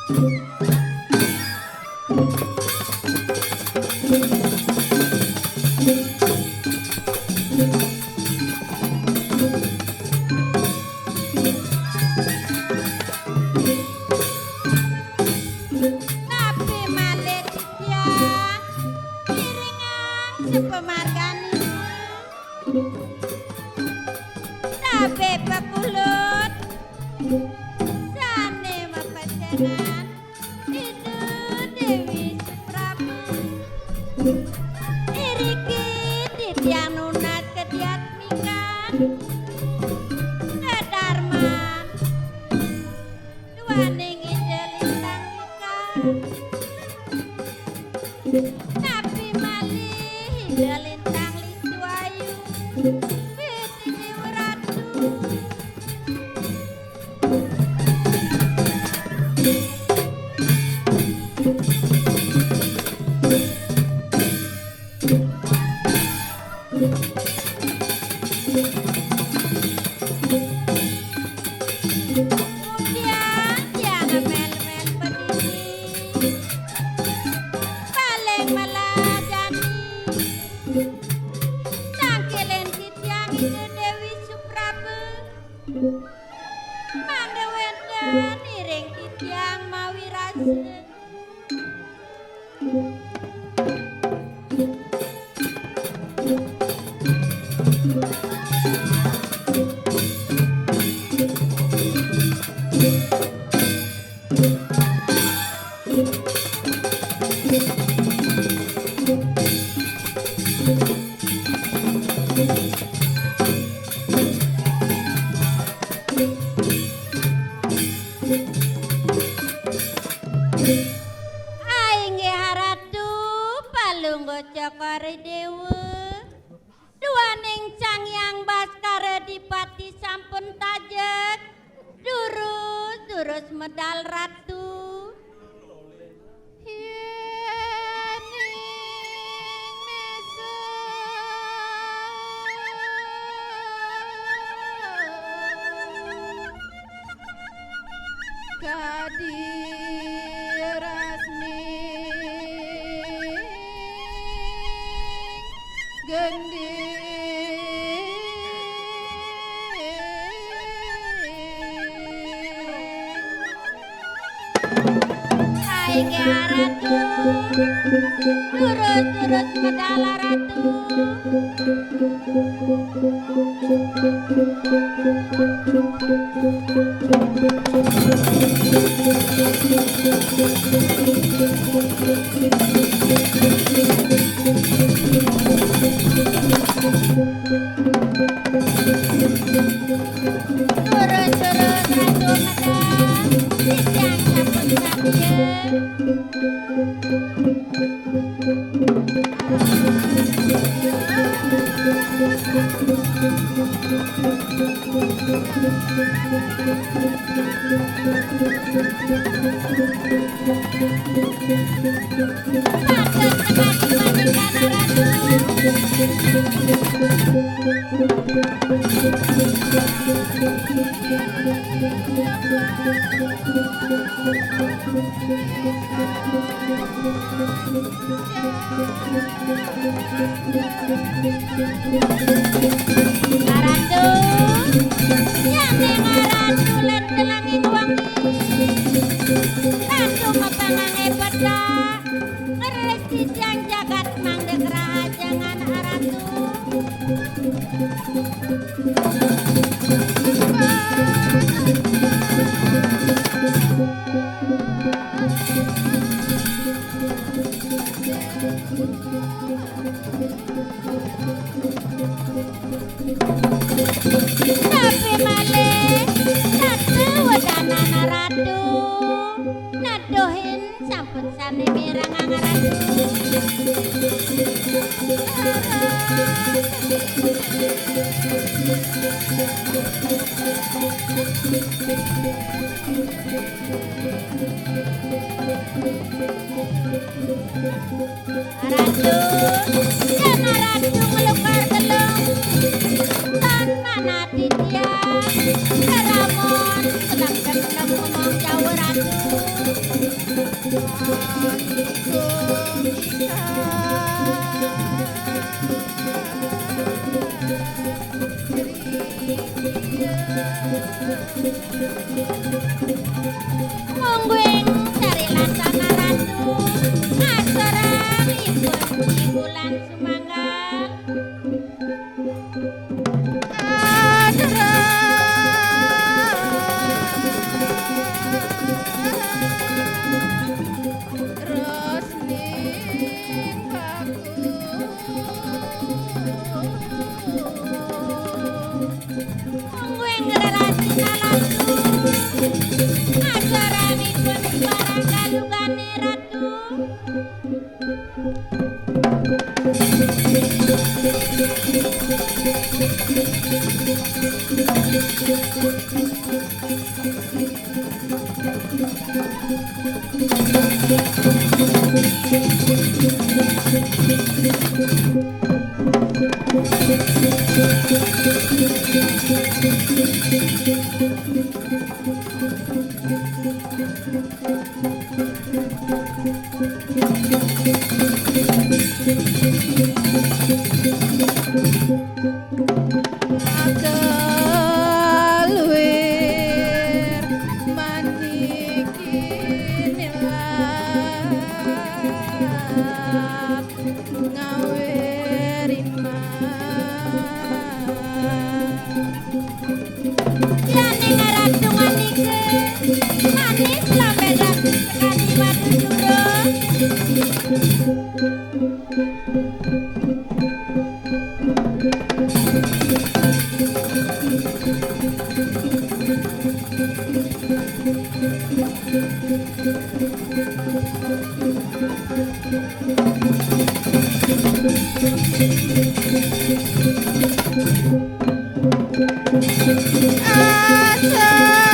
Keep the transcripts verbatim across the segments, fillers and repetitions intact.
Napi malih titiang ngiringang sapamarganing. Tabé pakulut sané mapacénan Ida Déwi Supraba. Iriki titiang nunas kadiatmikan kadarman duaning Ida Lintang Wika. Napi malih Ida Lintang Listu Ayu, Bidini Ratu. Tiang, tiang mel-mel pedidi. Paling melajani. Tangkilin titiang Ida Déwi Supraba. Mangda wénten iring titiang mawi rasa. Ainggih Ratu Palungguh Cokor I Déwa, duaning Sang Hyang Baskara Dipati sampun tajek, durus-durus medal Ratu. Yéning misa kadi rasmi gending. Ai, Ratu, durus-durus medal, Ratu. Turun-turun Ratu Medal, titiang sampun sadia. Ratu, yén ning Ratu lén telanging wengi. Ratu mapanangé pedak. Ngeris titiang jagat mangda kerahajengan Ratu. Tapi malih, ratu wedanana ratu, neduhin sampun sami mirengang ratu. Ratu, yén ratu nglukar telung, tan manah titiang, keramon, selengket ngomong jauh Mungguing sari laksana ratu, asorangipun di bulan sumangga. Acara Rosning Bagus. Mungguing rerasina ratu, asaranipun para kalugane ratu. Kaluir maniki nilap ngawe rima. Yane ngaradungan ike manis lambe dadi sekadi madu jurus.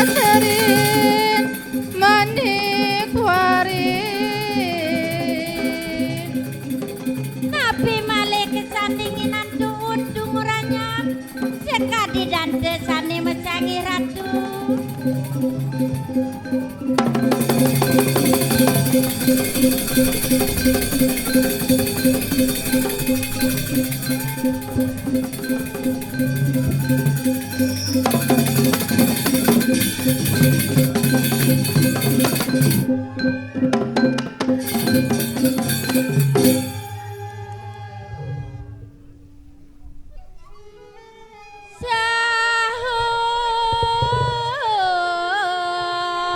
Asaserin manik wari. Napi malih kesandinginan tuun dunguranyam, sekadi dante sane masanggih ratu.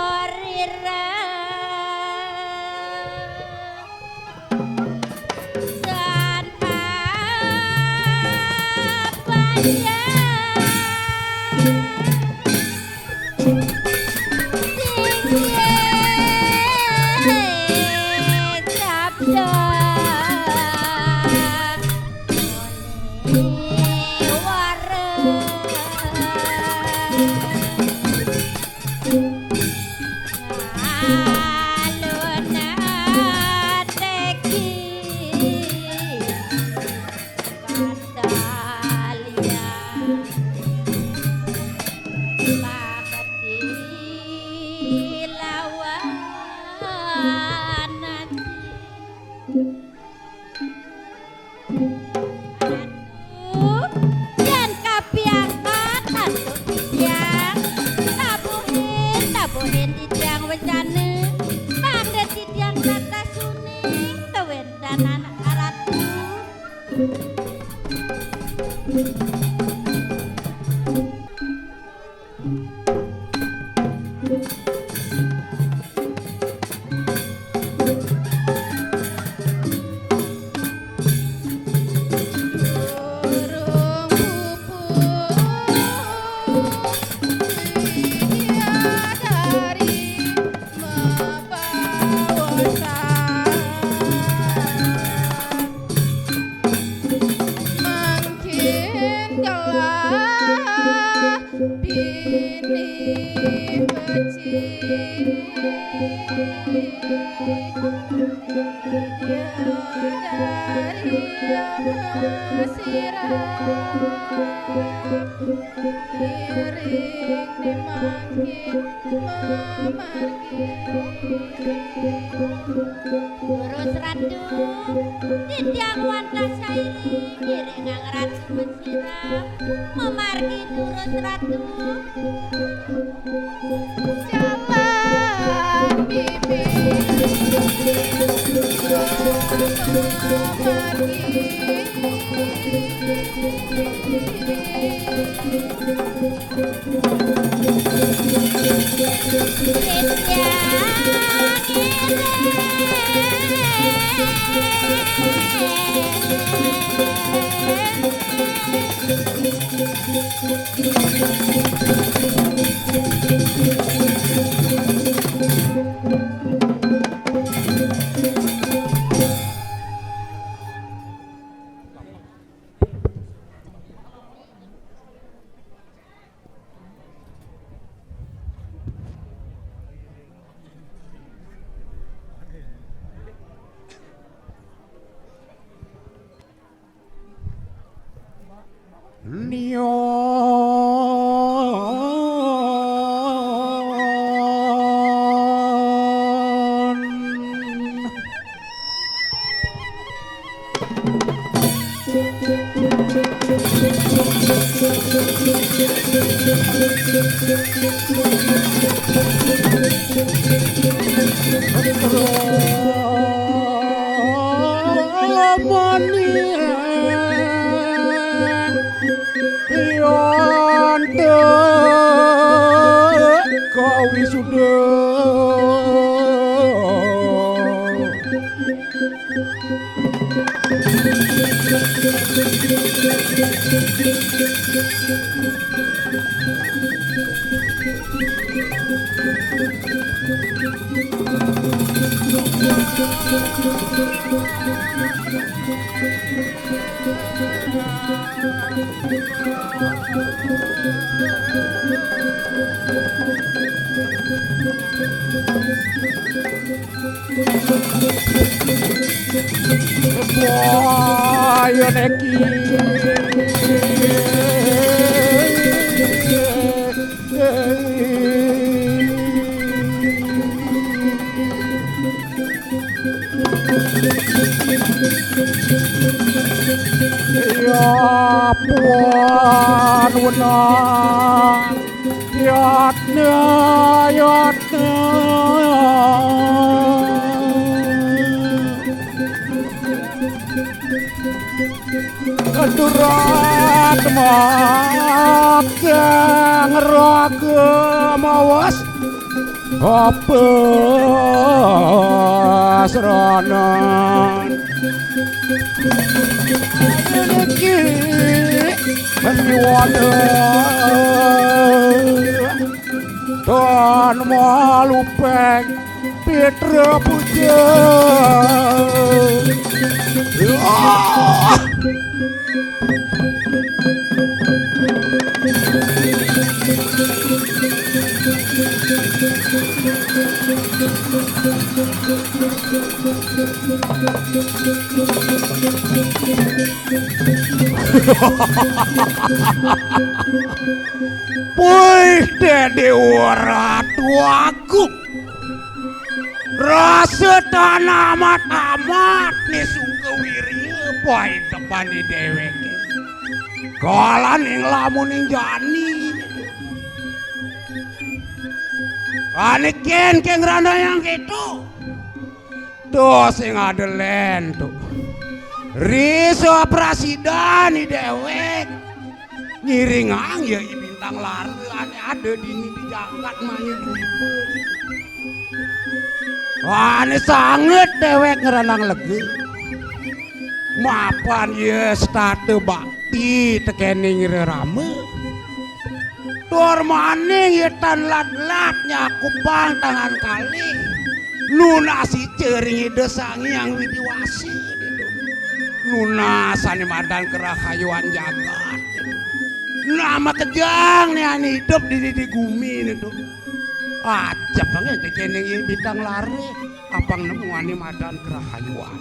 Sahurira. Tan apa ya? Sing sabda muni wara. Alun teki Kastalian bakti lawan aji. Aduh, yen kapiangkat antuk titiang, tabuhin, tabuhin titiang wecana, mangda titiang tatas uning kawéntenan Ratu. Dari Mesir ngiring ni mangkin mamargi. Durus Ratu, titiang wantah sairing ngiringang Ratu Mesir mamargi, Durus Ratu. Jalan bibir mamargi. Nion. Mani yonte kawisuda. Boyo neki. Ya pun wenang. Yatna, yatna. Kedurat makang raga mawas. Apa seranan niki nyuwada tan malupeng pitra puja. Ah! Puih, Déwa Ratu Agung. Rasa tan amat-amat ni sungka wirya paintepan di déwéké. Kalaning lamuning jani. Ané kén ké ngrandayang kéto. To sing ada lén to. Risa prasidan i déwék. Ngiringang ya i Bintang Lara ané ada dini di jagat maya duiba. Ané sanget déwék ngranang lega. Mapan ya setata bakti tekéning rerama. Tur maning ya tan lat-lat nyakupang tangan kalih. Nunasi cering Ida Sang Hyang Widi Wasa. Nunas ané madan kerahayuan jagat. Nah, makejang né ané idup di, di, di gumi né, Dun. Ajep banget dekening Yé Bintang Lare, apang nemuane madan kerahayuan.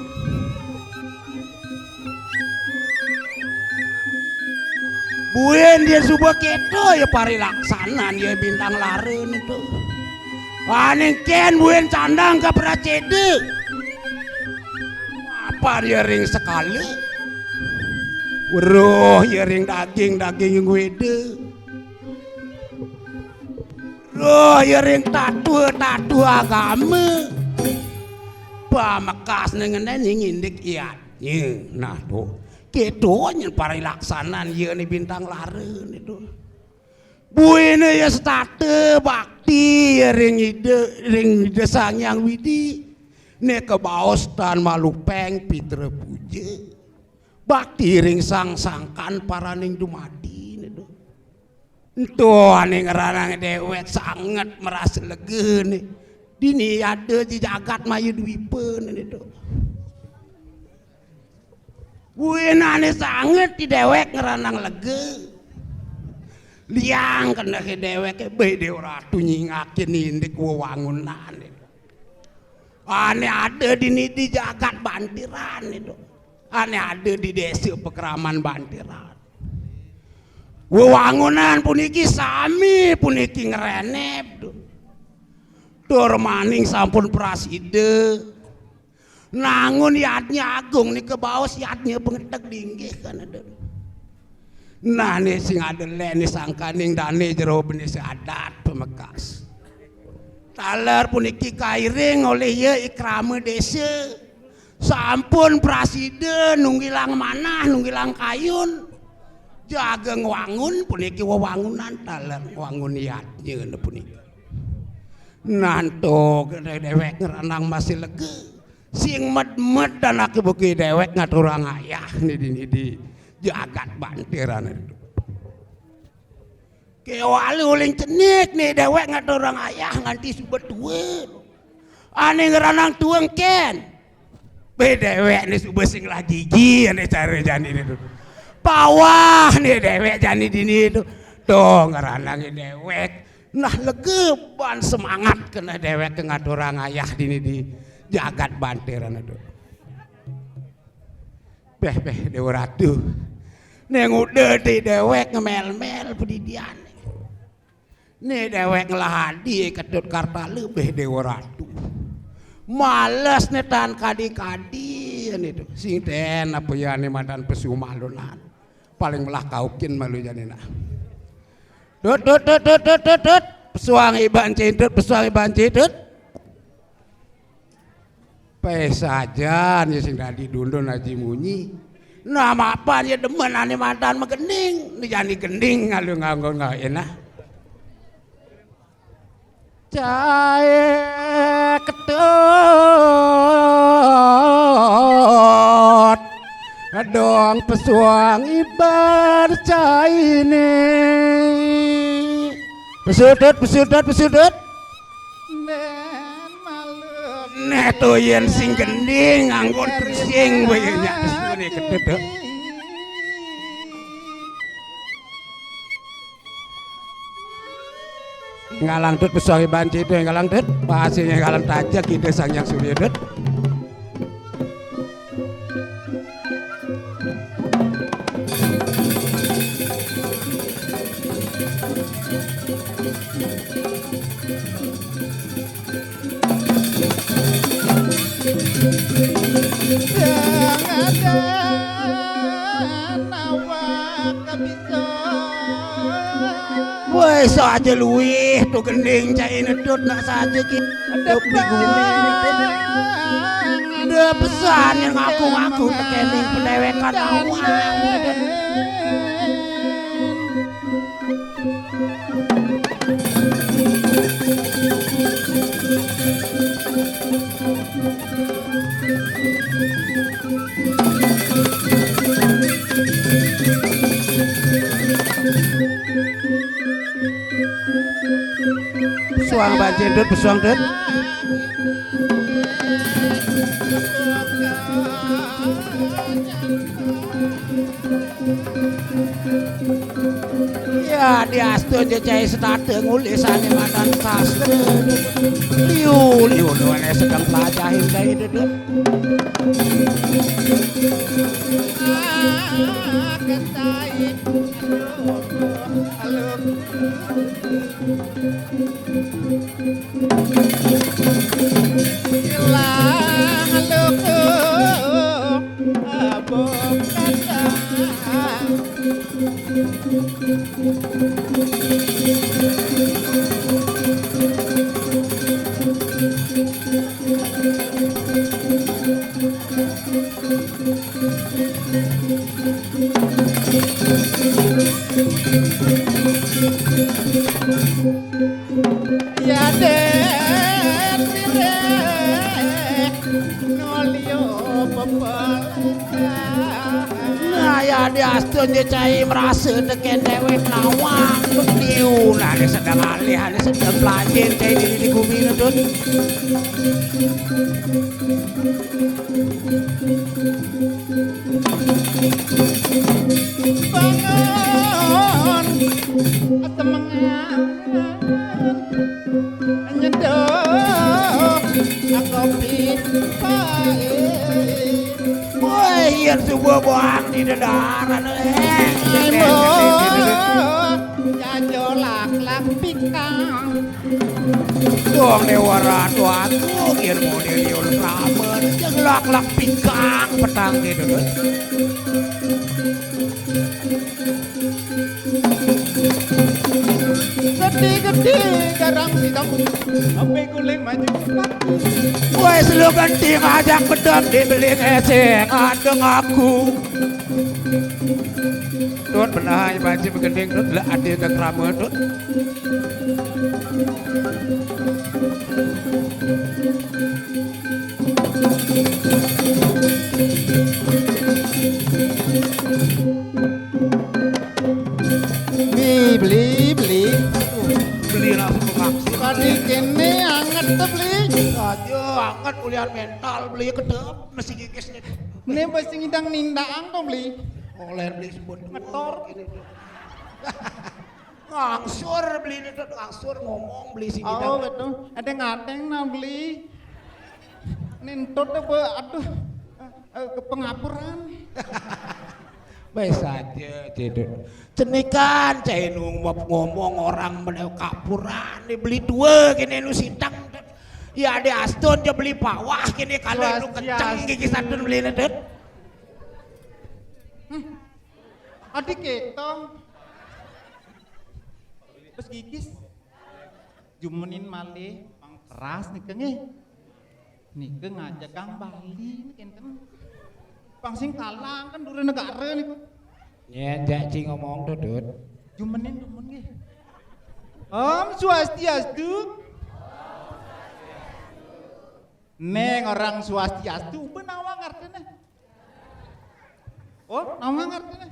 Buin dia suba keto ya parilaksanan ya Bintang Lare nitu. Aning ken buin candang ka praceda. Apa dia ring sekala? Weruh ya ring daging-daging weda. Roh ya ring tatuh-tatuh agama. Pamekasne ngene ning indik iatnya. Nah, tuh. Keto nyen parilaksanan ya ni Bintang Lare nitu. Buine ya setata bakti ya ring Ida, ring Ida Sang Hyang Widi. Ne kabaos tan malupeng pitra puja. Bakti ring sang sangkan paraning dumadi nitu. Ento ane ngranang dewek sanget merasa lega ne. Dini ada di jagat Maya Dwipa ne to. Buin ane sanget di dewek ngranang lega. Liang kena ke dewek be Dewa Ratu nyingakin indik wewangunan ne. Ane ada dini di jagat Bantiran itu. Ane ada di desa Pekraman Bantiran. Wewangunan puniki sami puniki ngrenep. Tur maning sampun prasida. Nangun yadnya agung nika baos yadnya bengeteg linggih kan ada. Nah, ne sing ada le ne sangkaning dane jero bendesa adat pamekas. Taler puniki kairing olih ya ikrama desa. Sampun prasida nunggilang manah, nunggilang kayun. Jaga ngwangun puniki wewangunan taler ngwangun yadnya puniki. Nanto dewek ngranang masih lega. Sing med-med anake buki dewek ngaturang ayah nidi-nidi jagat Bantiran itu. Kewali uling cenik nih dewek ngaturang ayah nganti suba tua. Ane ngranang tueng ken. Be dewek nih suba sing lagi ji ane cara jani itu. Pawah nih dewek jani dini itu. Tuh ngranang dewek. Nah, legeban semangat kena dewek ngaturang ayah dini di jagat Bantiran itu. Beh, beh, Dewa Ratu. Ning udah di dewek ngemel-mel pedidian. Nih dewek ngelahadi Ketut Kartala beh Dewa Ratu. Males nih tan kadi-kadi nitu. Sing ten apa ya nih madan pesu malunan. Paling melah kaukin malu jane nah. Tut, tut, tut, tut, tut, tut, tut. Pesuang iban cintut, pesuang iban cintut. Peh sajan ya sing dadi dundun aji munyi. Nah, mapan ya demen ane mantan megening, ni jani gending ngalu nganggo ngae nah. Cai Ketut. Dong pesuang ibar caine. Pesudut, pesudut, pesudut. Neh to yen sing gending nganggo trising wae nyak pesune Ketut. Ngalang tut pesuang iban cito ngalang tut. Pasine ngalang tajak kita Sang Hyang Surya tut. Woi, saja luih tu gending cai nedut nak saja ki. Dep di gumi. Dep pesan yang aku-aku tekening pendewekan awak. Suang banjir dut, pesuang dut. Ya, di Astun cai setata ngulis sane madan sastra. Liu, liu, liu, ane sedeng pelajahin cai duduk. Ah, ketai. Aduh, aduh. Ilang luku abong kata. Ya den pireh nolio pepelengkahan. Nah, ya diastun cai merasa teken dewek nawang liu. Nah, ane sedang alih, ane sedang pelajahin cai dini di gumi nedun. Bangun, semangat, nyeduh, kopi pahit. Woi, yen subuh boang di dedaran, eh. Ayo, jajo lak-lak pikang. Wong dewa ratu aku, yen model yo rame, jeng lak-lak pikang petang gitu, Dut. Gede-gede garang sidang, ampe guling maju cepat. Wes lu genti ngajak bedem dibeli eseng adeng aku. Dut, benahe baju begending, Dut, lek ade kekrame, Dut. Beli, beli, beli. Beli langsung ke Makmur. Tadi kene anget tuh, beli. Aja anget kuliah mental, beli kedep, mesti kikis nih. Ini mesti ngidang nindang tuh, beli. Oleh beli sebut. Ngetor. Ngangsur beli ini tuh, ngangsur ngomong beli sini. Oh, tuh. Betul. Ada ngateng nah beli. Nintut apa? Aduh. Eh, eh, ke pengapuran. Baik saja, Cedut. Cenikan, cai nu ngomong orang meneh kapuran, beli dua kene nu sitang. Ya, ada astun aja beli bawah kene kalau nu kenceng gigi satun beli nedut. Hmm. Adik kita. Terus gigis. Jumenin malih pang keras nika nggih. Nika ngajak Kang Bali nika enten. Pang sing kalang kan dure negara niku. Nyen jak ci ngomong dudut. Jumenin dumun nggih. Om Swastiastu. Neng orang Swastiastu, benawa ngartine. Oh, nawang artine?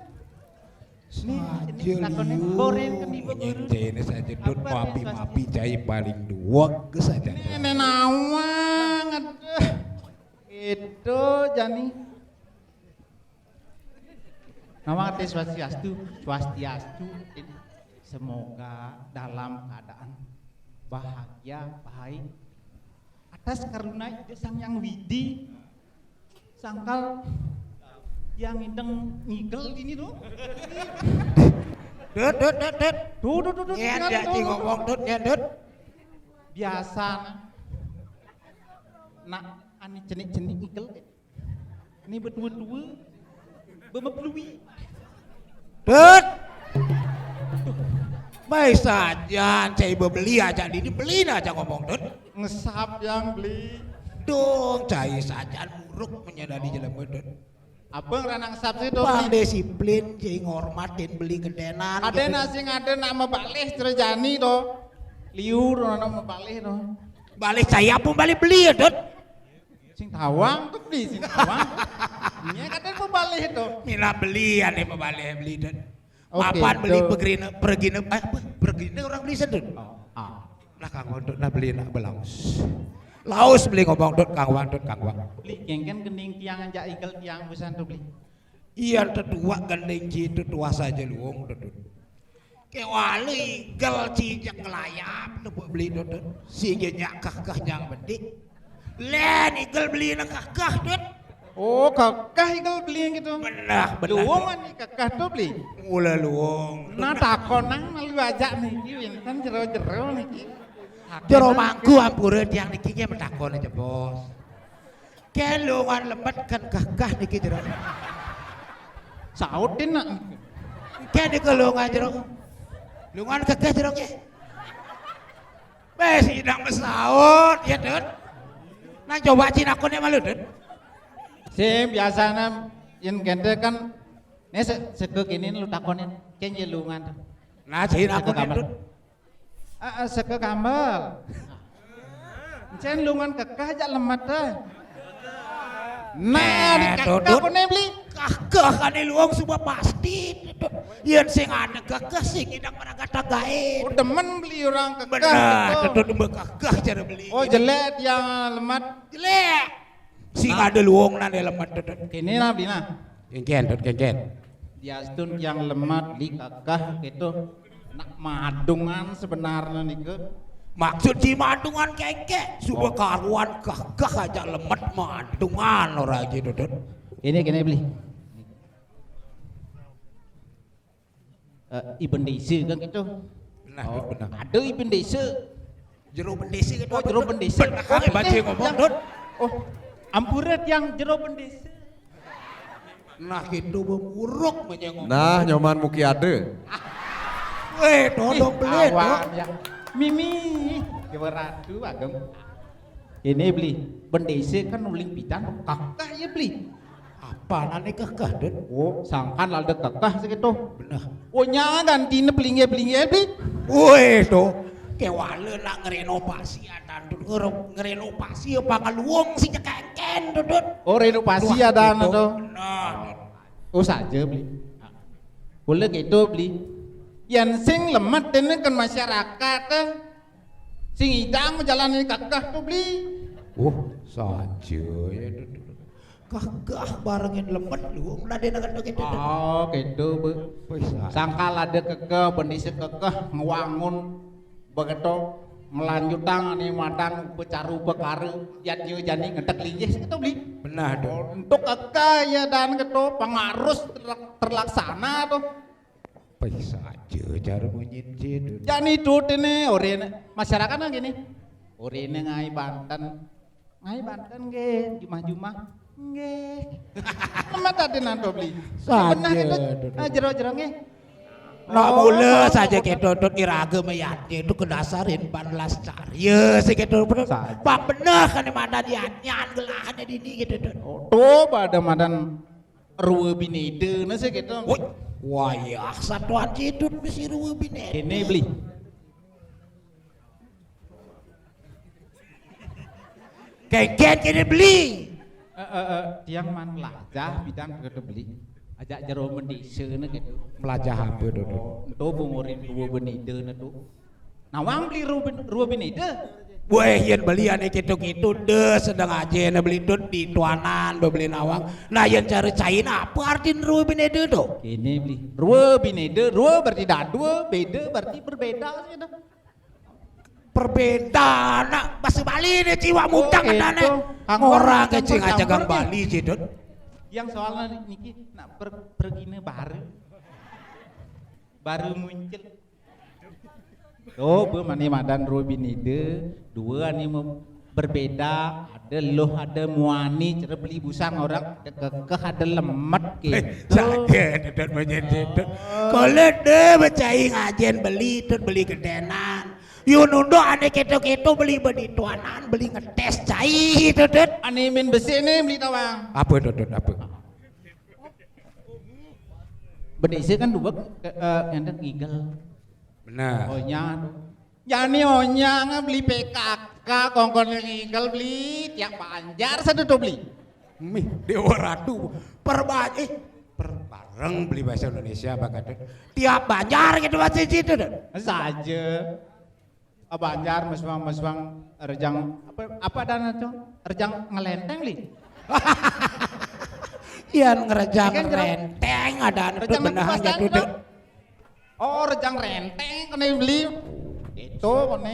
Nih, ini takone boren keni beburu. Nyentene saja dut mapi-mapi cai paling duweg saja. Ini nawang, aduh. Itu jani. Nawang arte swastiastu, swastiastu. Semoga dalam keadaan bahagia, baik. Atas karuna Ida Sang Yang Widi, sangkal yang ngideng ngigel ini tuh. Dut, dut, dut, dut. Tuh, tuh, tuh, tuh. Nyen, dia tuh, ngomong, dut, nyen, dut. Biasa, nah. Nak, ani cenik-cenik ngigel. Ini berdua-dua. Bemeblui. Dut. Baik saja, saya bebeli aja, ini beli aja ngomong, Dut. Ngesap yang beli. Dong, cai saja muruk menyadari jelema, Dut. Apa ngerana ngesap sih, Dut? Bang disiplin, cai ngormatin beli gedenan. Ada gitu. Nasi ngada nak mebalih cerejani, to. Liur, nak mebalih, to. Balih saya pun balik beli ya, Dut. Sing tawang tuh beli, sing tawang. Nya kate pebalih to. Mila beli ane pebalih beli, Dut. Oke, mapan beli tuh. Pergine, pergine, eh, apa? Pergine orang beli sedut. Oh, ah. Lah Kang Wandut nah beli nak belaus. Laus beli ngomong, Dut, Kang Wandut, Kang Wandut. Beli kengken gending tiang anjak igel tiang busan tuh beli. Iya, tetua gending citu tua saja luwung, Dut. Kéwala igel cicing nglayap tepuk beli Dut. Sing nyak kekeh nyang bedik. Lén igel beli nang kekeh Dut. Oh, kekeh igel beli gitu. Benah, benah. Luung ani kekeh to beli. Mula luung. Nah, takonang malu ajak niki wénten jero-jero niki. Jero mangku ampura tiang niki nggih matakon aja, Bos. Kén luungan lemet kén kekeh niki jero. Sautin nak. Kén niki luungan jero. Luungan kekeh jero nggih. Wis idang mesaut ya, Dut. Nang coba cinakoné malu, Dut. Sing biasane yen kente kan né se seke kene lu takonin kén ye luungan to. Nah, cinakoné, Kamar. Dut. Heeh, seke kambel. Encén luungan kekeh jak lemet eh. Nah, Eh, dikekeh Dudut. Koné beli. Kekeh kané luung suba pasti, Dut. Yén sing ada kekeh sing idang maraga tagaé. Oh, demen beli orang kekeh Benah, gitu. Dut, mbok kekeh cara beli. Oh, jelek dia lemet. Jelek. Sing ada luung nané lemet, Dut. Kene lah beli nah. Kéngkén, Dut, kéngkén. Diastun yang lemet beli kekeh gitu. Nak madungan sebenarnya niku. Maksud di madungan kéngkén, suba karuan kekeh aja lemet madungan ora aja, Dut. Ini kene beli. Eh, Iben Desa kan gitu. Nah, Dut, benah. Ada Iben Desa. Jero bendesa gitu. Oh, jero bendesa. Benah, baca ngomong, Dut. Oh, ampura yang jero bendesa. Nah, gitu bemuruk menyengok. Nah, nyoman muki ada. Wéh, todong beli, Awak Dut. Ya. Mimi, Dewa Ratu Ageng. Ini beli, bendesa kan uling pidan, kekeh ya beli. Apa nané kekeh, Dut? Oh, sangkan lada kekeh segitu. Benah. Oh, nyangan dina pelinggih-pelinggih beli. Wéh, to. Kéwala nak ngrenovasi adan, Dut. Ngre- Ngrenovasi apa ngeluung sing kéngkén, Dut. Oh, renovasi Wah, ada gitu. To. Nah, Oh, saja beli. Boleh gitu beli. Yang sing lemet ini kan masyarakat eh. Sing idang menjalani kekeh tuh beli. Oh, saja ya, Dut. Kekeh barengin lemet luung nané kena gitu, Dut. Oh, gitu, Bu. Wis, ah. Sangkal ada kekeh, bendisa kekeh, ngewangun begitu melanjutang nih madan becaru bekara yatnya jani ngedek linggih segitu beli. Benah, Dut. Untuk kekeh ya dan gitu pengarus terlak- terlaksana tuh. Wis, saja cara munyin sih, Dut. Jani Dut ini orine masyarakat gini. Orine ngai Banten. Ngai Banten nggih, jumah-jumah. Nggih. Nama tadi nanto beli. Saja, Benar itu Dut. Ah, jero-jero nggih. Nah, Oh, oh, mula oh, saja oh, gitu, Dut, iraga mayatnya itu kedasarin ban lastar. Ya, sih gitu, Dut. Saja. Pak benah kan madan yatnya gelahane dini gitu, Dut. Oh, tuh pada madan rua binida nah sih gitu. Woi, wayah satuan Dut mesti rua binida. Ini beli. Kéngkén kene beli. Eh, eh, eh, tiang man melajah bidang kata beli. Ajak jero mendisa nah gitu. Melajah apa, Dut? Ento bungurin rua binida nah tuh. Nawang beli rua bin- rua binida. Wéh, yén beli ané gitu-gitu deh, sedeng aja né beli, Dut, di tuanan beli nawang. Nah, yén cara caina apa artin rua binida, Dut? Ini beli. Rua binida, rua berarti dadua, beda berarti berbeda gitu. Perbedaan, nak bahasa Bali né ciwak mutang Oh, katane. itu. Angkor Orang campur-campur kecil aja kan nih. Bali sih, Dut. Yang soalnya niki nak per, pergine baru. Baru muncul. Oh, bu mani madan rua binida, dua ni mem- berbeda, ada luh ada muani, cara beli busang orang ada kekeh ada lemet gitu. Saja Dut menyedot, Dut. Kalau deh becai ngajen beli, Dut, beli gedenan. Yun unduk ané keto-keto beli bedi tuanan, beli ngetes cai itu, Dut. Ane min besi nih beli tawang. Apa, Dut, Dut, apa? Bendisa kan dua ke, eh, yang ada ngigel. Benar. Onyang. Jani onyang beli P K K kongkon yang ngigel beli tiap Banjar satu tuh beli. Mih, Dewa Ratu. Perba eh perbareng beli bahasa Indonesia apa, Dut? Tiap Banjar gitu bahasa situ, Dut. Saja. Ah, Banjar meswang meswang rejang apa apa dana tuh? Rejang ngelenteng li. Iya, ngerejang Kan jero- renteng ada, Dut, Rejang benar apa aja, stand, Dut. Dok? Oh, rejang renteng kene beli. Itu kene.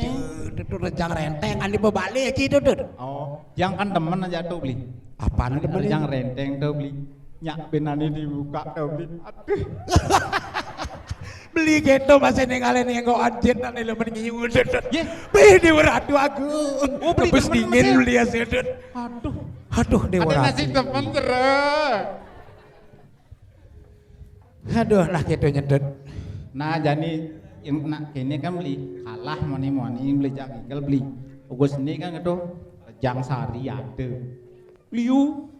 Itu tuh rejang renteng, ane bebale aja itu tuh. Oh, yang kan temen aja tuh beli. Apaan ane beli? Rejang renteng tuh beli. Nyak benane dibuka tuh beli. Aduh. Beli gitu masih ninggalin yang kok anjir dan lu mending ngiyu tuh. Ye. Bih di beratu aku. Oh, beli. Tebus temen dingin masih. Beli hasil tuh. Aduh. Aduh, dewa. Ada nasi temen terus. Aduh, nah gitu nyedot. Nah, jani yang nak kene kan beli kalah mani mani beli jang igel beli. Ugus ini kan gitu rejang sari ada. Liu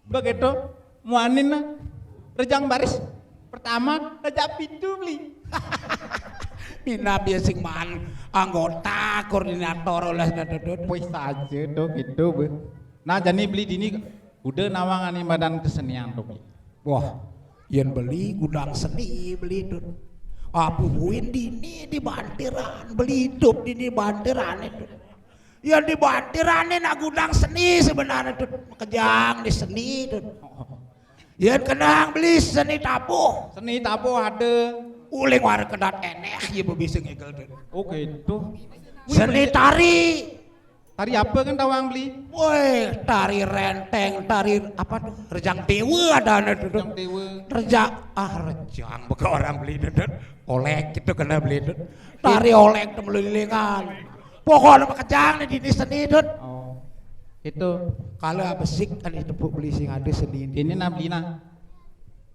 begitu muanin nah. Rejang baris pertama rejang pintu beli. Minab ya sing man anggota koordinator oleh sedot. Wis saja tuh gitu be. Nah, jani beli dini udah nawangani badan kesenian tuh beli. Wah, yen beli gudang seni beli itu. Apu buin dini di bantiran beli hidup dini bantiran itu. Yen di bantiran ini nak gudang seni sebenarnya itu. Kejang di seni itu. Yen kenang beli seni tabuh. Seni tabuh ada. Uling wara kedat eneh ya bisa ngegel itu. Oh gitu. Seni tari. Tari apa kan tawang beli? Woi, tari renteng, tari apa tuh? Rejang dewa ada anak tuh. Rejang dewa. Rejang ah rejang beka orang beli dedet. Olek gitu kena beli dedet. Tari olek tuh melililingan. Pokoknya kejang nih di seni dut. Oh. Itu kalau apa sih kan itu beli sing ada seni. Ini nah beli nah.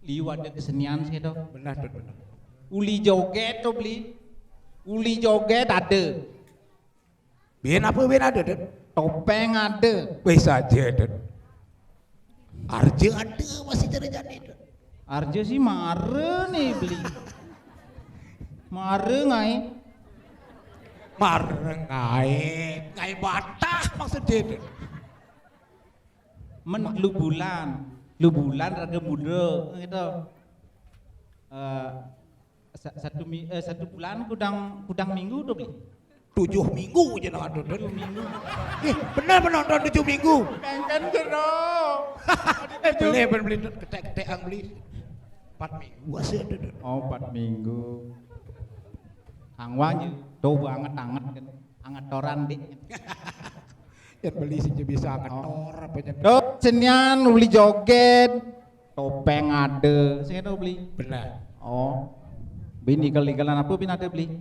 Liu ada kesenian sih tuh. Benar dut benar. Uli joget tuh beli. Uli joget ada. Bin apa bin ada, Dut? Topeng ada. Wis aja, Dut. Arja ada masih cari jani, Dut. Arja sih mare nih beli. Mare ngai. Mare ngai, ngai batah maksudnya, Dut. Men lu bulan, lu bulan raga muda gitu. Eh, Sa- satu mi- eh, satu bulan kudang kudang minggu tuh beli. Tujuh minggu aja nang ada tujuh minggu. Ih, bener penonton tujuh minggu. Kengken jero. Eh, beli ben beli ketek-ketek ang beli. Empat minggu aja ada tuh. Oh empat minggu. Angwang tuh banget anget kan. Angetoran deh. Ya beli sih bisa angetor apa aja. Tuh senian uli joget. Topeng ada. Sing ada beli. Benar. Oh. Bin igel-igelan apa bin ada beli?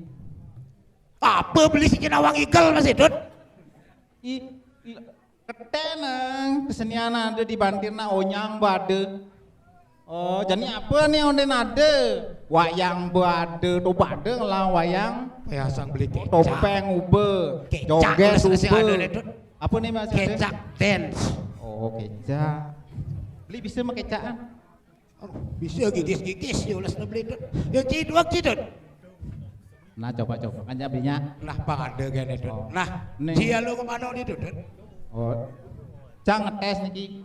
Apa beli sing nawang igel Mas Edut? I, i keteneng kesenian ada di bantirna onyang bade. Oh, jadi apa nih onden ada? Wayang bade, to bade ngelang wayang. Wayang sang beli kecak. Topeng ube, kecak joget ube. Ada nih, Dut. Apa nih Mas? Kecak dance. Oh, kecak. Beli bisa mah kecakan. Aduh, bisa gigis-gigis ya ulas beli itu. Ya ciduk ciduk. Nah, coba-coba kan ya belinya. Nah, pang ada gini itu. Oh. Nah, nih. Cia lu kemana nih, Dut? Oh. Cang ngetes niki.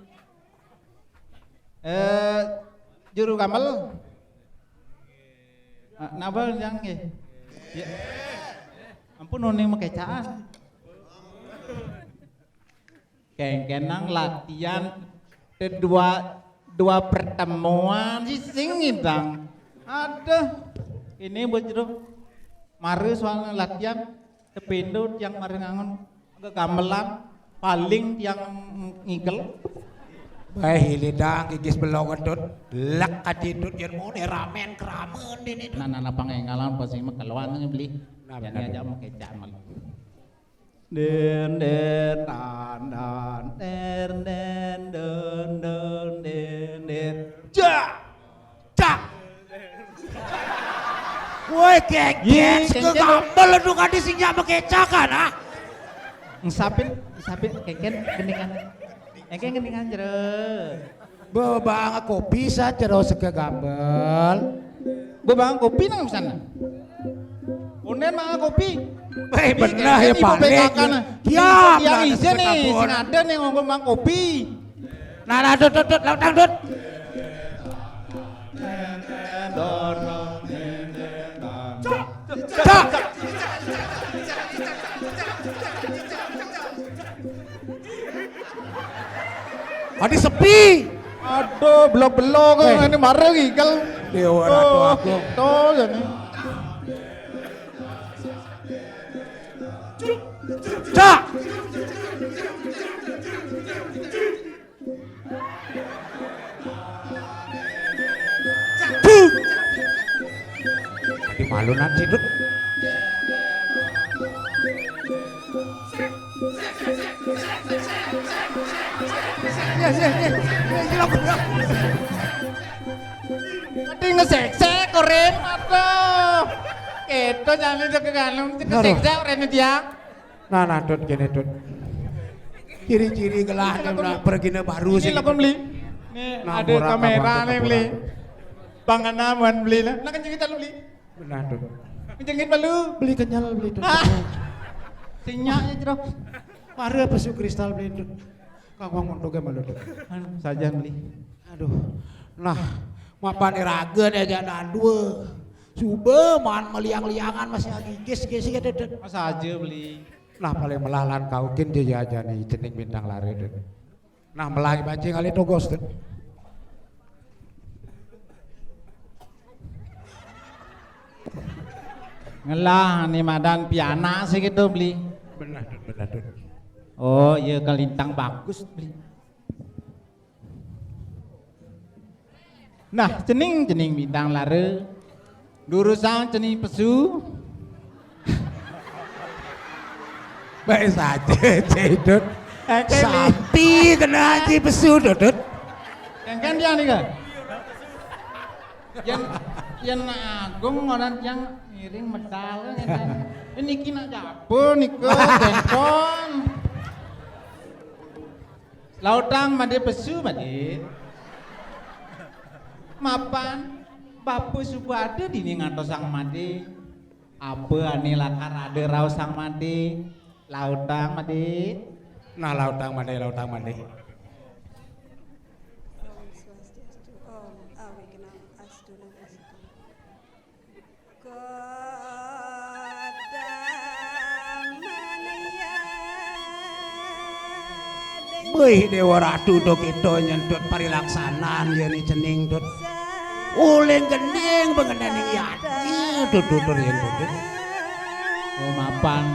Eh, juru gambel. Ah, nabal yang nggih. Ya. Ampun oning mekecaan. Kengkenang latihan te dua dua pertemuan sih sing ngidang. Aduh, ini buat jero. Mare soalnya latihan tepindo tiang mare ngangon gegamelan paling tiang ngigel. Bae hili dang gigis belong edut lek adidut yen mau ramen keramen dini. Nah, nah, nah, pangengalan pasti mah keluan beli. Nah, jani benar. Aja mau kecak malu. Den den tan dan der den den den den den. Ja. Ja. Woi, kengkes ke gambel lu kadi sing nyak mekecakan ah. Ngesapin, ngesapin kengken gendingan. Kengken gendingan jero. Bebang kopi sa jero seke gambel. Bebang kopi nang sana. Onden mangan kopi. Eh, bener ya, Pak. Ya, yang isin nih, sing ada nih ngomong mangan kopi. Nah, nah, dut, dut, dut, lautang, dut. Cak. Adi sepi. Aduh, belok-belok eh. Ini mare ngigel. Dewa Ratu Agung. Tuh, jadi. Malu nanti, Dut. Ya, ya, ya, ya, ya. Mati ngeseksek, Korin. Aduh. Itu jangan itu kegalung, itu Aduh. Keseksek, Korin, dia. Nah, nah, Dut, gini, Dut. Ciri-ciri gelah, Ini nah, lagu pergi, nah, baru ini sih. Lagu beli. Nih, Nah, ada murah, kamera murah, nih, murah. Beli. Bang Anaman beli lah. Nah, kan cerita lu, beli. Benar, Dut. Jengit malu. Beli kenyal, beli, Dut. Ah. Sinyak ya, Jero. Mari apa su kristal, beli, Dut. Kang Wang untuk malu, Dut. Anu, saja beli. Aduh. Nah, mapan iraga deh aja dadua. Suba man meliang-liangan masih lagi gis-gis ya, Dut. Masa aja beli. Nah, paling melalan kaukin dia aja nih, cening bintang lari, Dut. Nah, melai bajing kali togos, Dut. Ngelah ni madan pianak sih gitu, beli. Benar, Dut, benar, Dut. Oh, iya, kalintang bagus, beli. Nah, cening, cening bintang lara. Durusang cening pesu. Baik saja, Cedut. Eh, Kelly. Sapi kena haji pesu, Dudut. Yang kan dia nih, kan? Yang, yang agung orang yang ngiring medal, kan? Ini kena japo, nih, kan? Lautang made pesu made. Mapan bapa suba ada dini ngantos sang made. Apa ane lakar ada rauh sang made? Lautang made. Nah, lautang made, lautang made. Om Swastiastu, Om Awighnam Astu Namastu. Beuh, Dewa Ratu, do kita nyentut parilaksanan, ya ni cening, Dut. Uling gending, bengendaning yatnya, Dut, Dut, Dut, Dut, Dut. Oh, mapan,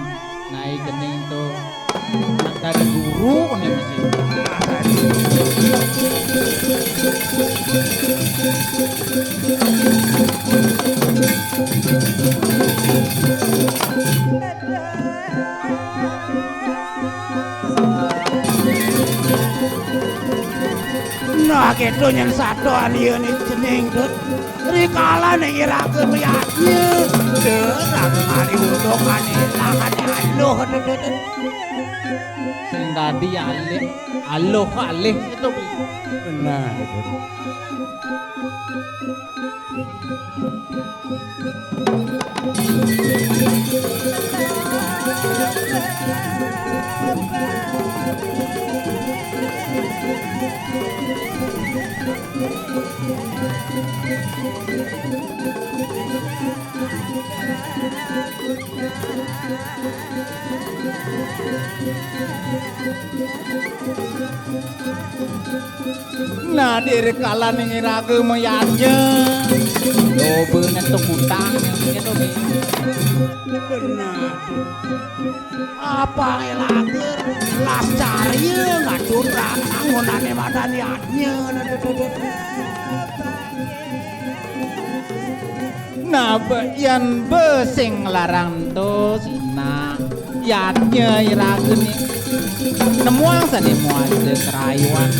nai gending tu. Anak dari guru, kan, ya, mesti. Nah, gitu nyen satu anian cening, Dut. Rikala ning iraga mayadnya. Dut, aku kali undukan elah, ane aluh, Dut, Dut, Dut. Sing dadi alih, aluh alih itu. Benar, Dut. Nah, diri kala ning iraga mayadnya. Loba netuk utang, gitu, nih. Benar. Apa elaga las carya ngatur ranang ngonane madan yadnya, nah, Dut, Dut, Dut. Nah, be-, yan be sing larang to, sina. Yadnya iragane. Nemuang sane muaja kerayuan.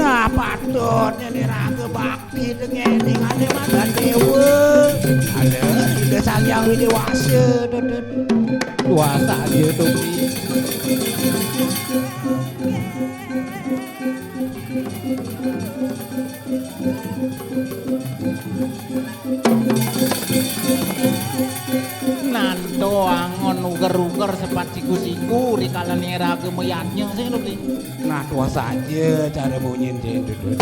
Nah, patut nene raga bakti dengene ngane madan dewa. Ada Ida Sang Hyang Widi Wasa, Dut, Dut. Wasa aja tuh. Nando angon uger-uger sepat siku-siku, rikala neraga mayadnya sih, lho, Bli. Nah, tua saja cara bunyiin, Dut, Dut.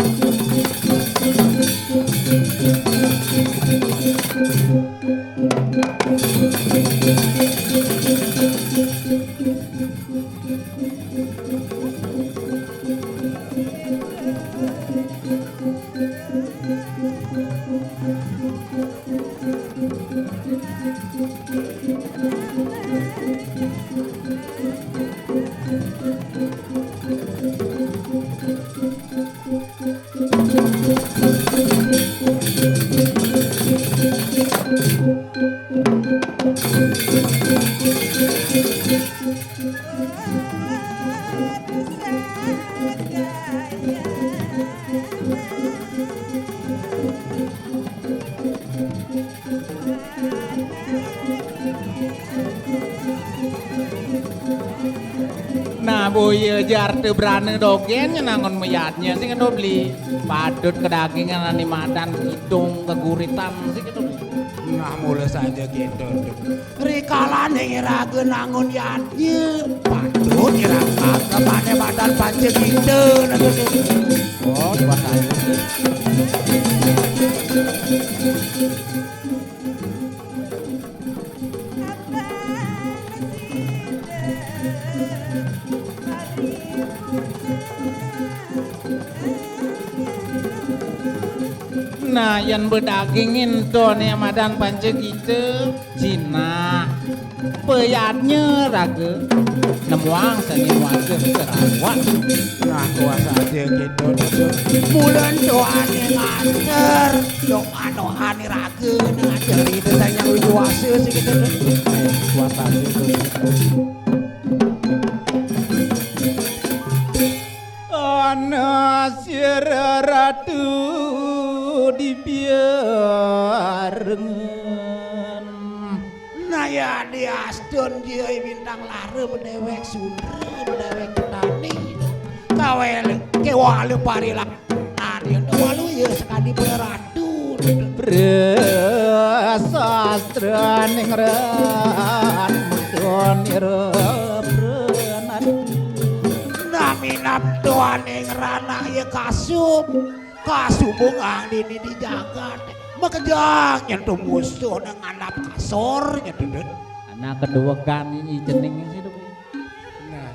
Nah, boya jar te brana dogén nyenangun mayadnya sing ento beli. Patut kedagingan ane madan kidung keguritan sing ento beli. Nah, mula saja gitu. Rikalaning iraga nangun yadnya, patut iraga kemane madan panca gita. Oh, buat aja. Nah, yan bedagingin to ne madan panca gita, Cina. Payadnya raga nemuang seni muaga Sarawak. Nah, kuasa aja gitu, gitu. Bulan doane nganter, doa-doane raga ngajar itu sayang kuasa sih gitu. Kuasa aja gitu. Ana sira ratu dibiarengan. Naya diastun jai bintang lara bedewek sundra bedewek petani. Kawel kewala parilan. Adi walu ya sekali beratu. Brasastra ningran mutonira pranadi. Naminam tuaning ranah ya kasub. Kasubung ang dini di jagat. Makejang nyentuh musuh dengan kasor nyentuh. Anak kedua kan ini cening sih. Nah.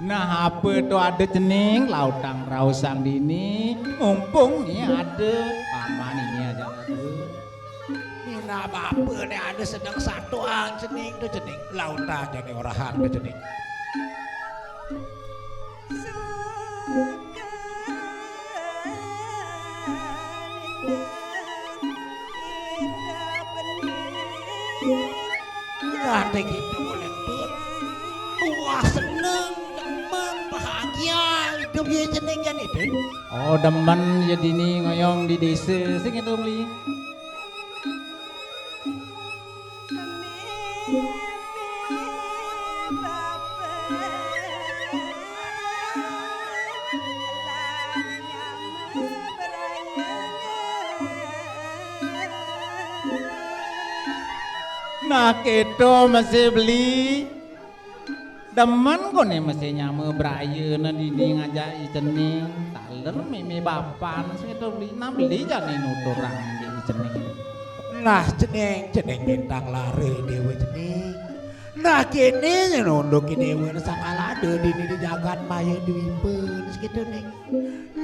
Nah, apa tu ada cening, lautang rausang dini, mumpung ni ada paman ini aja ada. Mina bapa ni ada sedang satu ang cening tu cening, lautang jadi orahan tu cening. Ate kita boleh pun. Wah, seneng, demen, bahagia hidup ya cening kan itu. Oh, demen ya dini ngoyong di desa sing itu beli. Nah, keto masih beli. Demen kone mesti nyama brayana dini ngajak i cening. Taler meme bapan sing itu beli. Nah, beli jani nuturang di i cening. Nah, cening, cening bintang lare dewa cening. Nah, kene nyen unduk dewa sangkal ada dini di jagat maya dwipa segitu ning.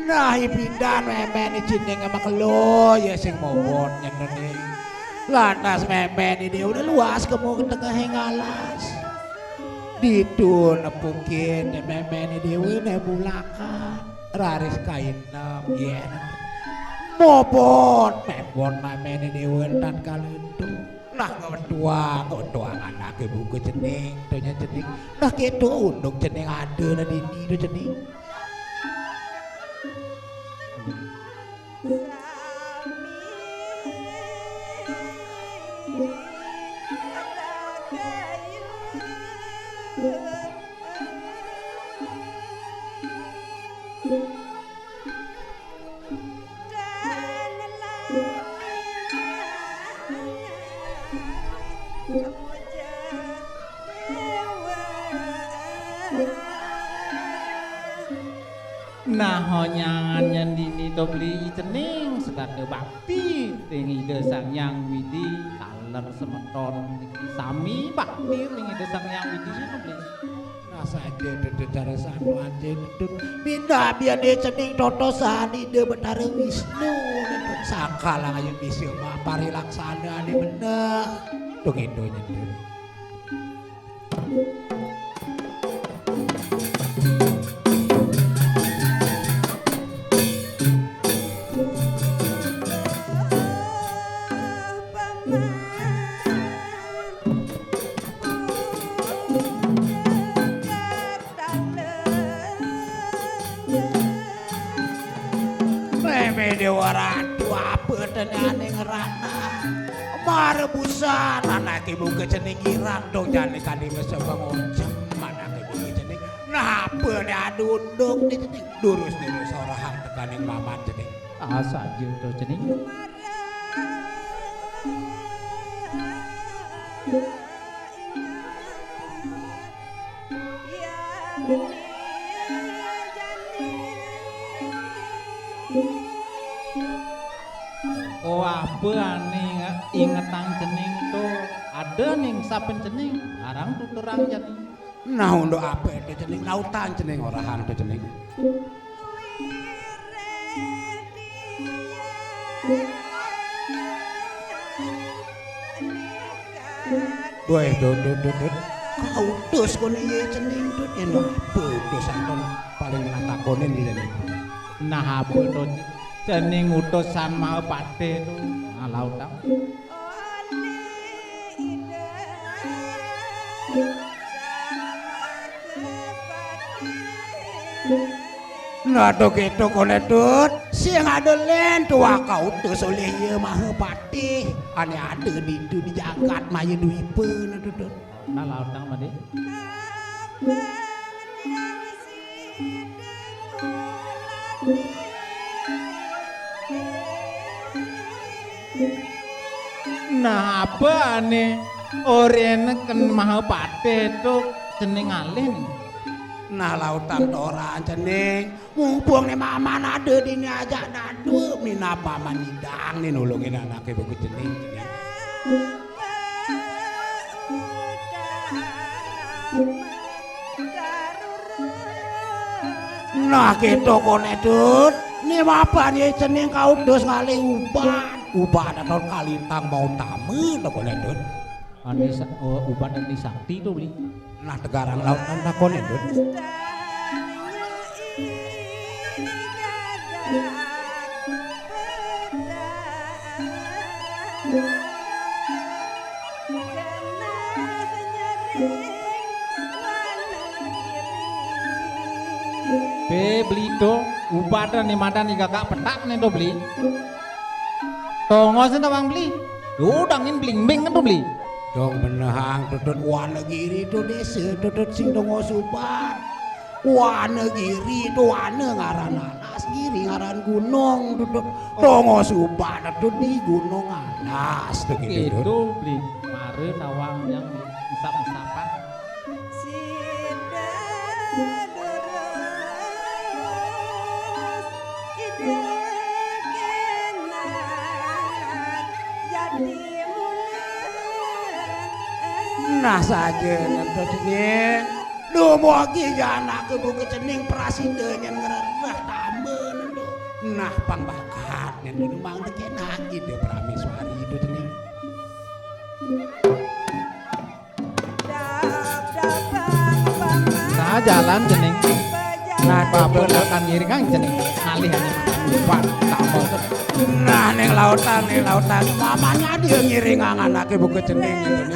Nah, i pindan memen i cening ama kelo ya sing mobot nyen ning. Lantas memen i dewa udah luas kemu ke tengah alas. Ditu nepukin memen i dewa ne bulakan. Raris kainem ya. Mobot mebot memen i dewa tan kala itu. Nah, ngewetuang, ngewetuang anake buka cening, donya cening. Nah, keto unduk cening ada na dini tu cening. Nah, honyangan nyen dini to beli cening setata bakti ring Ida Sang Hyang Widi, taler semeton niki sami bakti ring Ida Sang Hyang Widi to beli. Nah, saja itu cara satu aja itu. Minda biar dia cening totosan Ida Betara Wisnu itu. Sangkal aja bisa mapari laksana ane bener. Tung itu nyentuh. Reme Dewa Ratu, apa tenane ngerana? Marebusan anake buka cening irang dong jane kadi mesebeng oncem anake buka cening. Napa ne adunduk ne cening? Durus-durus orahang tekaning maman cening. Ah, saja to cening. Oh, apa ane ingetang cening to? Ada ning saben cening, arang tuturang cening. Nah, unduk apa to cening? Lautan cening, orahan to cening. Weh, Dut, Dut, Dut, Dut. Kautus kono iye cening, Dut. Yen apa utusan kon paling nak takonin iye nih. Nah, apa to cening utusan Mahapatih to? Nah, lautang. Nah, to keto kone, Dut. Sing ada len tuah kautus oleh iye Mahapatih. Ane ada ditu di jagat Maya Dwipa, nah, Dut, Dut. Nah, lautang mandi. Nah, apa ane orene ken Mahapatih to cening alih nih? Nah, lautan toran cening. Mumpung ne maman ada dini ajak dadu, minap maman idang nih nulungin anake buku cening, cening. Nah, keto kone, Dut. Ni mapan ye cening kautus ngalih uban. Uban atau kalintang mau tame to kone, Dut. Ane sa-, oh, uban ane sakti to, Bli. Nah, tegarang lautan takone, Dut. Be, Bli to, ubat ni madan ni gagak petak ni to, Bli. Tongos ni tawang, Bli. Yo, dangin blimbing kan to, Bli. Dong benehang to, Dut, Wanagiri to desa to, Dut, sing tongos ubat. Wanagiri to wana ngaran alas, giri ngaran gunung to, Dut. Tongos ubat to di Gunung Alas to gitu, Dut. Itu, Bli. Mare tawang yang isap-isapan. Sida durus, Ida genah jati mula. Nah, saja nento cening. Dumugi janak ke buka cening prasida nyen ngrereh tamba nento. Nah, pang bakat nyen mangda genah Ida Prameswari Ida cening. Nah, jalan cening. Nah, apa akan ngiringang cening. Ngalih ane makan lupa. Tambah. Nah, ning lautan, ning lautan. Mamanya dia ngiringang anake buka cening, cening.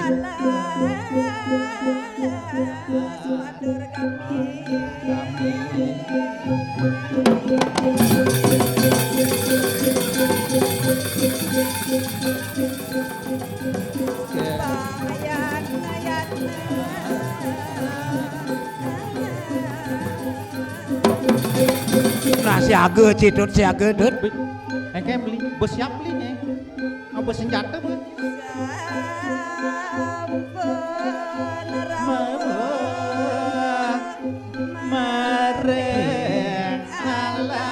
Nah, siaga, Cidut, siaga, Dut. Engke beli, besiap beli nih. Apa senjata, Bu? Maring alas.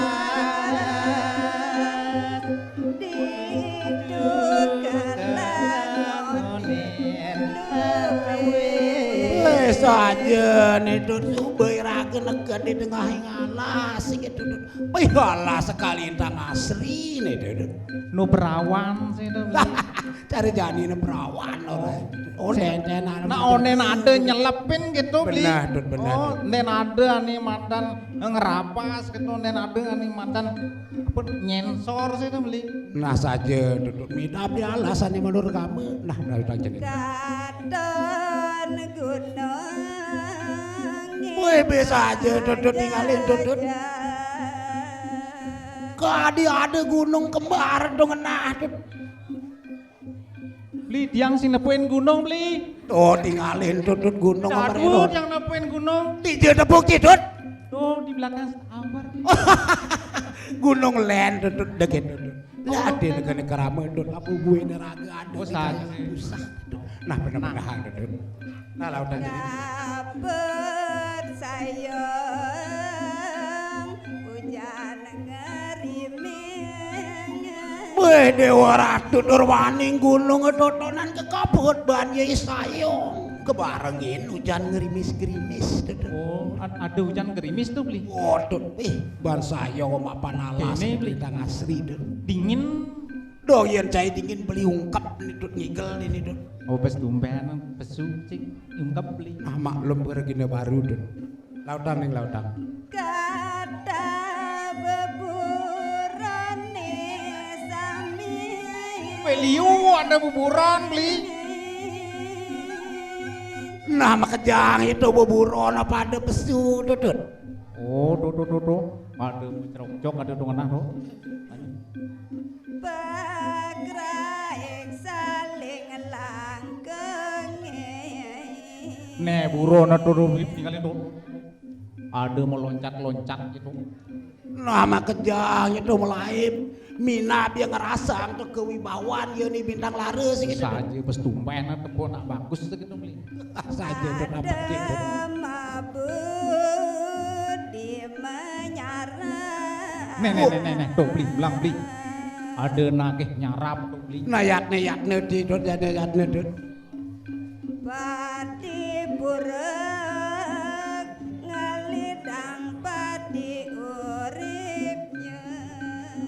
Wis aja nih, Dut, subai raga neged di tengahing alas iki, Dut. Wih, alas sekali intang asri nih, Dut. Nu perawan sih, Dut. Cari janine perawan ora. Oh, sentenan. Nah, onen ada nyelepin gitu, Bli. Benar, Dut, benar, Oh, Dut. Nen ada ane madan ngerapas gitu, nen ada ane madan apa nyensor situ, Bli. Nah, saja, Dut, Dut. Minta beli alasan yang menurut kamu. Nah, nah, udah jadi. Katon gunung. Weh, biasa aja, Dut, Dut, tinggalin, Dut, Dut. Kadi ada gunung kembar dong, nah, Dut. Beli, tiang sing nepuin gunung, Beli. Oh, tinggalin, Dut, Dut, gunung. Aduh, tiang nepuin gunung. Tija tepuk, Cidut. Oh, di belakang sabar. Gunung len, Dut, Dut, deket, Dut, Dut. Lah, ada negara kerama, Dut. Apa gue ini raga, ada. Oh, saja. Susah, Dut. Nah, bener-bener, Dut, Dut. Nah, lautan jadi. Kabar sayang, hujan ngerimis. Weh, Dewa Ratu Durwaning gunung totonan kekabut ban Yai Sayong. Kebarengin hujan ngerimis-gerimis, Dut. Oh, ad-, ada hujan gerimis tuh, Beli. Waduh, ih, ban Sayong mapan alas. Ini, Beli. Kita ngasri, Dut. Dingin. Dong, yen cai dingin beli ungkep nih, Dut, ngigel nih, Dut. Oh, pas tumpen, pesu, cik, ungkep beli. Nah, maklum, regine baru, Dut. Lautan ning lautan. Kata beburane sami. Beliau ada buburan, Beli. Nah, makejang itu buburan apa ada pesu, Dut, Dut? Oh, tuh, tuh, tuh, tuh. Ada cerocok, ada tuh ngena, tuh. Pagraing saling langkenge. Nek buron turu tinggalin tuh. Ada meloncat-loncat gitu. Nah, makejang itu melaib. Minab yang ngerasa untuk kewibawan ya nih bintang laris gitu. Saja pas tumpen tepuk nak bagus gitu, Beli. Saja tetap ada gitu. Mabudi menyarap. Nih, nih, nih, nih, nih. Tuh, Beli, bilang, Beli. Ada nagih nyarap tuh, Beli. Nah, yakne, yakne, Dut, yakne, yakne, Dut. Pati burek ngelidang pati uripnya.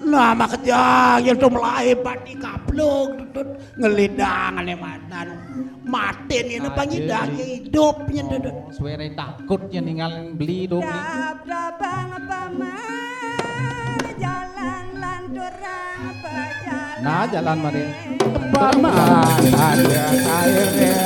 Nah, makejang ya tuh melaib pati kaplung, Dut, Dut. Ngelidang ane madan. Mati nih, apa ngidang ya hidup nih, Dut, Dut. Oh, suwere takut ya ninggalin Beli dong. Dap-dapang pama jalan lanturang pejalan. Nah, jalan mari. Pama ada airnya.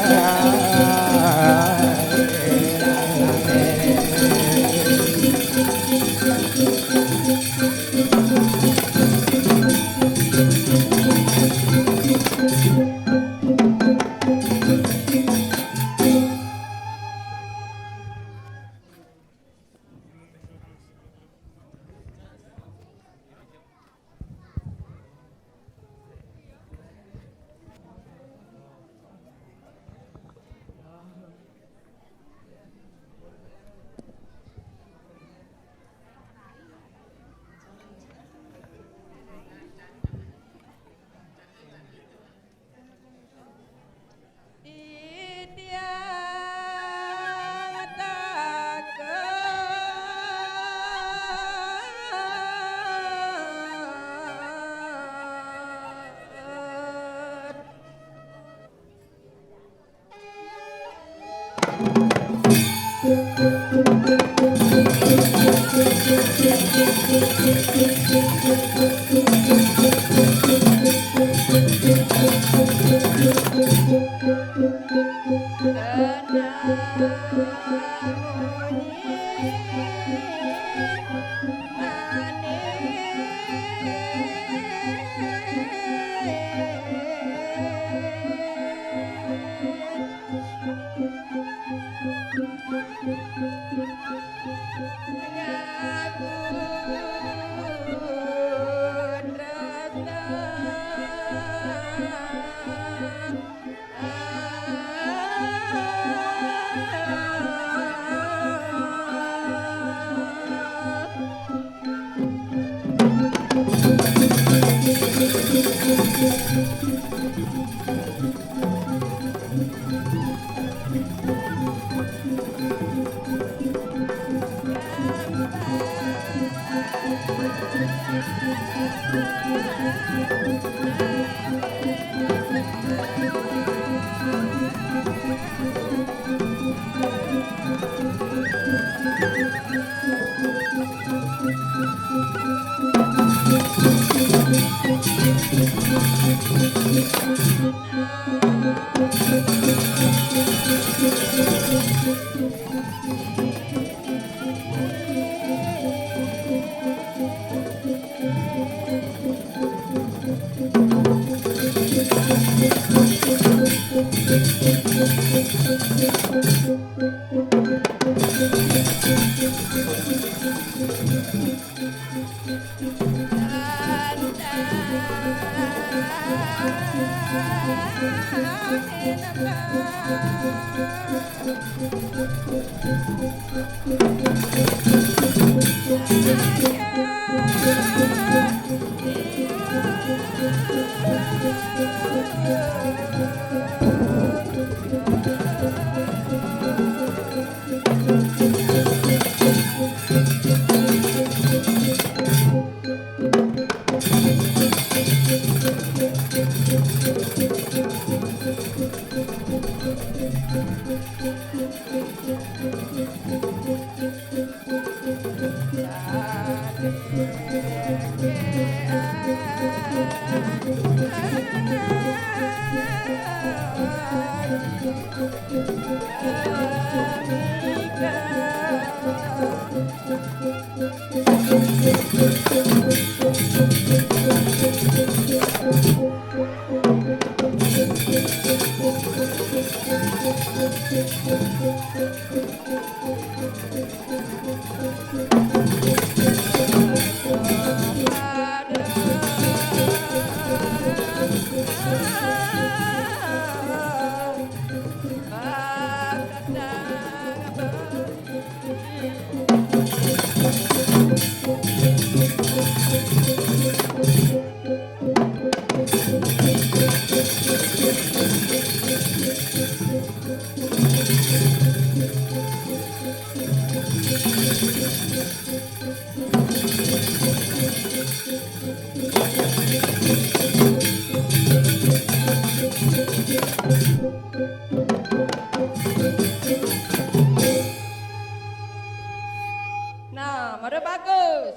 Nah, mara bagus.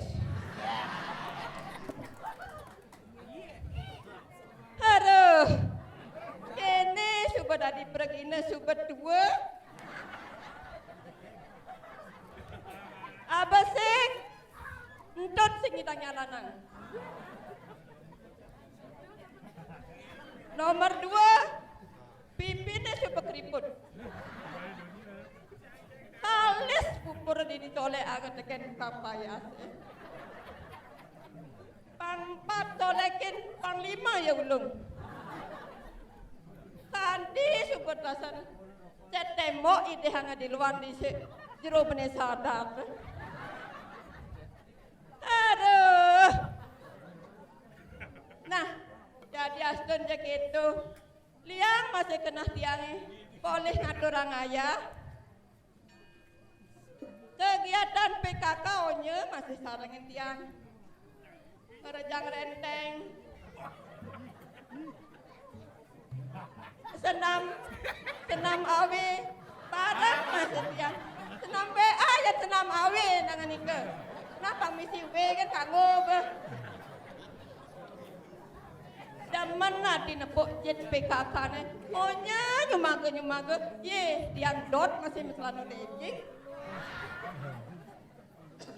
Aduh. Kéné suba dadi pragina suba tua. Abesik. Entut sing nyidang lanang. Nomor dua, pipiné suba keriput. Alis pupur dini colek aga tekén kapayasé. Pang empat colekin, pang lima ya ulung. Kanti suba tasan. Cet témbok idih anga di luar di si-, jero bené sadar. Aduh. Nah, jadi astun ja kéto. Liang masih keneh tiangé. Polih ngaturang ayah. Kegiatan P K K onya masih sarengin tiang. Ngerejang renteng. Senam, senam awe, bareng masih tiang. Senam W A ya senam awe nangan nika. Nah, pang misi W kan kanggo beh. Demen ati nepuk jit P K K-né. Onya nyumaga-nyumaga. Yé, tiang dot masih maselana lejing.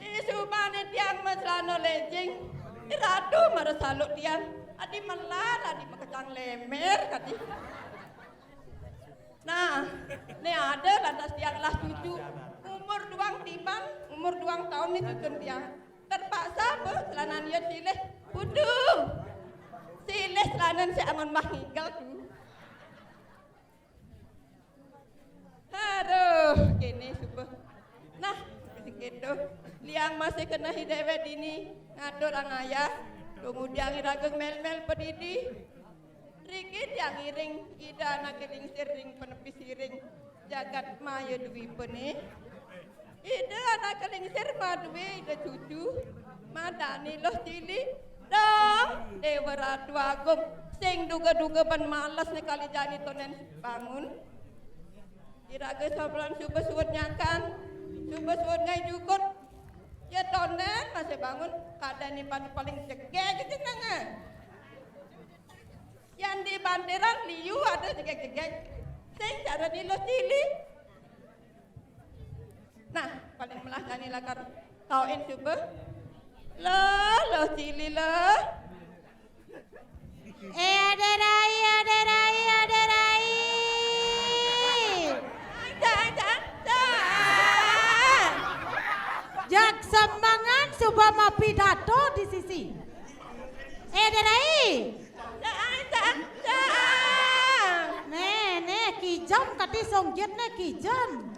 Ih, subané tiang maselana lejing. Ih, radu mara saluk tiang. Adi melar, adi makecang lemer, kadi. Nah, né ada lantas tiang lah cucu. Umur duang tiban, umur duang taun né cucun tiang. Terpaksa, Bu, selanan ia silih. Budu. Silih selanan si angon mah ngigel, Bu. Aduh, kéné suba. Nah, sing kéto. Liang masih keneh déwék dini ngaturang ayah. Kemudian iraga mel-mel padidi. Riki tiang iring, Ida anaké lingsir ring panepi siring jagat maya dwipané. Ida anaké lingsir madué Ida cucu, madani Luh Cili, dong Déwa Ratu Agung, sing duga-duga ban males né kali jani tondén bangun. Iraga sampun suba suud nyakan, suba suud ngaé jukut. Ya tondén masih bangun, kadén iban paling jegég jenengé. Yan di bantiran liu ada jegég-jegég. Sing cara di Luh Cili. Ah, nani lakar kau en coba. Loh, loh, Cili loh. Eh, Ade Rai, Ade Rai, Ade Rai. Aja, aja, aja. Jak semengan suba mapidato di sisi. Eh, Ade Rai. Aja, aja, aja. Né, né, kijem kati songgit né, kijem.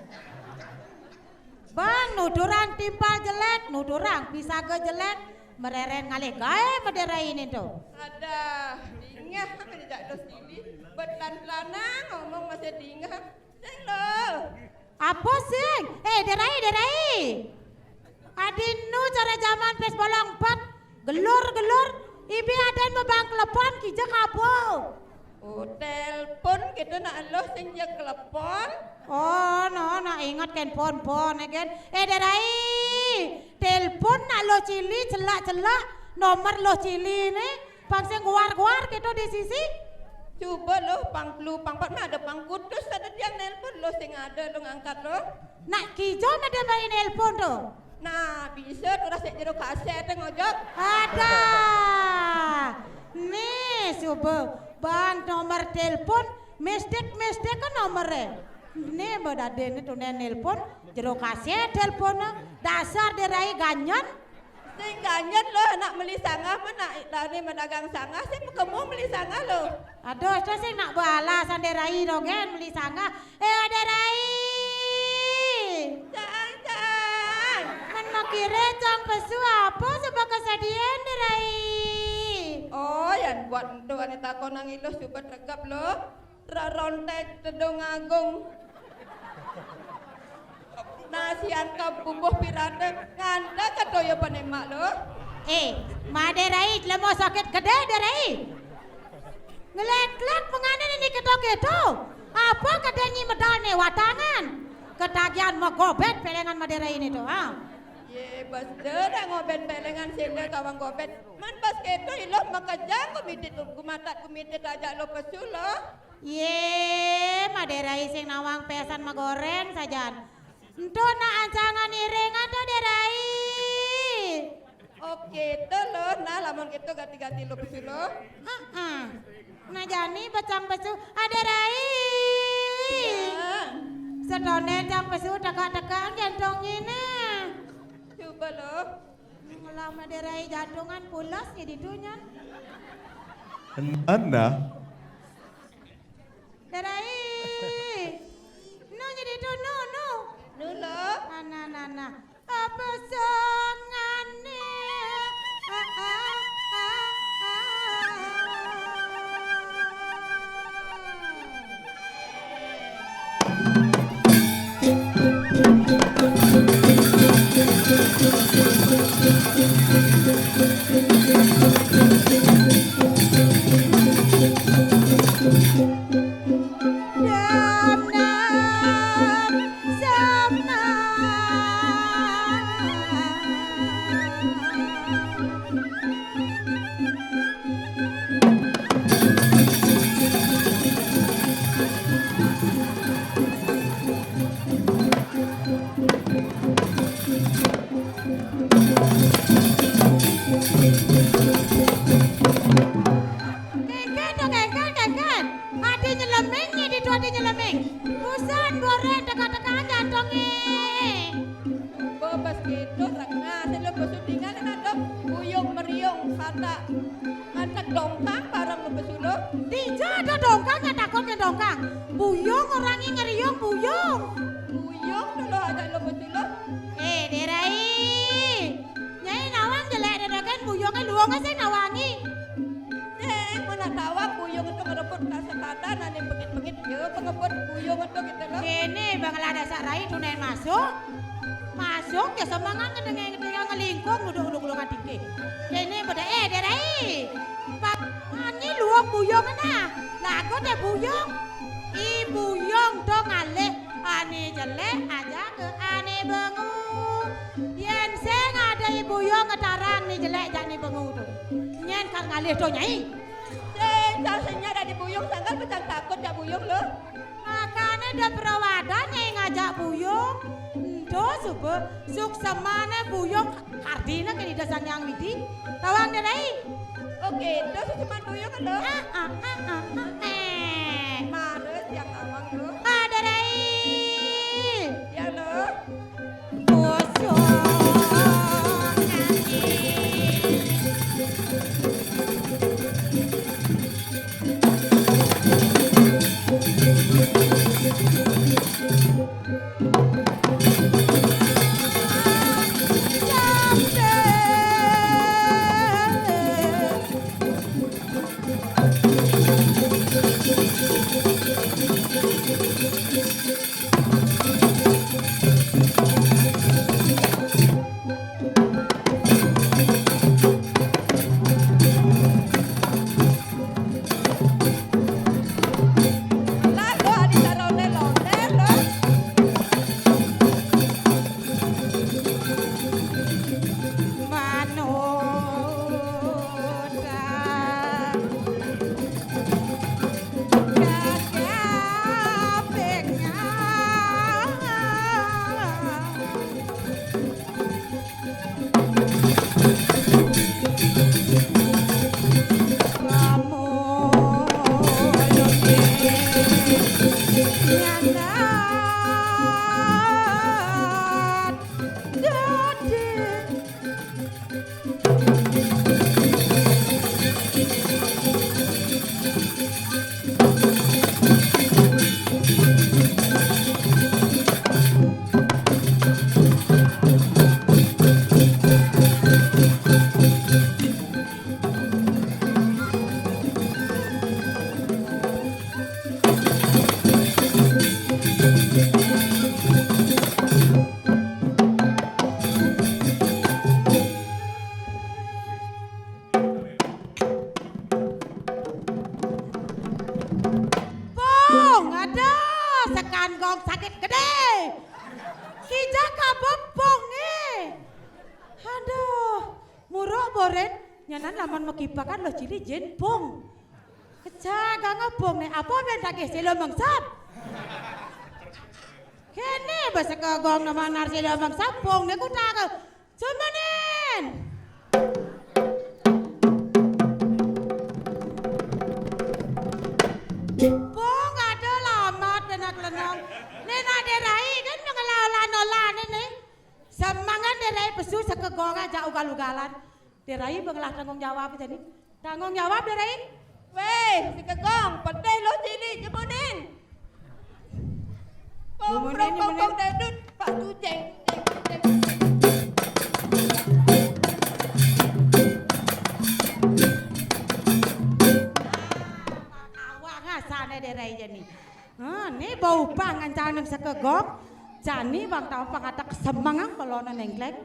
Bang, nuturang timpal jelék, nuturang pisaga jelék, mareren ngalih gaé Madé Rai né to. Adah, dingeh aja jak dos dini. Bet lan-lanan ngomong masih dingeh. Sing lo. Apa sing? Eh, Dé Rai, Dé Rai. Adi nu cara jaman pés bolong pet. Gelur, gelur. Ibi adén mabang telepon, kija kabo. Oh, telepon gitu nak lo sing ja telepon. Oh, no, nak inget kan pon-pon, ya kan? Eh, Dé Rai. Telepon nak lo Cili, celak-celak. Nomor lo Cili né. Pang sing guar-guar gitu di sisi. Coba lo pang telu, pang pat, nah ada pang kutus, ada tiang nelpon lo sing ada lo ngangkat lo. Nak kijo ada main nelpon tuh. Nah, bisa tuh rasa jero kasét tuh ngojok. Ada. Nih, coba bang nomor telepon, mistik-mistik kan nomornya. Nih, Mbak Dade ini tuh nelpon, jero kasét telepon, dasar Dé Rai ganyan. Sing ganjen lo, nak meli sangah mah, nak tani madagang sangah, sing kemu meli sangah lo. Aduh, itu sing nak balasan Dé Rai dogén meli sangah. Eh, Dé Rai. Cang, cang. Men makire cang pesu apa sebab kesedihan Dé Rai? Oh, yan buat ento ane takon nang iluh coba tegep lo. Rerontek Tedung Agung. Nasian ka bubuh pirate nganda katoya panemak lo. Eh, Madé Rai, lemo sakit gedé, Dé Rai. Ngelek-lek penganan ini keto-keto. Apa kadén nyi medal né watangan? Ketagihan magobet pelengan Madé Rai ini tuh, ha. Ye, bas dera ngobet pelengan sila kawang gobet. Man bas keto iluh makejang gumitit gumatat gumitit aja lo pesu lo. Ye, Madé Rai sing nawang pesan magoreng sajan. Ento nak ancangan iringan to, Dé Rai. Oke, to lo, nah lamun gitu ganti-ganti lo pesu lo. Heeh. Nah jani becang pesu, Adé Rai. Ya. Setone cang pesu teka-teka gentong ini. Coba lo. Ngelah Madé Rai jantungan pulas ya ditunya. Anda. Dé Rai. Nu jadi tu, nu, nu. Nu lo. Nana, nana. Apa sangane? Ah, ah, ah, ah. Kengken to, kengken, kengken. Adi nyeleming, nyidi tu adi nyeleming. Busan boren teka-teka jantonge. Bebas gitu, rengah. Sing lo pesu tingan ada buyung meriung kata. Antek dongkang bareng lo pesu lo. Dija ada dongkang yang takutnya dongkang. Buyung orangnya ngeriung buyung. Buyung dulu ada lo pesu lo. Eh, Dé Rai. Nyai nawang jelek dadakan buyunge luwunge sing nawangi. Eh, mana tawang buyung itu ngerebut ka sekatan ane bengit-bengit ya pengebut buyung itu gitu lo. Kene bang lada sak rai tunen masuk. Masuk ya semangat ngedenge-ngedenge ngelingkung duduk-duduk ulung atike. Kene beda eh Dé Rai. Pak, ane luwung buyung nah. Lagu te buyung. I buyung to ngalih ane jelek aja ke ane bengu. Yen sing ada i buyung ngetarang ni jelek jak ni bengu tu. Nyen kal ngalih to nyai. Sing sal senyap dadi buyung sangkal pecang takut jak buyung lo. Makane da perawatan nyai ngajak buyung. Ento Suba, suksmane buyung hardine kene Ida Sang Hyang Widi. Tawang Dé Rai. Oke, terus suksman buyung kan, Lho? Ah, ah, ah, ah, ah. Eh. Mara yang awang, Lho. Ah, Dé Rai. Ya, Lho. Kosong. Pung, aduh, sekan gong sakit gedé. Kija kabepung, eh. Aduh, muruk boren, nyanan lamun makipakan Luh Cili jin pung. Kejagang pung né, apa ben dagih sila mengsat? Kéné basa kagong nama nar sila mengsat pung né kutaka. Sumanen. Pung ada lamat benak lenong. Né nak Dé Rai kan ngelola-nola né. Semangan Dé Rai pesu sekegong aja ugal-ugalan. Dé Rai bengelah tanggung jawab jani. Tanggung jawab Dé Rai. Wéh, sekegong, pedih Luh Cili, jemunin. Jemunin, jemunin. Pong, pong, pong, dedut, Pak Tuceng. Awak ngasane Dé Rai jani. Ha, né bau pang ancangan sekegong. Jani bang tau pangatek semeng kaloné nengkleng.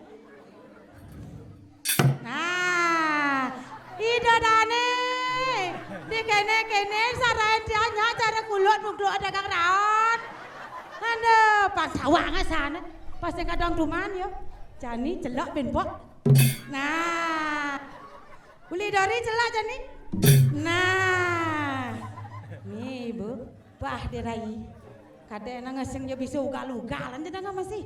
Nah, Ida dané. Di kéné-kéné sarain dia nya cara kulut mungkluk dagang raon. Aduh, pas awak ngasane. Pas sing kadang duman ya. Jani celok ben pok. Nah. Uli dori celok jani. Nah. Nih, Bu. Bah, Dé Rai. Kadé nang ngesing ya bisa ugal-ugalan jenengan masih.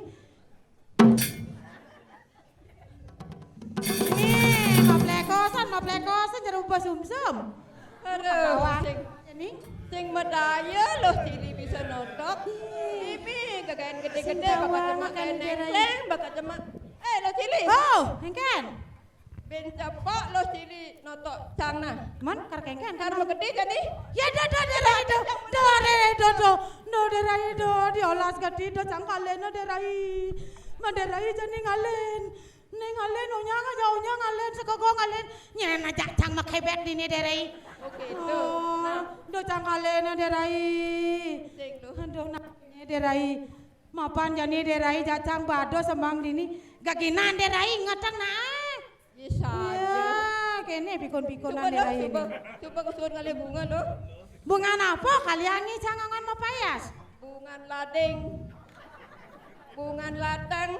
Nih, maplekosan, maplekosan jero ubah sumsum. Aduh, sing, ini sing medaya Luh Cili bisa notok. Ini gagayan gedé-gedé bakal demak eneng, bakal demak. Eh, Luh Cili. Oh, engken. Ben cepok Luh Cili notok cangna. Man, kar kengken, kar megedé jani. Ya, dah, dah, Dé Rai, dah. Dah, Dé Rai, dah, dah. No, Dé Rai, dah, diolas gedé, dah, cangkalen, no, Dé Rai. Man, Dé Rai, jani ngalen. Né ngalen, unyang aja, unyang ngalen, sekegong ngalen. Nyen aja cang makebet dini, Dé Rai. Oke, tuh. Oh, nah. Dah, cangkalen, no, Dé Rai. Sing, tuh. Aduh, nah, né, Dé Rai. Mapan jani Dé Rai jacang bado sembang dini. Gaginan Dé Rai ngeteng nah. Bisa aja. Ya, kéné pikun-pikunan Dé Rai ini. Coba, coba kesuwun ngalih bunga, Lho. Bungan apa kalian ngi cangangan mapayas? Bungan lading. Bungan lateng.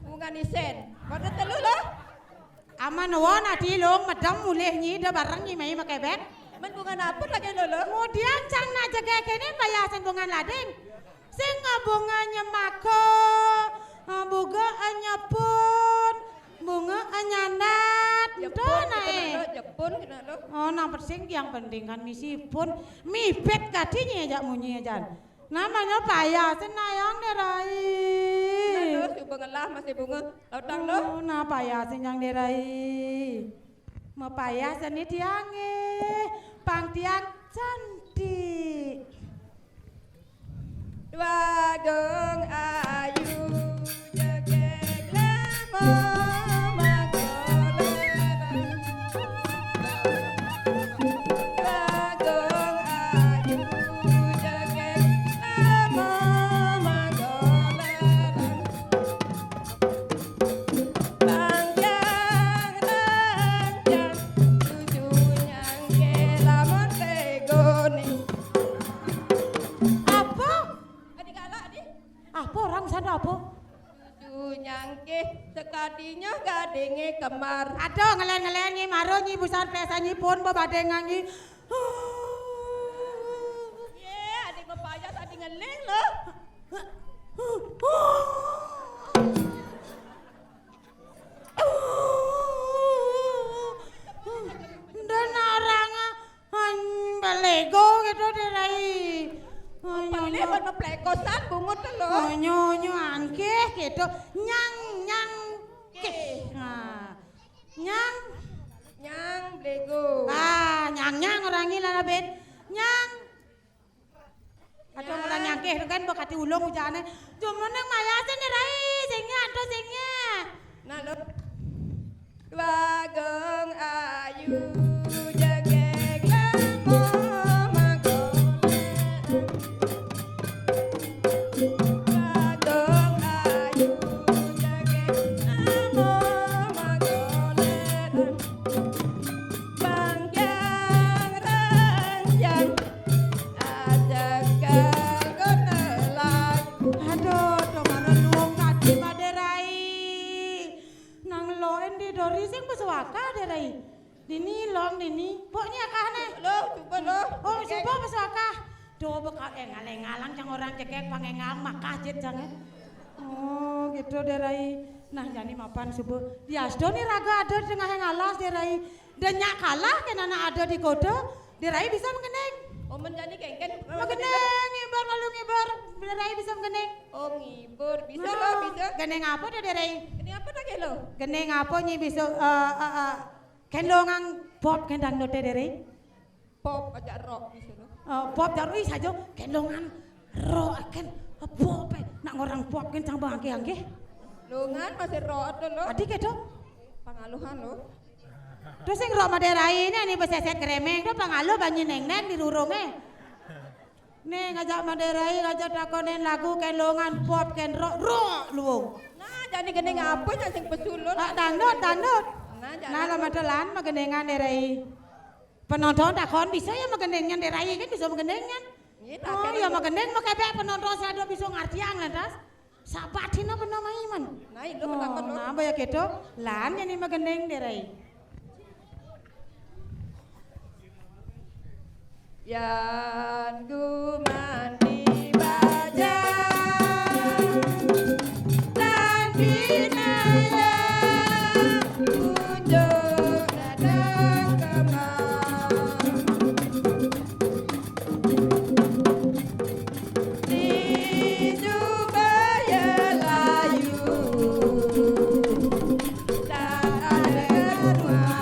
Bungan isen. Pada telu, Lho. Aman won adi lung medem mulih nyi da bareng nyi mai makebet. Men bungan apa lagi lho, lho? Kemudian cang nak jegegene bayasin bungan lading. Sing bunga nyemaka, Sing yang penting kan misi pun mibet kati nyi ajak munyi ajan. Namanya payah senayang Dé Rai. Nah, lho, suba ngelah masih bunga. Lautang lho. Oh, nah payah senang Dé Rai. Mapayah seni tiangé. Pang tiang cantik. Dwagung ayu jegég lemo magoleran. Dwagung ayu jegég lemo magoleran. Panjang ranjang cucu nyangké lamun tegoné. Apa? Adi galak, Adi. Apa orang sana apa? Cucu nyangké sekadinya gadingé kembar. Aduh, ngelén-ngelén nyi maro nyi busan pesan nyi pun bebadéngan nyi. Yé, Adi mapayah, Adi ngeling lho. Dan orang, ah, han, belego gitu Dé Rai. Pelé pun maplekosan bungut lho. Oh, nyo, nyo angkih gitu. Nyang, nyang, kih. Nah. Nyang. Nyang belego. Ah, nyang, nyang orang ini lah, Ben. Nyang. Ada orang nyangkih tu kan, bekati ulung ujané. Jumeneng maya sini, Rai, sing nyan, tu sing nyan. Nah, lho. Dwagung ayu jegég lemo magoleran. Dwagung ayu jegég lemo magoleran. Panjang ranjang ajagal kena layu. Aduh, domara luung tadi Madé Rai. Nang loen di dori sing pesuaka Dé Rai. Dini long dini. Poknya akahné. Lho, coba lho. Oh, coba pesuaka. Duh, bekal éngal-éngalang cang orang jegég pangéngal makah jit cang, eh. Oh, gitu Dé Rai. Nah, jani mapan subuh. Diasdo ni raga ada di tengah yang alas Dé Rai. Dan nyak kalah kén anak ada di kota. Dé Rai bisa menggending. Oh, men jani kéngkén. Menggending, ngibur malu ngibur. Dé Rai bisa menggending. Oh, ngibur. Bisa lho, bisa. Gending apa tuh Dé Rai? Gending apa tak lo? Gending apa nyi bisa, eh, eh, eh, kén longang pop kén dangdut Dé Rai? Pop aja rock di sini. Eh, pop jaru ih saja, kén longan rock kén pop, eh. Nak ngorang pop kén cang bangke angke. Longan masih rock tuh lo. Adi kéto. Pangaluhan lo. Terus sing rock Madé Rai ini, ini beseset gremeng tuh pangaluh banyi neng-neng di rurungé. Nih ngajak Madé Rai, ngajak takonin lagu kén longan pop kén rock, rock luung. Nah, jadi gending apa yang sing pesulun? Ah, dangdut, dangdut. Nah, jadi nah, lo matelan magendingan Dé Rai. Penonton takon bisa ya magendingan Dé Rai kan bisa magendingan. Iya, oh, ya magending mau kebek penonton saya ada bisa ngartiang lantas. Sabatina bener maiman. Nah, itu penakon lo. Nah, apa ya gitu? Lan ini magending Dé Rai. Yan gumanti baja lan binaya unjuk datang kemang. Di Jubaya Layu tak ada rumah.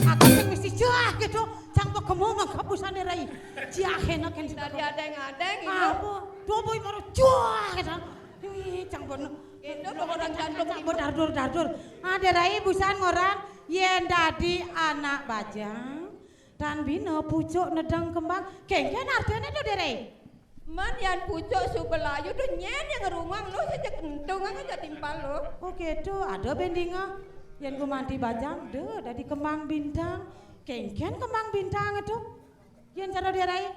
Aku sing mesti jah gitu, cang pegemu mangkep busane Rai. Jah enak kan. Tadi ada yang ada yang gitu. Apa? Dua boy baru jah gitu. Ih, cang bono. Itu orang jantung cang bono dardur dardur. Ada Rai busan ngoran yen dadi anak bajang. Tan bina pucuk nedang kembang. Kengken artine to, Dere? Man yan pucuk suba layu to nyén yang ngrunguang lo sejak entung aja timpal lo. Oh, kéto, ada bendinga. Yén gumanti bajang, da dadi kembang bintang. Kénkén kembang bintang to? Yén cara Dé Rai.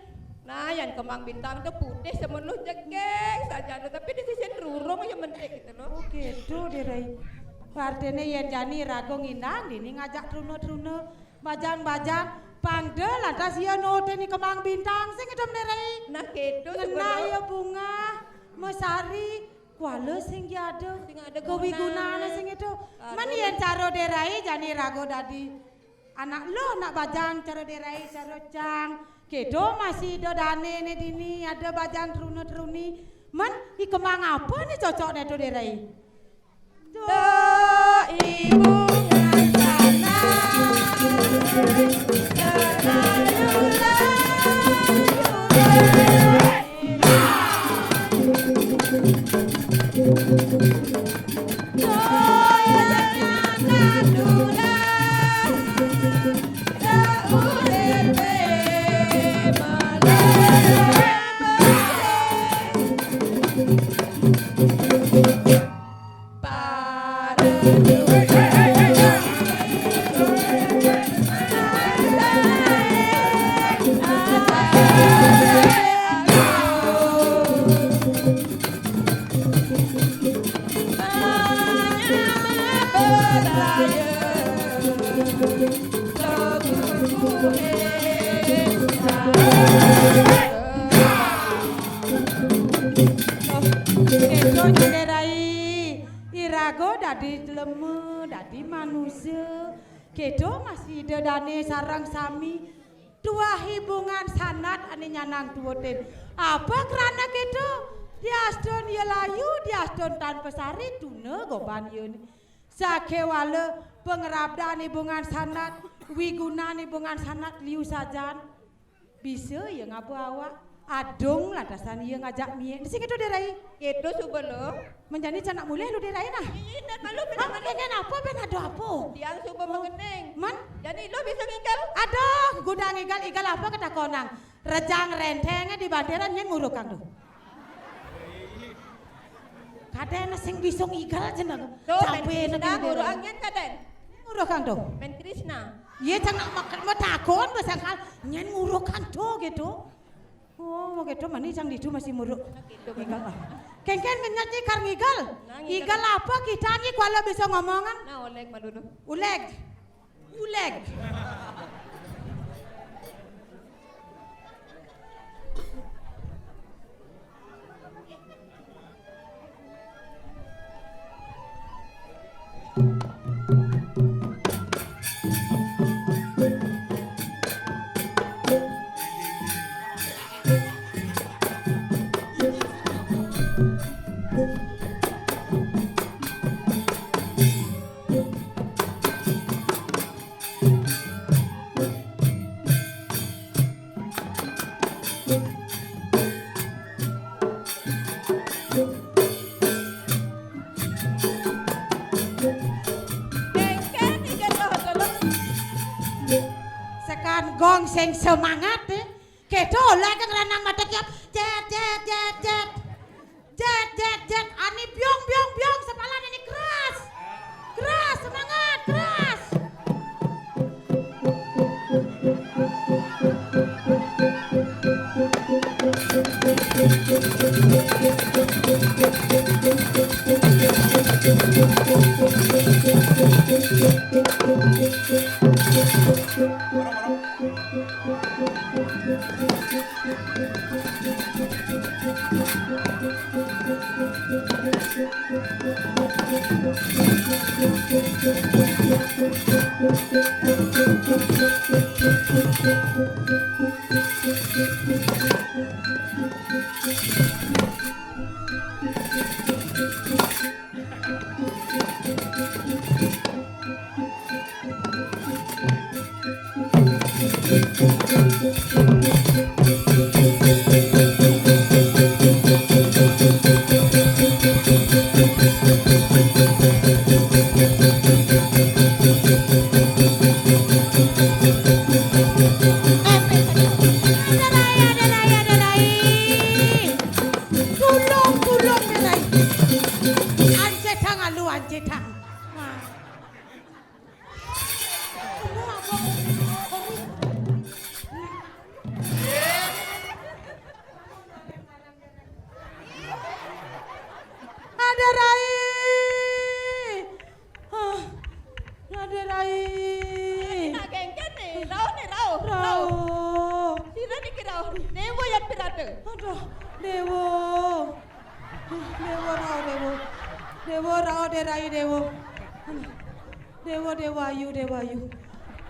Nah, yan kembang bintang to putih semenuh jegég saja to, tapi di sisin rurung ya mentik gitu lo. Oh, kéto, Dé Rai. Artiné yén jani raga ngindang, dini ngajak truna-truna. Bajang-bajang, pang da lantas ia nutin kembang bintang sing idup Dé Rai. Nah, kéto. Ngenah sebenarnya ia bungah, mesari, kuala sing ia ada. Sing ada kewigunané guna. Sing idup. Aduh. Men yén cara Dé Rai jani raga dadi anak lo, anak bajang cara Dé Rai, cara cang. Kéto masih ada dané né dini, ada bajang truna-truni. Men, i kembang apa né cocok né to Dé Rai? Tuk ibu ngan sanak, selalu layu. Toya ngan duda, seurip malem. Kéto Dé Rai, iraga dadi lema, dadi manusa. Kéto masih ida dané sareng sami tuah i bungan sanat ané nyanang tuutin. Apa krana kéto? Diastun ia layu, diastun tan pasari, tuna goban ia. Sakéwala pangrabdan i bungan sanat, wigunan i bungan sanat liu sajan. Bisa ia ngaba awak, adung lantasan ia ngajak miik. Sing kéto Dé Rai. Kéto suba lo. Men jani cang nak mulih lo Dé Rai nah. Ih, nak malu. Hah, malu. Kénkén apa, bén ada apa? Tiang suba mengening. Men? Jani lo bisa ngigal? Aduh, guda ngigal, igal apa katakonang. Rejang rentengé di banteran nyén ngurukang to. Kadén sing bisa ngigal jeneng. To, Mén Krisna ngurukang nyén kadén. Ngurukang to. Mén Krisna. Iya, cang nak mak-, matakon basangkal nyén ngurukang to kéto. Oh, kéto mani cang ditu masih muruk. Kéto, kéto. Kénkén ngenyat nyé kar ngigal. Nah, ngigal. Igal apa kita nyé kuala bisa ngomongan? Nah, uleg malu to. Uleg. Uleg. Sekan gong sing semangat, eh. Kéto lagi ngeranang mata kiap. Jet, jet, jet, jet. Jet, jet, jet. Ani biong, biong, biong. Sepalan ini keras. Keras, semangat, keras. Nak kéngkén né, rauh né, rauh, rauh. Rauh. Sira niki rauh. Déwa yan pirata. Aduh, Déwa. Déwa rauh, Déwa. Déwa rauh, Dé Rai, Déwa. Aduh. Déwa, Déwa ayu, Déwa ayu.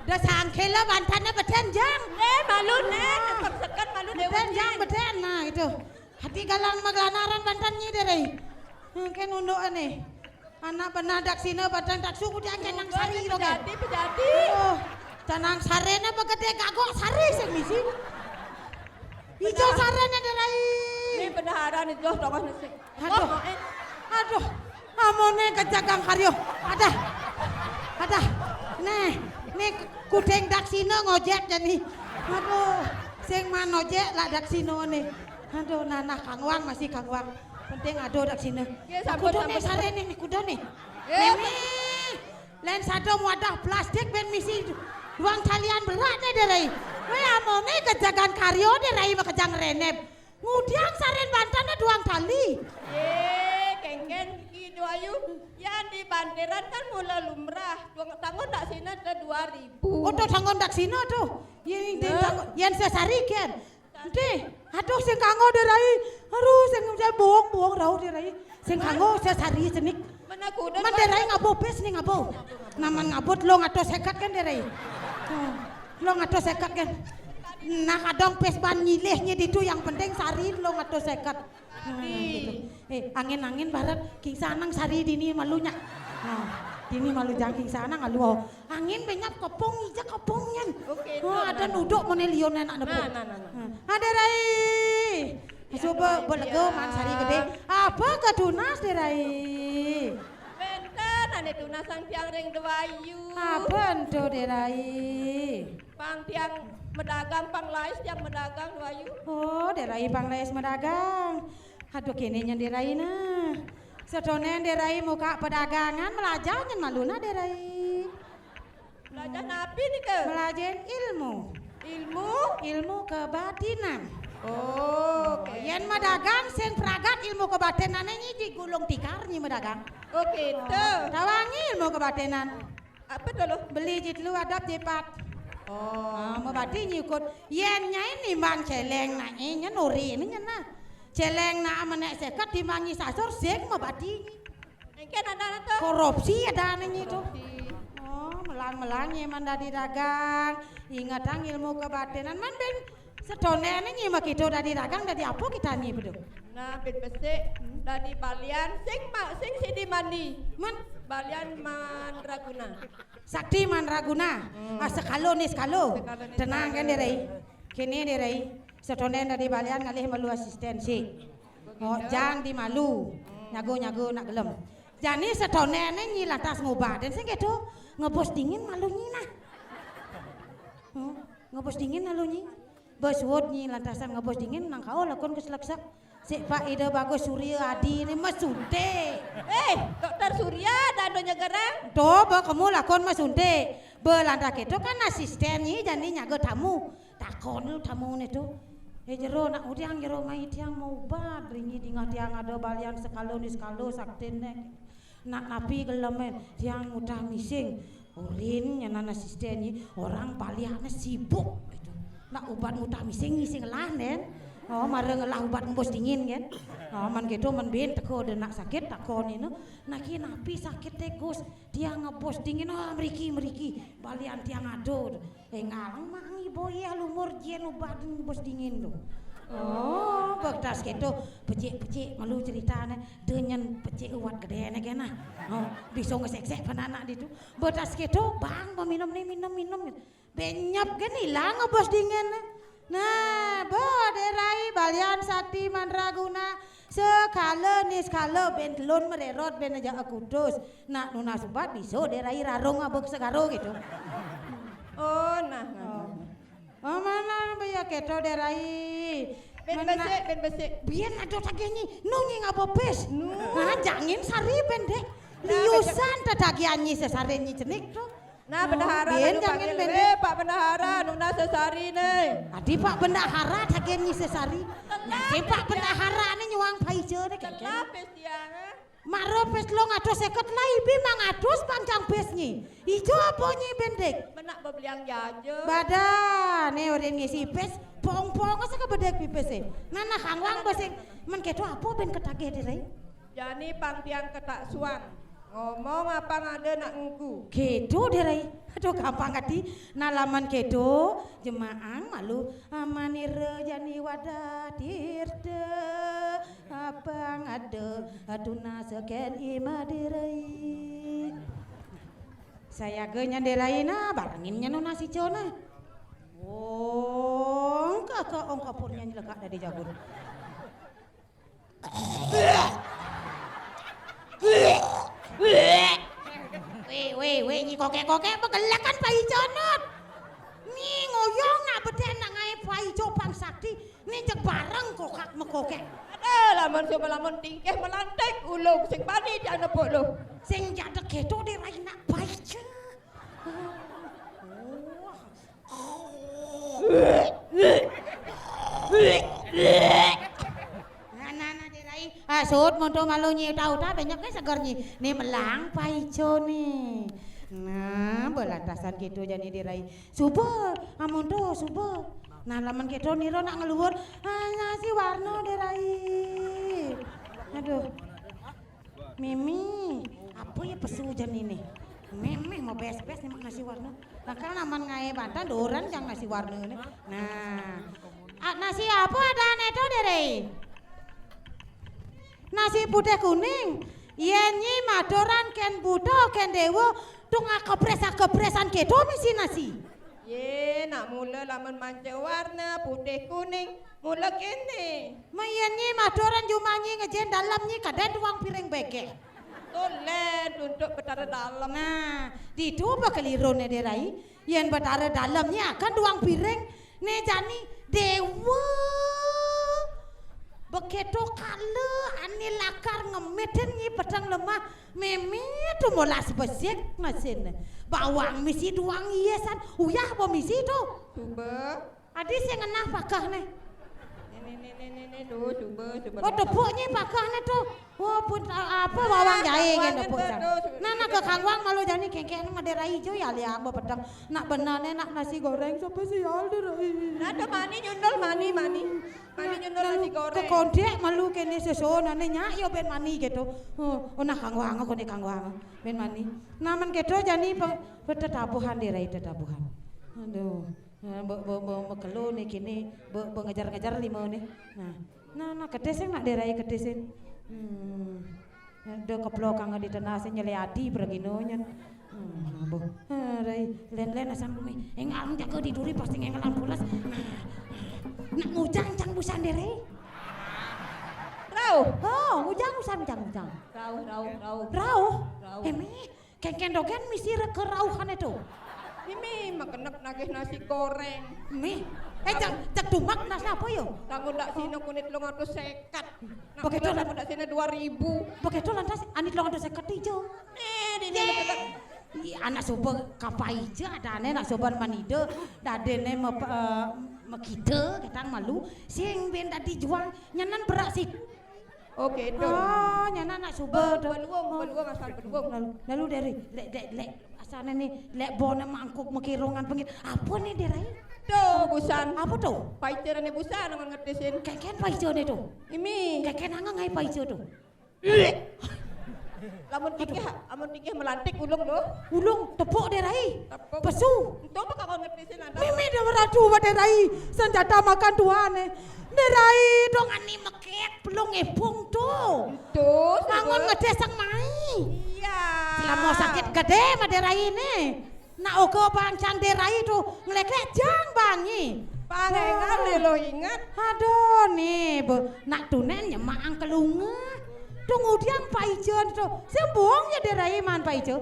Dah sangkela bantanné bedén, Jang. Né, malu, né. Nah. Peksekan malu, Déwa, bedén, Jang, né. Bedén. Nah, itu. Hati galang maglanaran bantan nyi, Dé Rai. Hmm, kén unduk ané. Anak benah daksina bantan taksu kudiang kén nang sari ro kén. Pejati, pejati. Oh, canang saréné begedé gagok sari sing misi. Ijo saréné, Dé Rai. Né bendaharan ijo tongos né sing. Aduh. Oh, eh. Aduh. Amoné kejagang karya. Adah. Adah. Né, né kudéng daksina ngojék jani. Aduh, sing manojék lah daksina né. Aduh, nah, nah, kangwang masih kangwang. Penting ada daksina. Nggih, sampun, kuda né, sampun. Saré né, kuda né. Eh, Mémé. Lén sada wadah plastik bén misi duang talian berat né, Dé Rai. Wéh, amoné kejagan karya, Dé Rai, makejang renep. Ngudiang sarén bantanné duang tali. Yé, kéngkén Ki Déwa ayu. Yan di bantéran kan mula lumrah. Duang tangun daksina té dua ribu. Oh, to tangun daksina to. Yén, yén, nah. Tangun, yén sesari kén. Dé, aduh sing kanggo, Dé Rai. Aduh sing buang-buang rauh, Dé Rai. Sing kanggo sesari cenik. Mana kuda, man, Dé Rai ngabo pés né ngabo. Naman ngabo telung atus séket kén, Dé Rai. Hmm. Telung atus séket kén. Nah, kadang pés ban nyilih nyi ditu, yang penting sari telung atus séket. Nah, gitu. Eh, angin-angin barat, King Sanang sari dini malu nyak. Nah, dini malu jang King Sanang alu. Angin benyap kepung ija kepung nyen. Oké, oh, nah, ada nah, nuduk nah. Moné liun enak nepuk. Nah, nah, nah, nah. Hmm. Ada Rai. Ya, coba Rai, belega ya. Man sari gedé. Apa ketunas, Dé Rai? Bénten, ané tunasang tiang ring Déwa ayu. Apa ento, Dé Rai? Pang tiang medagang, pang lais tiang medagang, Déwa ayu. Oh, Dé Rai pang lais medagang. Aduh, kéné nyen Dé Rai nah. Sedonén Dé Rai muka pedagangan, melajah nyen malu nah, Dé Rai. Melajah napi nika? Melajahin ilmu. Ilmu? Ilmu kebatinan. Oh, oké. Yén medagang sing pragat ilmu kebatinan nyi, nyi gulung tikar nyi medagang. Oké, to. Tawangi ilmu kebatinan. Apa to, Luh? Beli ji telu adep ji pat. Oh. Ah, mabati nyi ukut. Yén nyai nimbang céléng naé nyen ori né nyen nah. Céléng naé menék séket timbang nyi sasur sing mabati nyi. Éngkén adané to? Korupsi adané nyi to. Korupsi. Oh, melang-melang nyi man dadi dagang. Ingetang ilmu kebatinan man bén sedonén nyi makitu dadi dagang dadi apa kita nyi bedu? Nah, bén besik dadi balian sing ma-, sing sidi mandi. Man? Balian mandraguna. Sakti mandraguna. Hmm. Ah, sekalo né sekalo. Sekalo né sekalo. Tenang kén, Dé Rai. Kéné, Dé Rai. Sedonén dadi balian ngalih malu asistén sik. Oh, jang di malu. Nyago-nyago nak gelem. Jani sedonén nyi lantas ngobatin sing kéto. Ngebus dingin malu nyi nah. Hmm, ngebus dingin malu nyi. Besuud nyi lantasan ngebus dingin nang kaul lakon kesleksek. Sik Pak Ida Bagus Surya Adi né masuntik. Eh, Dokter Surya, dano nyegerang. To, ba kemu lakon masuntik. Ba lantas kéto kan asistén nyi jani nyaga tamu. Takon lu tamuné to. Eh, jero nak udiang jero mai tiang mau ubat, ringi dingah tiang ada balian sekalo né sekalo saktiné. Nak napi gelemé tiang ngutah mising. Urin nyanan asistén nyi, orang baliané sibuk gitu. Nak ubat ngutah mising nyi sing ngelah nén. Oh, mara ngelah ubat ngembus dingin kan. Oh, man kéto man bén teka ada nak sakit takon ina. Nak ki napi sakit té, Gus? Tiang ngebus dingin, oh, mriki, mriki. Balian tiang ada. Eh, ngalang mangi boyéh lumur jén ubat bos dingin to. Oh, bektas kéto, becik-becik malu ceritané. Dé nyén becik uwat gedéné kéné. Oh, bisa ngesék-sék penanak ditu. Bektas kéto, bang, ba minum né, minum, minum. Benyep gén ilang bos dingin. Nah, ba Dé Rai balian sakti mandraguna. Sekala niskala bén telun merérot bén aja akutus. Nak nunas ubat bisa Dé Rai rarung abek segaro gitu. Oh, nah, nah, nah. Oh, mana ba ya kéto Dé Rai. Bén besik, bén besik. Biyen ada tagih nyi, nu nyi ngaba pis. Nu. Nah, jangin sari bén, Dék. Nah, liusan tetagihan nyi sesari nyi cenik to. Nah, bendahara, bén lalu jangin panggil, bén, Dék. Eh, Pak Bendahara, nunas sesari né. Adi Pak Bendahara tagih nyi sesari. Telah, nah, si Pak Bendahara né nyuang paica né, Kak. Telah pis tiang, eh. Maro pis telung atus seket lah ibi mang atus panjang pis nyi. Ijo apa nyi bendik? Menak bebeliang jaja. Bada, ne orin ngisi pis, pong-pong saka bedek pipis e. Nah, nah, kangwang besing. Men keto apa ben ketagih diri? Jani pang tiang ketak suan. Ngomong apa ngada nak engku. Keto diri. Aduh, gampang ati. Nah, laman keto, jemaang malu. Amanira jani wadah tirta. Apa ngada tuna seken ima dirai. Sayaga nyan dirai na, barangin nyan nasi cona. Ong kaka ong kapur nyan lekak dadi jagur. Weh, weh, weh, nyi kokek-kokek begelekan pai conot. Nyi ngoyong nak bedek nak ngai pai jo pang sakti. Ni cek bareng kokak mekokek. Aduh, lamun suba lamun tingkeh melantik ulung sing bani jana puluh. Sing jadek keto dirai nak baca. Nah, nah, nah, dirai. Ah, sut, monto malu nyi uta-uta, banyak ke seger nyi. Ni melang paijo ni. Nah, belantasan gitu jani dirai. Suba, amun tu, suba. Nah, lamun keto nira nak ngeluhur, ah, nasi warna deh, Rai. Aduh. Mimi, apa ya pesu jan ini? Mimi mau bes-bes nih mak nasi warna. Nah, kan aman ngae bantan doran jang nasi warna ni. Nah. Ah, nasi apa ada neto deh, Rai? Nasi putih kuning. Yen nyi madoran ken buta ken dewa, tung akepres-akepresan keto misi nasi. Ye, nak mula lamun manca warna putih kuning, mula kene. Mayen nyi madoran jumah nyi ngejen dalam nyi kaden duang piring bege. Tulen untuk betara dalam. Nah, ditu bekelirune derai. Yen betara dalam nyi akan duang piring. Ne jani dewa. Beketo kala ani lakar ngemiten nyi petang lemah. Mimi tu molas besik masin. Bawang misi duang iyesan. Uyah apa misi tu? Suba. Adi sing ngenah pakah ne. Ni, ni, ni, ni, ni, ni, tu, suba, suba. Oh, tepuk nyi pakah ne tu. Oh, pun a-, apa bawang jahe kan tepuk jan. Nah, nak ke kangwang malu jani kengkeng ni made rai jo ya liang bepedang. Nak benar ne nak nasi goreng spesial deh rai. Nah, tu mani nyundul, mani, mani. Mani nyundul nasi goreng. Kekondek malu kene sesonane nyak yo ben mani gitu. Oh, oh, nah kangwang aku ni kangwang. Ben mani. Naman gitu jani pe-, petetabuhan deh rai tetabuhan. Aduh. Nah, be, be, be, mekelo ni kini, be, be ngejar-ngejar lima ni. Nah. Nah, nah, kedis sing nak dirai kedis sing. Hmm. Do keplo kang di tanah sing nyele ati pragino nyen. Hmm, abuh. Ah, rai, len-len asam bumi. Engal jaga di duri pasti engalan pulas. Nah. Nak ngujang cang busan dirai. Rauh. Oh, ngujang busan cang ngujang. Rauh, rauh, rauh. Rauh. Rauh. Eme. Kengken dogen misi reke rauhan itu. Ini makenek nagih nasi goreng. Nih, eh, cek, cek dumak nasi apa yo? Tanggung dak sini kunit lu ngatus sekat. Nah, begitu lah. Tanggung dak sini dua ribu. Begitu lantas anit lu ngatus sekat ijo. Eh, di ini. Iya, anak soba kapaija ada ane nak soba manida dadene me, eh, mekida ketang malu sing ben dadi juang nyanan berak sih. Oke, tu. Oh, nyana nak suba tu. Beluung, oh. Beluung asal beluung. Lalu, lalu dari lek, lek, lek asane ni lek bone mangkuk mekirongan pengit. Apa ni dirai? Tu busan. Apa tu? Paica ni busan ngan ngetisin. Keken paica ni tu. Imi. Keken anga ngai paica tu. Lamun tingkih, amun tingkih melantik ulung tu. Ulung tepuk dirai. Tepuk. Pesu. Entu apa kau ngetisin anda? Mimi dia beradu pada rai. Senjata makan tuan eh. Dirai dong ani mekek pelung epung tu. Entu. Bangun ngedesang mai. Iya. Selama sakit gede mah dirai ni. Nak ogo bang cang dirai tu ngeleklek jang bangi. Pangengan ni lo ingat. Aduh ni be nak tunen nyemak angkelunga. Tunggu diang paijen tu. Sembung ya dirai man paijen.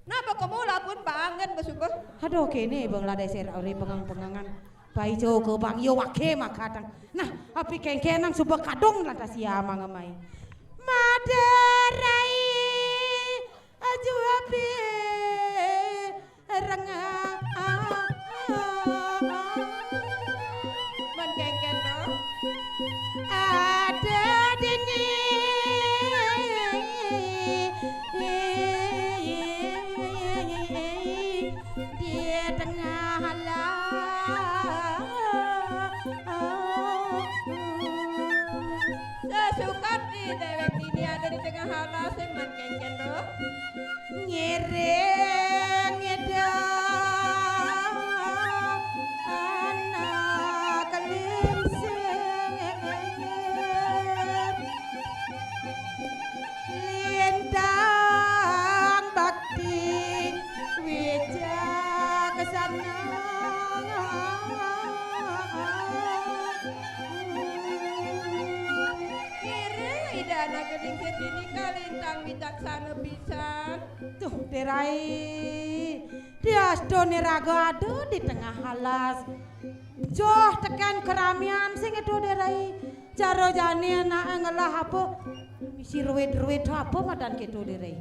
Napa kamu lagun bangen besuka? Aduh kene bang ladai serak ori pengang-pengangan. Paijo ke bang yo wake makatang. Nah, api kengkenang suba kadung lantas ya mangemai. Maderai aju api rengah. Man kengken no. Ada dini. Halah sing mangkengken to. Ngiring ngidang anak lingsir. Lintang bakti wicaksana. Ngiring Ida Anak Lingsir dini kalintang wicaksana pisan. Tuh, Dé Rai. Diastune raga ada di tengah alas. Joh tekén keramian sing kéto, Dé Rai. Cara jani anaké ngelah apa? Misi ruwit-ruwit apa madan kéto, Dé Rai?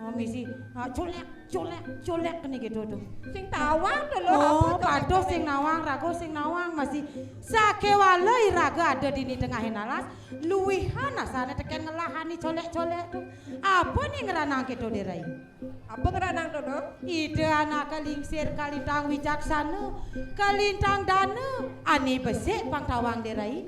Oh, misi, ah, colek, colek, colek kéné kéto to. Sing tawang to lho, oh, apa to patuh sing nawang, raga sing nawang, masih sakéwala iraga ada dini tengahing alas, luwihan asané tekén ngelahani colek-colek to. Apa né ngranang kéto, Dé Rai? Apa ngranang to, Dong? Ida Anak Lingsir kalintang wicaksana, kalintang dana, ané besik pang tawang, Dé Rai.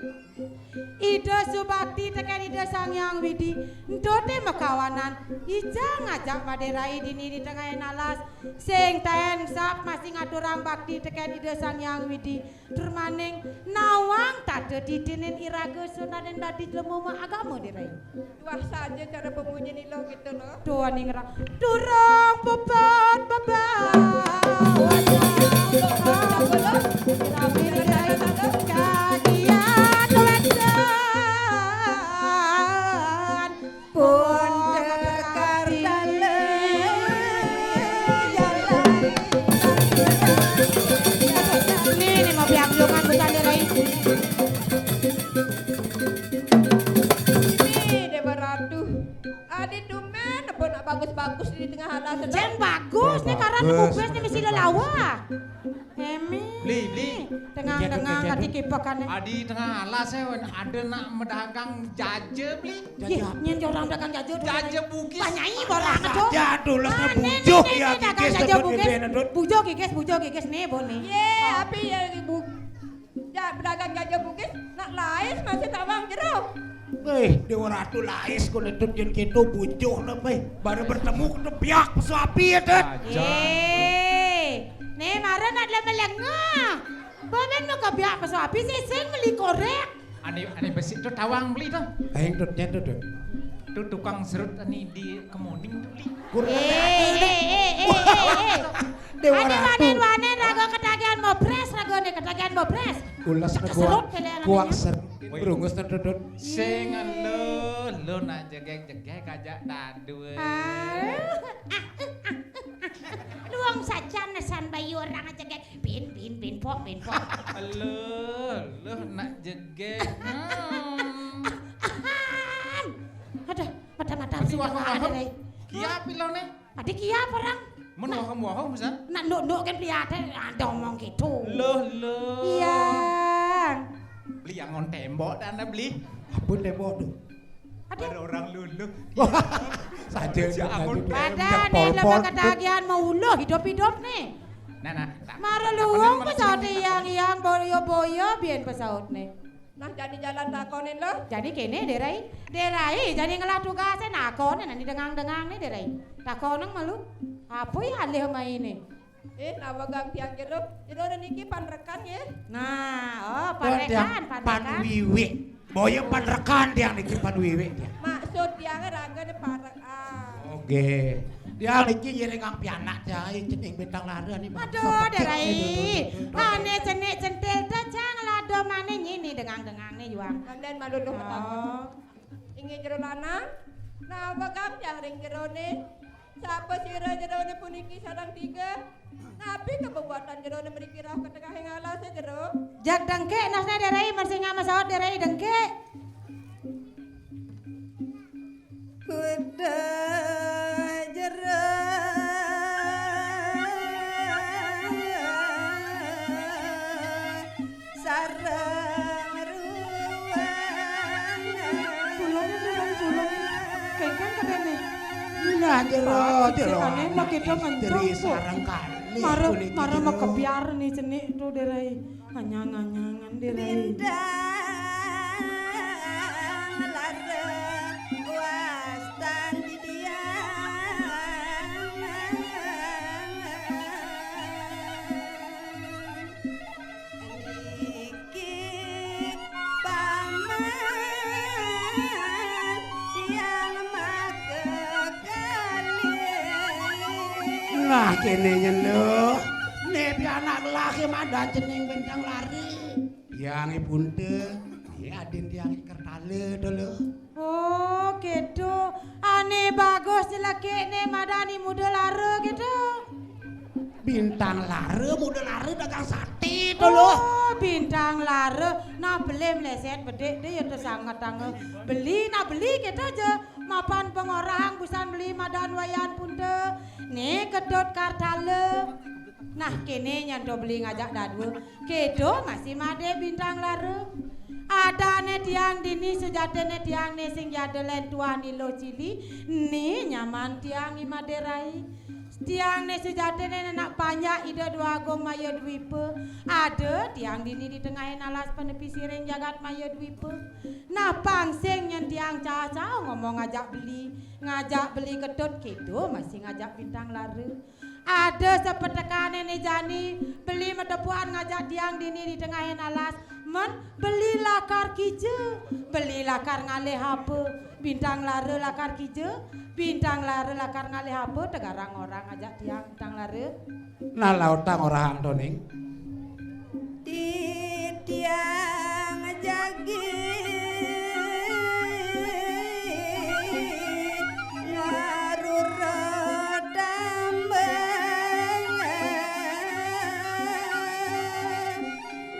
Ida subakti tekén Ida Sang Hyang Widi, entuté makawanan, ija ngajak Madé Rai dini di tengahing alas, sing taén sap masih ngaturang bakti tekén Ida Sang Hyang Widi, tur maning nawang tada titinin iraga sundaning dadi jelema maagama, Dé Rai. Wah, saja cara pemunyi nilo gitu loh. Tuan ingra. Durung puput beban. Kagian wedan. Pun dekartane. Ini, ini mau biang-biungan bukan, Dé Rai. Nih, Dewa Ratu. Adi tumben, apa nak bagus-bagus di tengah alas, Dong? Jan bagus, nih, karena bagus, bubes nih, mesti lelawa. Emi. Beli, beli. Tengang-tengang, adi kipekan, nih. Adi tengah alas, ya, ada nak medagang jaja, beli. Ih, nyén orang dagang jaja, Dé Rai. Jaja Bugis. Banyak barang, Dong. Jaja, Dong, les. Ah, nih, bujuh, nih, ya, nih, dagang Bugis, jaja Bugis. Bujuh, Gigis, bujuh, Gigis, nih, Boni. Ye, api ya, Ibu. Ja, pedagang jaja Bugis, nak lais masih tawang jero. Eh, Dewa Ratu lais kok ledut yen kéto bujuh napa. Baru bertemu kena biak pesu api ya, Dut. Aja. Eh, né mara nak lama lenga. Bomen mau kebiak pesu api sih sing meli korek. Ané, ané besik to tawang beli to. Aing Dut, yen Dut, Dut. To tukang serut ani di kemoning to beli. Kurang eh, eh, eh, eh, eh, eh, eh. Dewa Ratu. Wanen, wanen, raga ketagihan mobres, raga né ketagihan mobres. Ulas kuang serut, kuang serut. Brungus to, Dut, Dut. Sing lo, lo nak jegeg-jegeg aja dadue. Ah. Luang sajan nesan bayu orang jegeg. Bin, bin, bin, pok, bin, pok. Lo, lo nak jegeg. Hmm. Aduh, mata-mata. Masih waham-waham. Kia pilone. Adi kia apa orang? Mun waham-waham bisa. Nak nduk-nduk kan beli ada, ada ngomong gitu. Loh, loh. Iya. Beli yang on tembok dan ada beli. Apa tembok tuh? Ada orang luluh. Saja si angon. Padahal nih lo ketagihan mau uluh hidup-hidup nih. Nah, nah. Mara luwung pesaut yang yang boyo-boyo biyen pesaut nih. Nah, jadi jalan takonin lo. Jadi kéné, Dé Rai. Dé Rai, jadi ngelah tugasé nakonin, ani dengang-dengang né, Dé Rai. Takonang malu. Apa ya alih mainé? Eh, nawa gang tiang jero. Jero niki panrekan ya. Nah, oh, panrekan, panrekan. Wiwik. Boya panrekan tiang niki pan wiwik tiang. Maksud tiang raga de parek. Ah. Oke. Dia niki ngiring kang pianak cai cening bintang lara nih. Aduh, Dé Rai. Ané cenik centil ta cang lado mané nyini dengang-dengang né yuang. Kandhen maluluh petang. Oh. Inggih jero lanang. Napa kang tiang ring jerone? Sapa sira jerone puniki sareng tiga? Napi kebebuatan jerone mriki rauh ke tengahing alas jero? Jak dengkek nasne Dé Rai, mersing ama saut Dé Rai dengkek. Kuda jero sareng ruangan. Pulang, pulang, pulang. Kengkeng katene. Nah, jero, jero. Ane mah kita ngentuk, Bu. Sareng kali. Mara, mara mah kebiar nih cenik tuh, Dé Rai. Anyang-anyangan, Dé Rai. Bintang larang was Kéné nyén lho. Né pianak laki madan jeneng Bintang Lare. Tiang I Punta, né adin tiang I Kertala to lho. Oh, kéto. Ané bagus jelekikné madan I Muda Lare kéto. Bintang Lare, Muda Lare dagang saté to lho. Oh, Bintang Lare. Nah, beli meleset bedik dé ya to sanget tange. Beli, nah, beli kéto ja. Mapan pengorahang busan beli madan Wayan Punta. Né Ketut Kartala. Nah, kéné nyén to beli ngajak dadua. Kéto masih madé Bintang Lare. Adané tiang dini sujatiné tiang né sing jada lén tuah Nilo Cili, né nyaman tiang I Madé Rai. Tiang né sujatiné anak panjak Ida Dwagung Maya Dwipa. Ada tiang dini di tengahing alas panepi siring jagat Maya Dwipa. Nah, pang sing nyén tiang cacah ngomong ngajak beli, ngajak beli Ketut kéto masih ngajak Bintang Lare. Ada sapatekané né jani, beli matepukan ngajak tiang dini di tengahing alas, mén beli lakar kija, beli lakar ngalih apa, Bintang Lare lakar kija, Bintang Lare lakar ngalih apa, tegarang orang ngajak tiang Bintang Lare. Nah, lautang orahang to, Ning. Titiang jagi ngarura tambang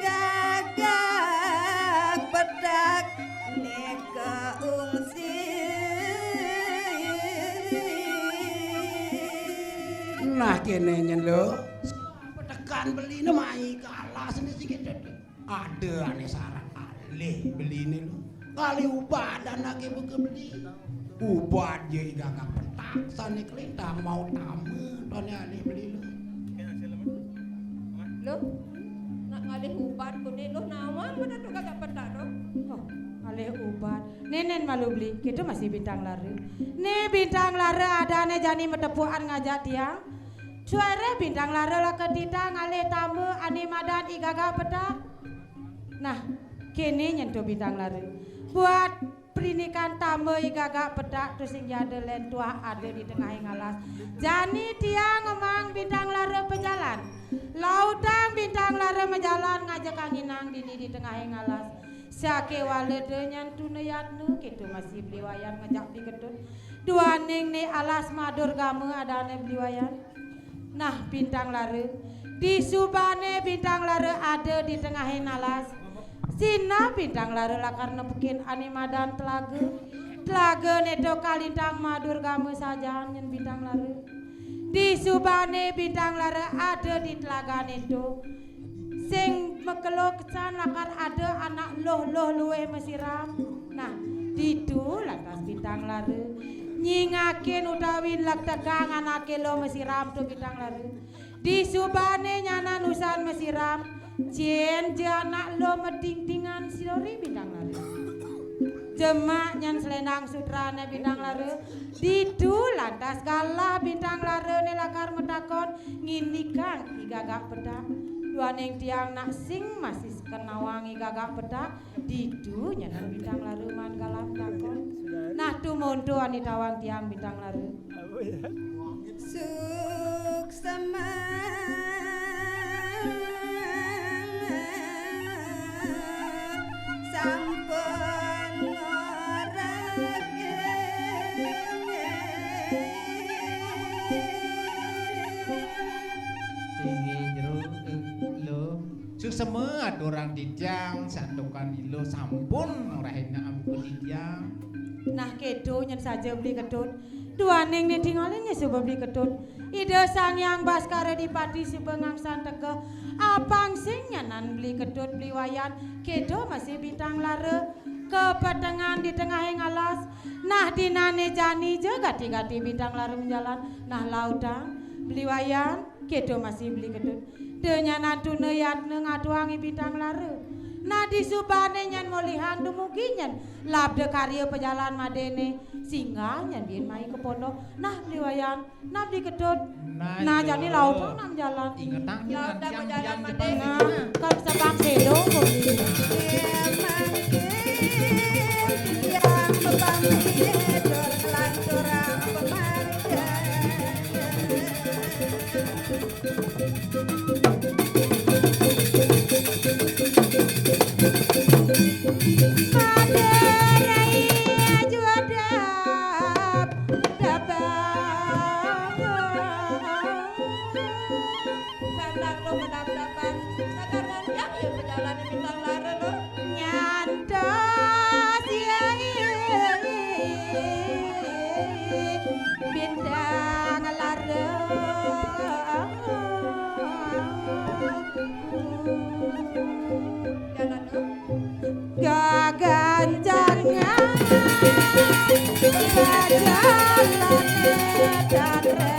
gagak petak nika ungsi. Nah, kéné nyén lho. Petekan beliné mai kalah sini sikit. Ada ané sarat alih beliné lho. Kali ubad anaké beka beli. Ubad ya I Gagak Petak sané kelintang mau tama toné alih beli lho. Lho, nak ngalih ubad koné lho, nawang bener to Gagak Petak to. Oh, alih ubad. Nénén malu beli, kéto masih Bintang Lare. Né Bintang Lare adané jani matepukan ngajak tiang. Suara Bintang Lare laka titah ngalih tama ané madan I Gagak Petak. Nah, kéné nyén to Bintang Lare. Buat perinikan tama I Gagak Petak to sing jada lén tuah ada di tengahing alas. Jani tiang ngemang Bintang Lare pejalan. Lautang Bintang Lare majalan ngajak anginang dini di tengahing alas. Sakéwala da nyén tuna yatna, kéto masih beli Wayan ngajak beli Ketut. Duaning né alas madur gama adané beli Wayan. Nah, Bintang Lare. Disubané Bintang Lare ada di tengahing alas. Sinah Bintang Lare lakar nepukin ané madan telaga. Telagané to kalintang madur gama sajan nyén Bintang Lare. Disubané Bintang Lare ada di telagané to. Sing makelo kesan lakar ada anak luh-luh luwih masiram. Nah, ditu lantas Bintang Lare nyingakin utawi nlektekang anaké luh masiram to Bintang Lare. Disubané nyanan usan masiram, cén ja anak luh matingtingan sira ri Bintang Lare. Jemak nyén selendang sutrané Bintang Lare. Ditu lantas galah Bintang Lare né lakar matakon ngindikang I Gagak Petak. Duaning tiang nak sing masih seken nawang I Gagak Petak. Ditu nyén Bintang Lare maan galah matakon. Nah, tumonto ané tawang tiang Bintang Lare. Suksma sampun ngoragé. Inggih jero, eh, lho. Suksma aturang titiang santukan ilo sampun ngorahina ampun titiang. Nah, kéto nyén saja beli Ketut. Duaning né tingalin ya suba beli Ketut. Ida Sang Hyang Baskara Dipati suba ngangsan tegeh. Apang sing nyanan beli Ketut beli Wayan. Kéto masih Bintang Lare. Kapetengan di tengahing alas. Nah, dinané jani ja gati-gati Bintang Lare majalan. Nah, lautang beli Wayan. Kéto masih beli Ketut. Da nyanan tuna yatna ngatuhang I Bintang Lare. Nah, disubané nyén molihan dumugi nyén labda karya pajalan madéné singgah nyén biin mai ka pondok. Nah, beli Wayan, nah beli Ketut. Nah, nah, jani lautang nak majalan. Ingetang lautang majalan madé. Nah, kalau sebab sédo beli. Yang bebangi dor lanturang pemarga. Lo menablakan, nah, karena yang ya berjalan di bintang lara lo. Nyantos ya bintang lara. Jalan lo. Gagancangan perjalanan dan rencana.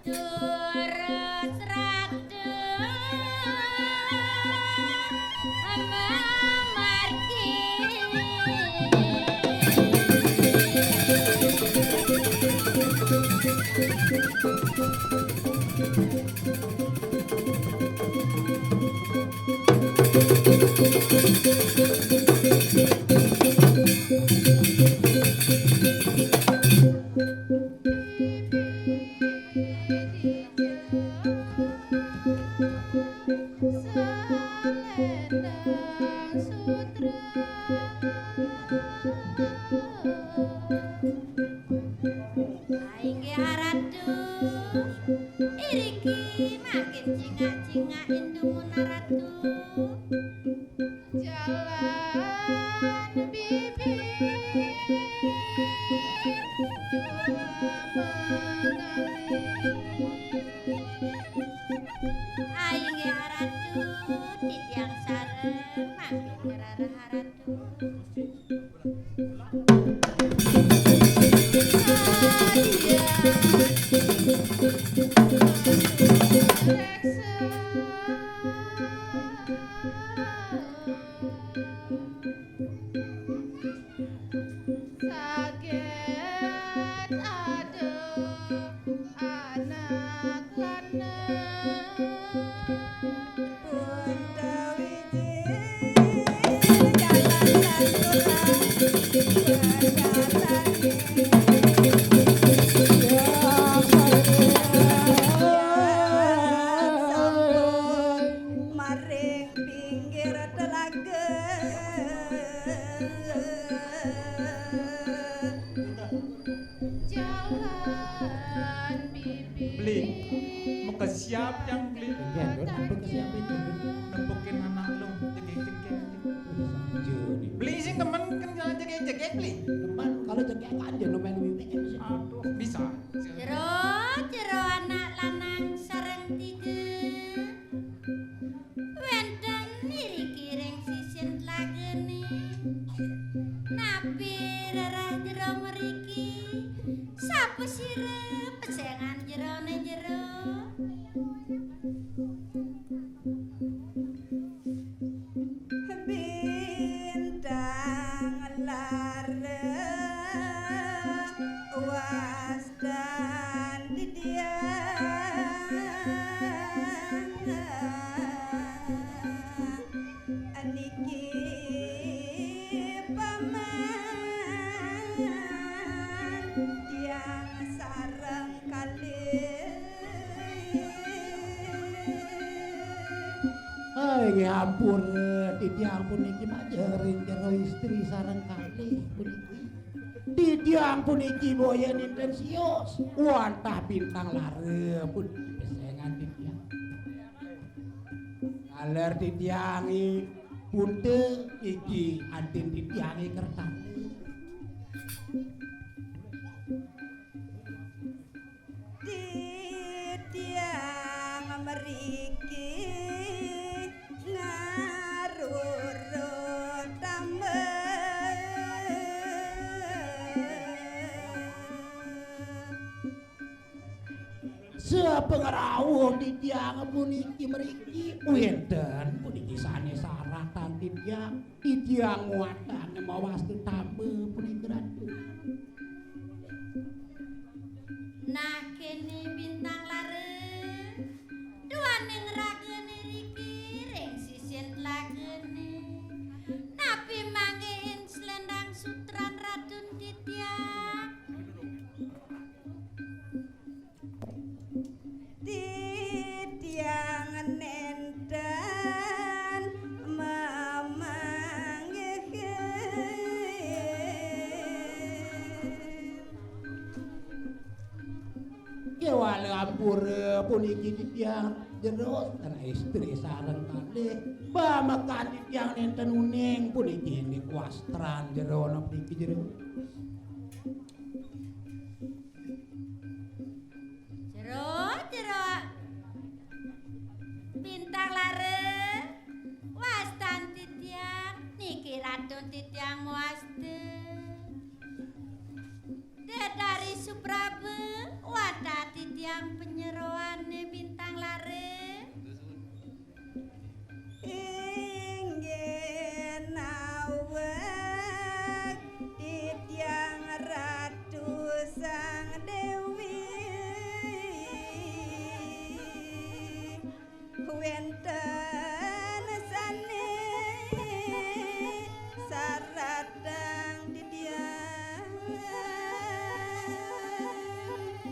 Durus ratu mamargi. Selendang sutra. Inggih Ratu, iriki mangkin cingak-cingak indumun Ratu. Jalan bibir mengalir. Inggih Ratu, titiang sareng mangkin gerarah Ratu. Saget aduh anak lanang. Punta wiji jalan lanang. Jalan maring pinggir telaga. Jalan bibir. Beli, mau ke siap yang beli? Iya, Dut. Apa ke siap itu, Dut? Nempukin anak lu, jegek-jegek. Juni. Beli sing temen kan jalan jegek-jegek, beli. Temen, kalau jegek aja no main wiwi kan sih. Aduh, bisa. Jero, jero anak lanang sareng tiga. Wénten iriki ring sisin tlagane. Napi rerah jero mriki? Sapa sira pesengan jerone jero? Bintang lara was dan didiang niki paman tiang sareng kalih. Hai, nggih ampun, titiang puniki majeng ring jero istri sareng kalih puniki. Titiang puniki boya ninten sios, wantah bintang lara pun pesengan titiang. Taler titiange punte iki antin titiange kertane. Titiang mriki ngarurut tambah. Sapangrauh titiang puniki mriki wénten puniki sané saratan titiang, titiang nguatang mawastu tamba puniki Ratu. Nah, kene bintang Wala ampura puniki titiang jero, tan istri sareng kalih. Pamekan titiang nenten uning puniki ning wastran jero napa puniki jero. Jero, jero. Bintang Lara, wastan titiang, niki ratun titiang mawasta. Dedari Supraba, wantah titiang panyeroane Bintang Lara. Inggih naweg titiang Ratu Sang Dewi. Wenten sane saratang titiang.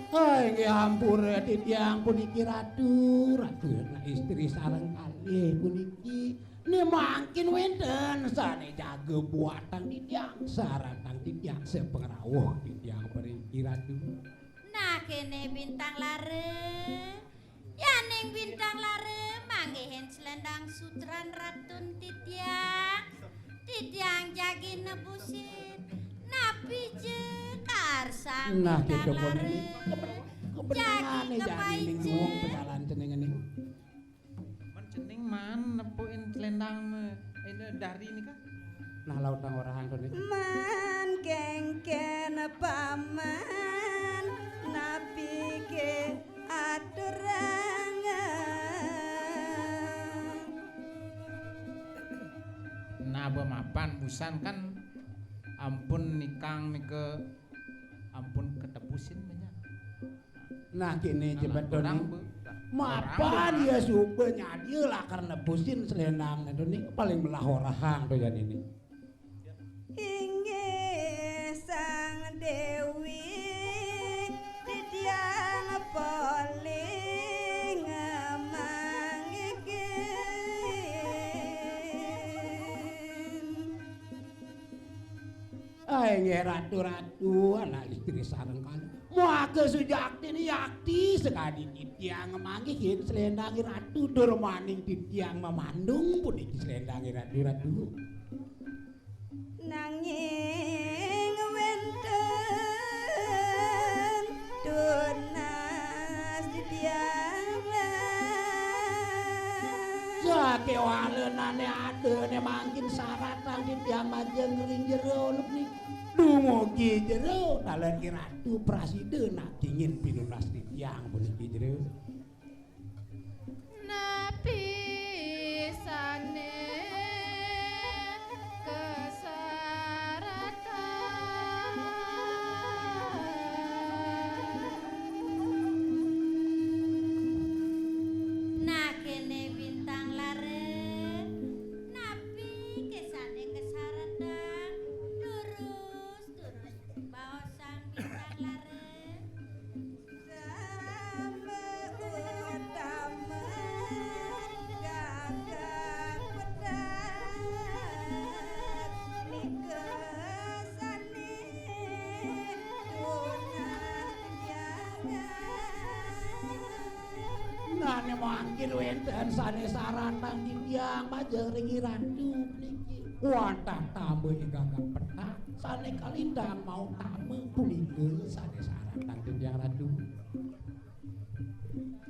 Hai, nggih ampura titiang puniki Ratu, Ratu anak istri sareng kalih puniki. Ne mangkin wenten sane jaga buatang titiang, saratang titiang, sepengrawuh titiang puniki Ratu. Nah, kene Bintang Lara. Yaning Bintang Lara manggihin selendang sutran ratun titiang. Titiang jagi nebusin. Napi je karsang Nah, Bintang Lara. Kebenaran, kebenaran jagi nih, jani ning duwung pejalan jenengan nih. Men cening man nepukin selendang me-, ini dari nika. Nah, laut nang orahang to nih. Man kengken paman napi ke aturang. Nah, ba mapan busan kan ampun nikang nika ampun ketebusin banyak. Nah, kene jebet to ning. Mapan ya suba nyadia lakar nebusin selendang to ning paling melah orahang to jan ini. Inggih Sang Dewi titiang polih ngamanggihin. Ai nggih ratu-ratu, anak istri sareng kalih. Moga sujaktin yakti sakadi titiang manggihin selendanging ratu, durmaning titiang mamandung puniki selendanging ratu-ratu. Nanging wenten tunas titiang. Sakewalenane adane mangkin saratang titiang majeng ring jero niki. Dumugi jero, taler Ki Ratu prasida nadingin pinunas titiang puniki jero. Napi sane kasaratan? Nah, kene Bintang Lara, napi ke sane kasaratan? Durus, durus baosang Bintang Lara. Samba utama gagah pedak nika sane tunah jagat. Nane mangkin wenten sane saratang titiang majeng ring Ratu niki. Wantah tamba ing gagah petak sane kalintang mau tama punika sane saratang titiang Ratu.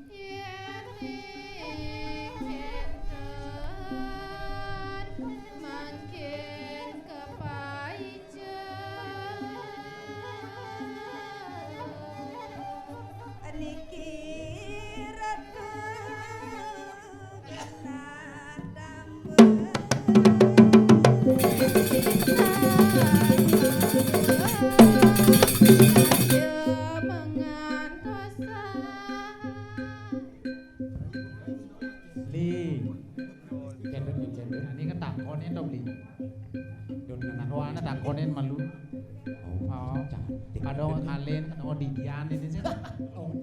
Yen ing kenten mangkin kepaica. Niki Ratu genah tamba. Saya mengantos Li. Cendol, cendol. Ini kan takonin dong, Li. Dun, nah, kok ana takonin malu. Oh, oh. Cantik. Kadang kalian, oh, didian ini sih. Oh,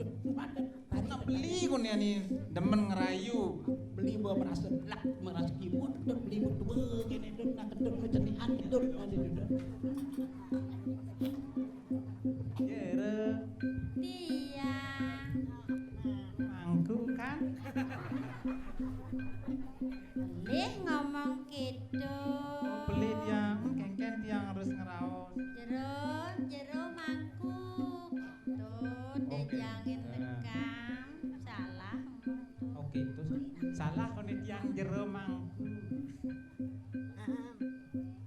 nah, beli kun ya nih, demen ngerayu. Beli bawa merasa belak, merasa kimut, dun, beli buat dua, gini, dun, nah, kedun, kecenian, kedun, ada, dun. Jere. Tiang. Yang jero mangku.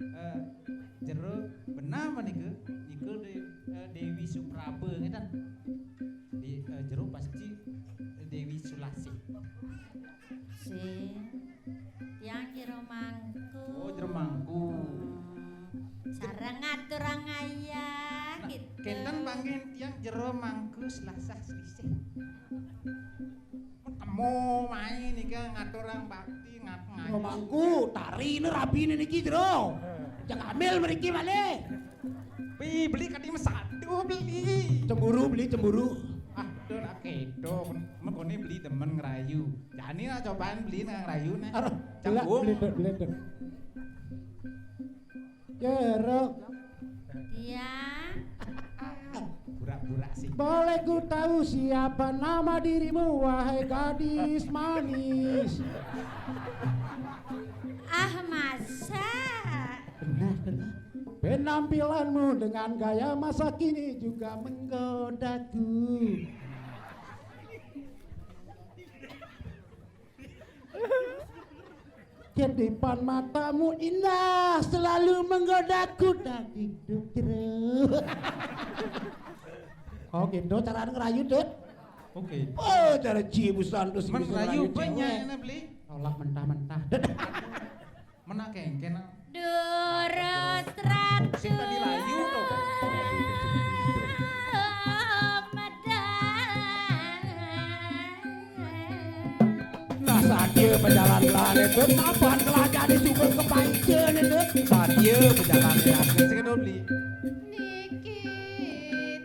Eh, jero benah menika, niku De-, eh, Dewi Supraba ngeten. Di, eh, jero pasti Dewi Sulasih. Sing tiang jero mangku. Oh, jero mangku. Hmm. Sareng ngaturang ayah, nah, gitu. Kenten panggih tiang jero mangku Selasah Selisih. Temu main nika ngaturang bakti, ngat-, ngaji. Jero mangku, tari ini rabine niki, Jero. Jang ambil mriki malih. Pi, beli kadi mesadu, beli. Cemburu, beli cemburu. Ah, dun, ah, kedo. Mengkone beli demen ngerayu. Jani lah cobaan beli nang ngerayu nih. Aduh, canggung. Beli, beli, beli. Jero. Tiang. Burak-burak sih. Boleh ku tahu siapa nama dirimu, wahai gadis manis? Ah, masa? Benar, benar. Penampilanmu dengan gaya masa kini juga menggodaku. Kedipan matamu indah, selalu menggodaku daging dukre. Oh, gitu carane ngerayu, Dut. Oke. Oh, cara cibusan terus men bisa rayu ngerayu banyak cewek. Enak beli. Tolak mentah-mentah. Dut. Menak kengken. Durus ratu. Sing tadi rayu to. Nah, sadya pejalan lare, Dut, mapan kelajane sumber kepaican, Dut. Sadya pejalan lare. Sing dulu beli. Niki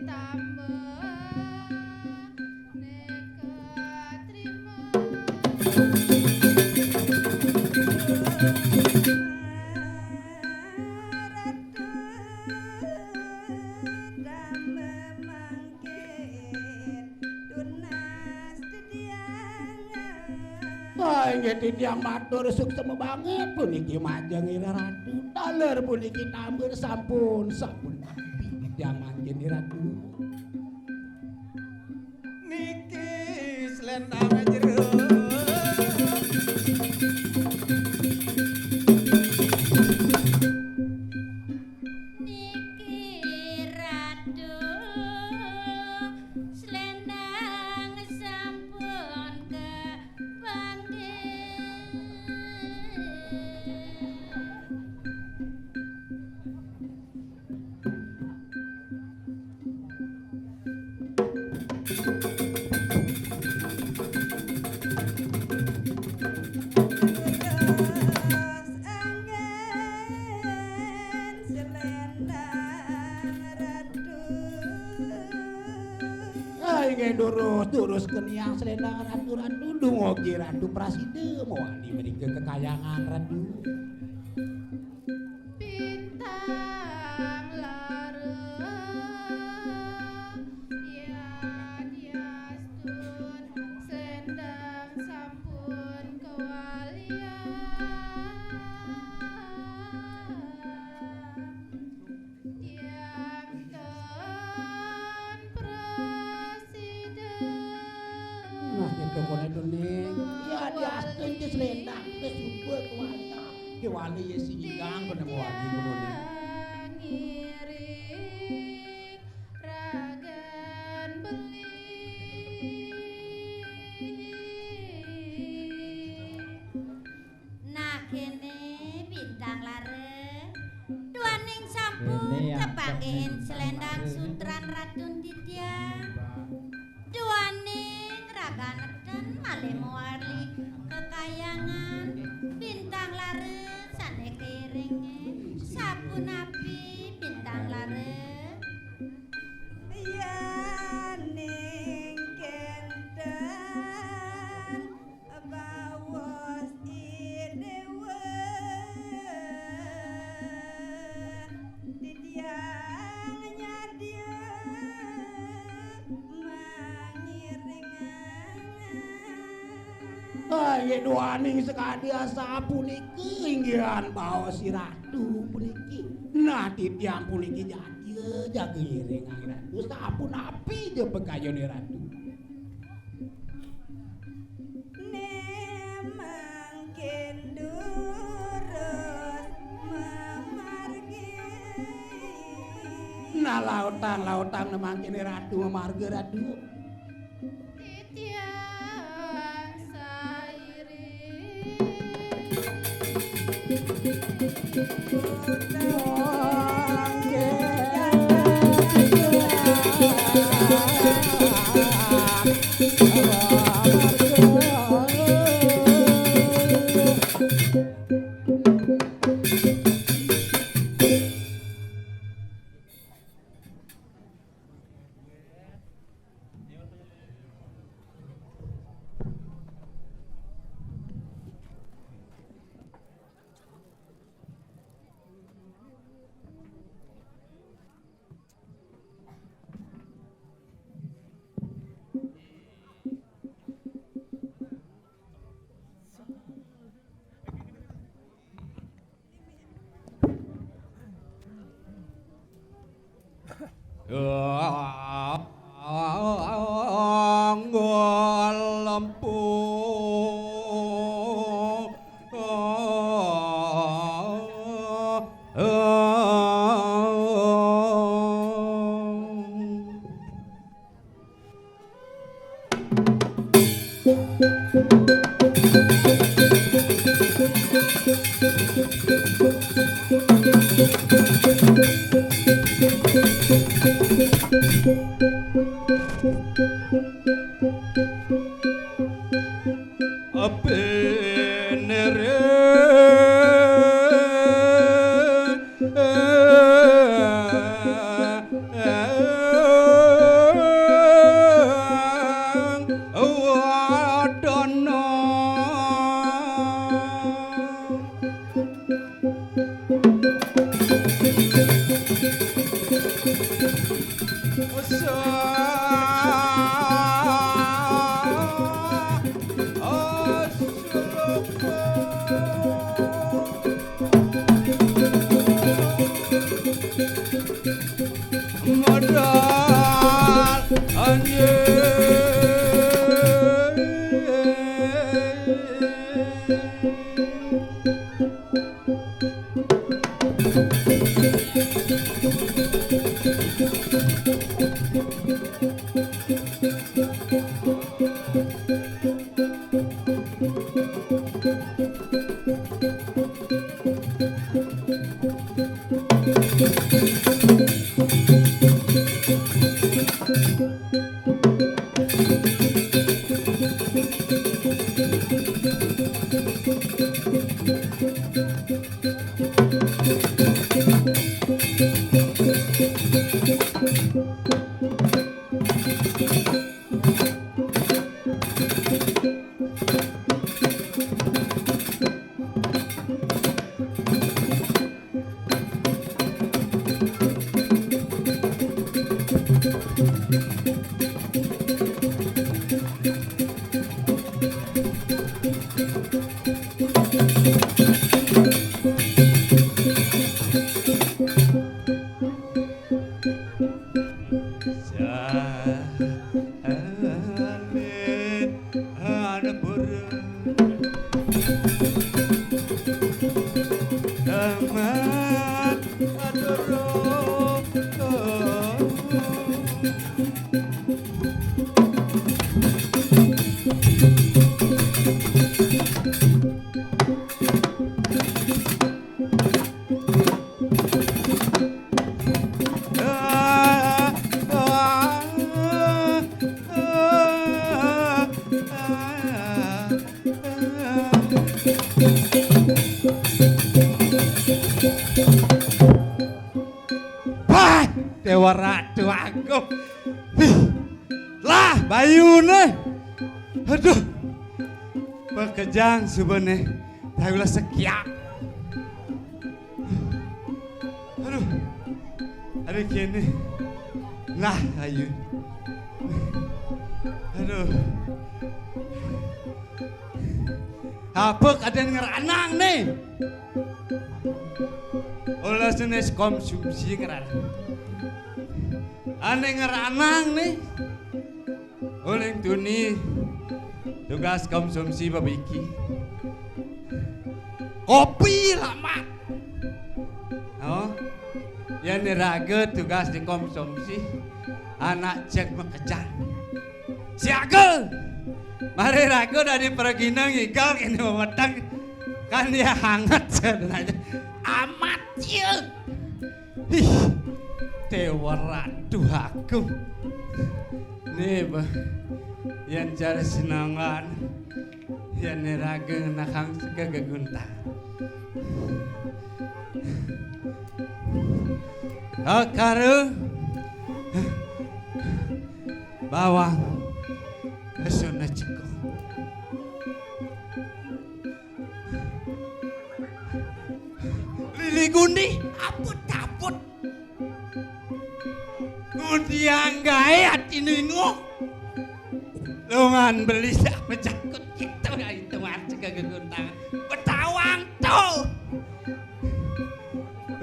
tambah neka trima. Ratu tambah mangkin tunas titiang. Wah, inggih titiang matur suksma banget puniki majeng ira ratu. Taler puniki tambur sampun, sampun napi titiang mangkin ira ratu. Niki selendang jero. Niki ratu selendang sampun kepanggih. Terus angin selendang ratu. Ah, inggih durus, durus keniang selendang ratu, ratu, dungogi ratu prasida, mawali mrika kekayangan ratu. Bintang lara, yadiastun selendang sampun kawalian. Tiang tan prasida. Nah, kita kono itu, Ning. Yadiastun ki selendang, kita suba kuasa. Ki wali ya sing nyidang, kena mawali kono, Ning. Ngiring ragan beli. Nah, kene Bintang Lara. Duaning sampun kepanggihin selendang sutran Ratun titiang. Duaning raganeten malih mawali kekayangan Bintang Lara sane kairinge. Sapunapi Bintang Lara? Yaning kenten baos i dewa, titiang nyadya mangiringang. Ah, inggih duaning sakadi asapuniki, inggihan baos i ratu puniki. Nah, titiang puniki jadya jaga iringang ratu, sapunapi ja pagayane ratu. Nemang Sang lautang nemangkene ratu marga ratu. Titiang sairing. Nggo lempu. Abenere. Wadono. Modal anjing. Salin anepur. Amat adoro. Bah, Dewa Ratu Agung. Wih, lah, bayune. Aduh. Pekejang subene. Taulah sekiak. Aduh. Aduh kene. Nah, ayu. Aduh. Apa kaden ngeranang nih? Olah jenis konsumsi ngeranang. Ane ngeranang nih. Uling tuni tugas konsumsi babiki. Kopi lama. Oh. Yén raga tugas dikonsumsi, anak cek makejang. Siaga! Mari raga dadi pragina ngigal kéné wemeteng. Kan ya hangat sebenarnya. Amat ya. Ih, Déwa Ratu Agung. Nih, bah. Yén cara senangan, yén raga ngenahang sega gegunta. Akara bawang suna ceko. Lili gundi, aput-aput. Ngudiang gaé ati ninguh. Lungan beli sak pejakut kita itu masih kegeguntangan. Betawang tuh.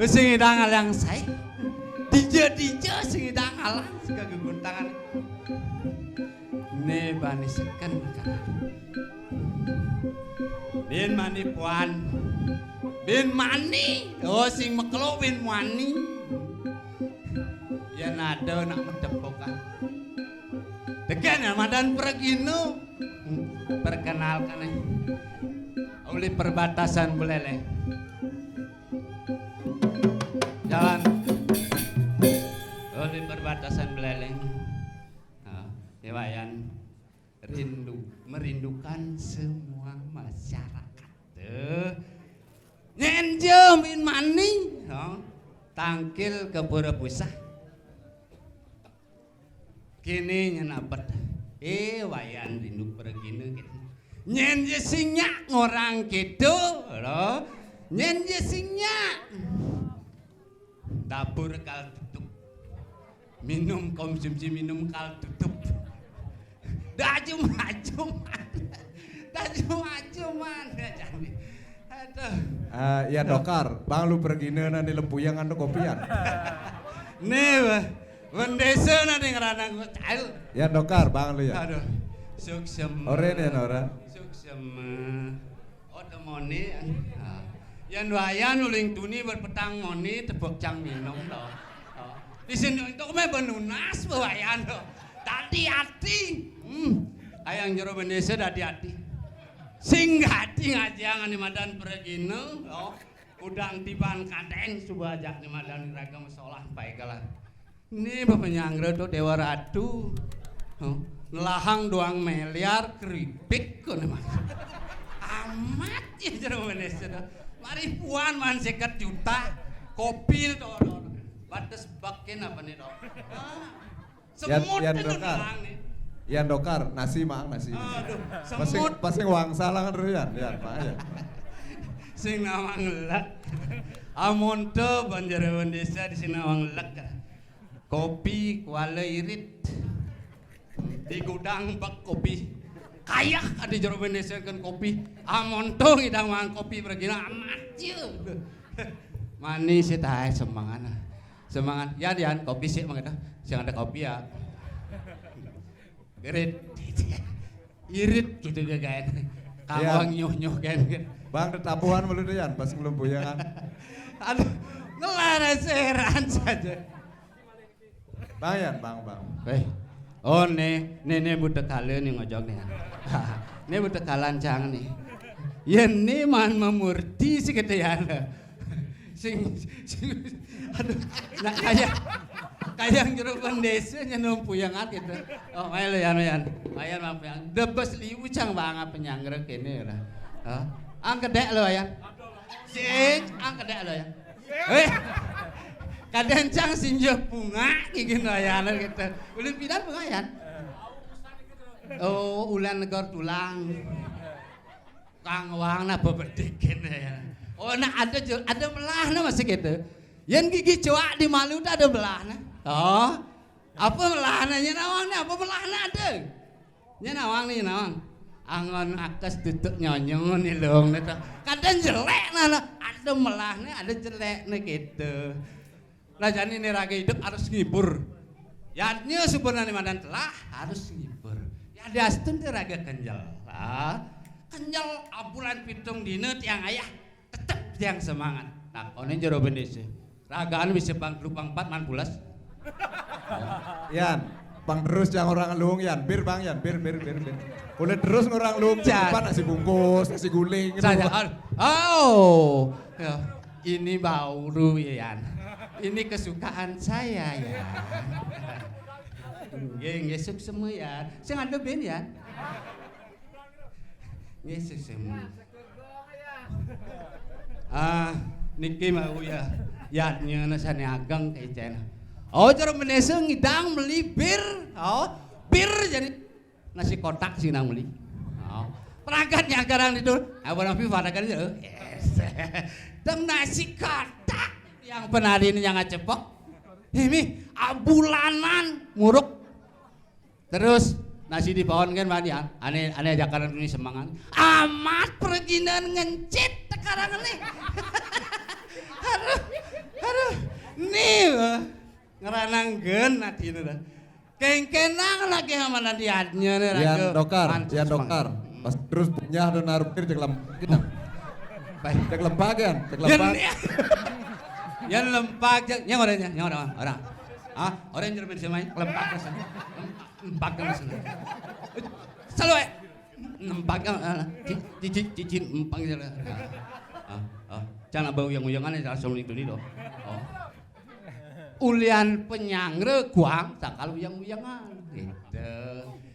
Sing idang alang saya. Dija-dija sing idang alang sing kegeguntangan. Né bani seken kan. Bin mani puan. Bin mani. Oh, sing makelo bin mani. Yén ada nak medep kok. Degen ya madan pragina. Perkenalkan aja. Oleh perbatasan Buleleng. Jalan. Oleh perbatasan Buleleng. Nah, Déwa Yan rindu, merindukan semua masyarakat. Tuh. Nyenjem in mani, no. Tangkil ke pura pusah. Kini nyenapet. Eh, Wayan rindu pergina gitu. Nyenje sinyak ngorang gitu, lo. Nyenje sinyak. Dapur kal tutup. Minum, konsumsi minum kal tutup. Dajum-ajuman. Dajum-ajuman. Aduh. Ah, ya dokar, bang lu pergi nana di lempuyangan tu kopian. Nih, bah. Bendesa nana ngeranang cair. Ya dokar, bang lu ya. Aduh. Suksema. Ora né, ora. Suksema. Oh, temoni. Ah. Yan Wayan uling tuni berpetang moni tebok cang minum to. Oh. Di sini untuk me benunas bawayan to. Dadi ati. Hmm. Ayang jero bendesa dadi ati. Sing ati ngajang ane madan pregina. Oh. Udang tiban kadén suba ajak ane madan raga masolah paegalan. Né bapa nyanggra to Déwa Ratu. Huh? Ngelahang doang miliar keripik kono mah. Amat ya jero manis to. Mari puan man seket juta. Kopi to, to. Bates bekin apa nih to? Ah, semut Yan itu Dokar. Doang nih. Yan Dokar, nasi mang nasi. Aduh, semut. Pasti wangsalangan dulu Yan, Yan, mang ya. Sing nawang lek. Amonto banjarawan desa di sing nawang lek. Kopi kuala irit. Di gudang bek kopi. Kayah ada jero bendesen kopi. Amonto ngidang mangan kopi bergina amat ya. Manis sih tahe semangan. Semangan. Ya Dian kopi sih mangga. Sing ada kopi ya. Irit. Irit gitu kan. Kamu nyuh-nyuh kan. Bang tetapuhan mulu Dian pas ngelumpuyangan. Aduh, ngelarang seran saja. Bang Yan, bang, bang. Eh. Oh, né, né, né buta kala né ngojok né. Né buta kalan cang né. Yén né man mamurti sing kéto ya. Sing, sing, aduh, nak kaya, kaya jero bendesa nyenom puyangan gitu. Oh, main lo Yan, Yan. Main mampu yang debes liu cang bang apa nyanggra kéné lah. Hah? Angkedek lo Yan. Sing, angkedek lo Yan. Eh, kadén cang sinja bunga gigi noyanan gitu. Ulin pidan bunga Yan. Oh, ulan negor tulang. Kang wang napa bedikin ya. Oh, nah ada ada melahna masih gitu. Yén gigi coak di malu tuh ada melahna. Oh, apa melahna nya nawang nih? Apa melahna ada? Nya nawang nih, nawang. Angon akes tutuk nyonyong nih lung nih to. Kadén jelek nah, nah. Ada melahna, ada jelek nih gitu. Lah jani né raga hidup harus ngibur. Yadnya subuh nani madan telah harus ngibur. Ya diastun té raga kenjel. Ah, kenjel abulan pitung dina tiang ayah tetep tiang semangat. Nah, koné jero bendesa. Ragaan wis pang telu pang pat man pules. Yan, pang terus yang orang luung Yan, bir Bang Yan, bir bir bir bir. Boleh terus orang luung Jan. Depan nasi bungkus, nasi guling. Saya, oh, ya, ini baru ya, Yan. Ini kesukaan saya ya. Nggih, nggih, suksema ya. Sing ada ben ya. Nggih, suksema. Ah, niki mau ya. Yadnya nasane ageng kecen. Oh, cara menesa ngidang meli bir. Oh, bir jadi nasi kotak sing nang meli. Oh. Perangkat nyagarang itu. Apa nang pipa kan itu? Yes. Teng nasi kotak yang penari ini yang acepok. Ini abulanan muruk. Terus nasi di pohon kan banyak. Ane ane jakaran ini semangat. Amat perginan ngencit sekarang ini. Aduh, aduh. Nih, wah. Ngeranang gen hati ini dah. Kengkenang lagi sama nanti adnya nih Yan raga. Dokar, Mantap Yan semangat. Dokar. Pas terus punya ada naruh pir cek lem. Baik. Cek lempak Yan, cek Yan, lempak. Yan lempak, Yan, yang orangnya, yang orang, orang. Ah, orang yang cermin sama lempak rasanya. Lempak rasanya. Selalu eh. Lempak kan, ah, ci- cici cici empang gitu lah. Ah, ah. Jangan bau yang uyangan ya langsung itu nih loh. Oh. Ulian penyangre kuang sakal uyang-uyangan gitu.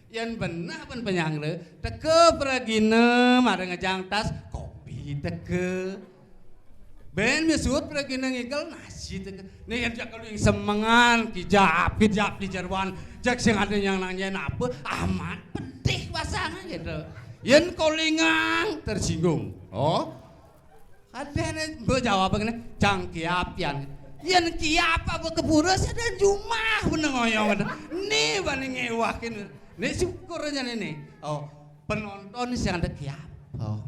Yen benah pen penyangre teke pragina marang ngejang tas kopi teke. Ben misut pragina ngikel nasi teke. Nih yen jak kalu ing semengan kijap kijap di jeruan jak sing ada yang nanya apa amat pedih pasangan gitu. Yen kolingang tersinggung. Oh. Kadene mbok jawab ngene, jang kiap yan. Yen kiap apa kepura sedang jumah beneng oyong. Ni bani ngewah kene. Ni syukur aja ni. Oh, penonton sing ada kiap. Oh.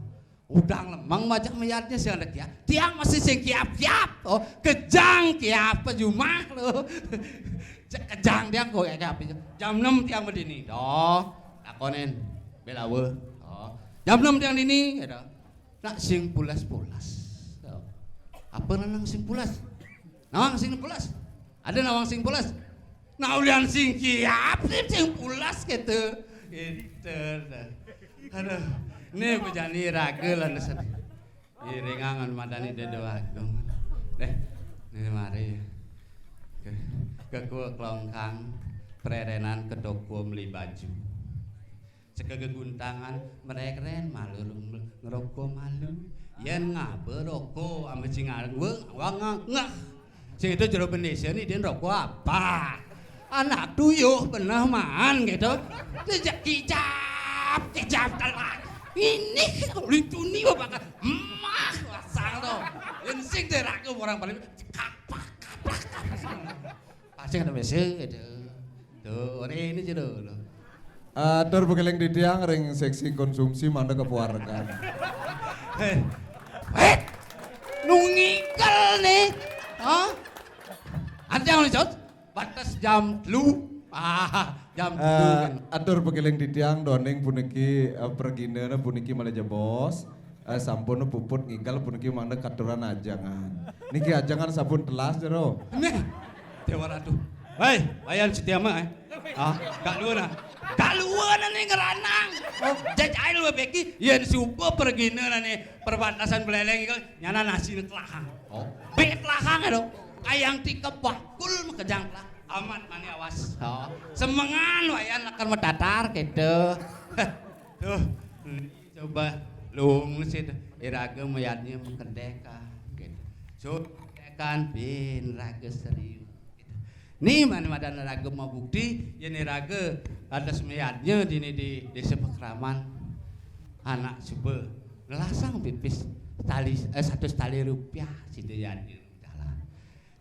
Udang lemang macam mayatnya sing ada kiap. Tiang masih sing kiap-kiap. Oh, kejang kiap jumah lo. Cek kejang tiang kok kiap. Jam enam tiang berdini. Doh, takonin. Belawe. Oh. Jam enam tiang dini gitu. Nak sing pulas-pulas. Apa nang sing pulas? Nawang sing pulas. Ada nawang sing pulas. Nah ulian sing kiap sih sing pulas gitu. Gitu. Dah. Aduh, ini bejani raga lah nesen. Iringan madani dedo agung. Deh, ini mari. Ke, ke gua kelongkang prerenan ke toko beli baju. Seke geguntangan merek-ren malu ngeroko malu. Yen ngaba roko ame cingareng weng wang ngeh. Sing itu jero bendese ni den roko apa? Anak tuyuh beneh maan gitu. Sejak kijap, kijap telat. Ini lintuni bakal emah pasang to. Yen sing derake orang paling kapak kapak kapak. Pasti ada bese gitu. Tuh, ora ini jero lho. Atur bekeling titiang ring seksi konsumsi manda kepuargan. Heh. Heh. Nungikel nih. Hah? Ada yang lucu? Batas jam telu. Ah, jam telu Eh, kan. Atur bekeling titiang doning puniki eh, perginana puniki malih jebos. Eh, sampun puput ngikel puniki mangda katuran ajangan. Niki ajangan sampun telas jero. Nih. Dewa Ratu. Hei, Wayan Setiama eh. Ah, gak luwih nah. Gak luwih nah nih ngeranang. Oh, jajail wae beki yen suba pergina nah nih perbatasan Beleleng iku nyana nasi telahang. Oh. Bek telahang lho. Kayang tikep bakul makejang telah. Amat mani awas. Oh. Semengan Wayan akan metatar gitu. Tuh. Coba lung sih iraga mayatnya mengkedeka gitu. So kan bin raga serius gitu. Ni mana madan raga mau bukti ya ni raga atas mayatnya di ni di desa Pekraman anak suba ngelasang pipis tali eh, satu tali rupiah situ ya dalam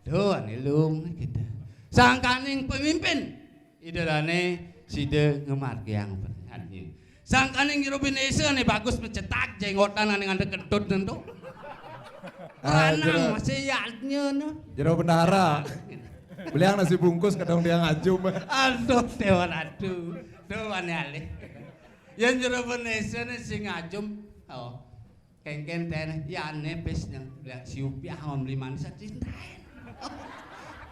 Tuh, ane lung kita. Sangkaning pemimpin idalane sida ngemargiang pertanyaan. Sangkaning jero binesa ane bagus mencetak jenggotan ane ngandek kentut tentu. Ah, Ranang jero- masih yadnya no. Jero bendahara. Beliang nasi bungkus kadang dia ngajum. Aduh, Dewa Ratu. Tuh ane alih. Yang jero binesa ane sing ngajum. Oh. Kengken ten ya nepes yang ya si upiah ngom lima ni satu cintain.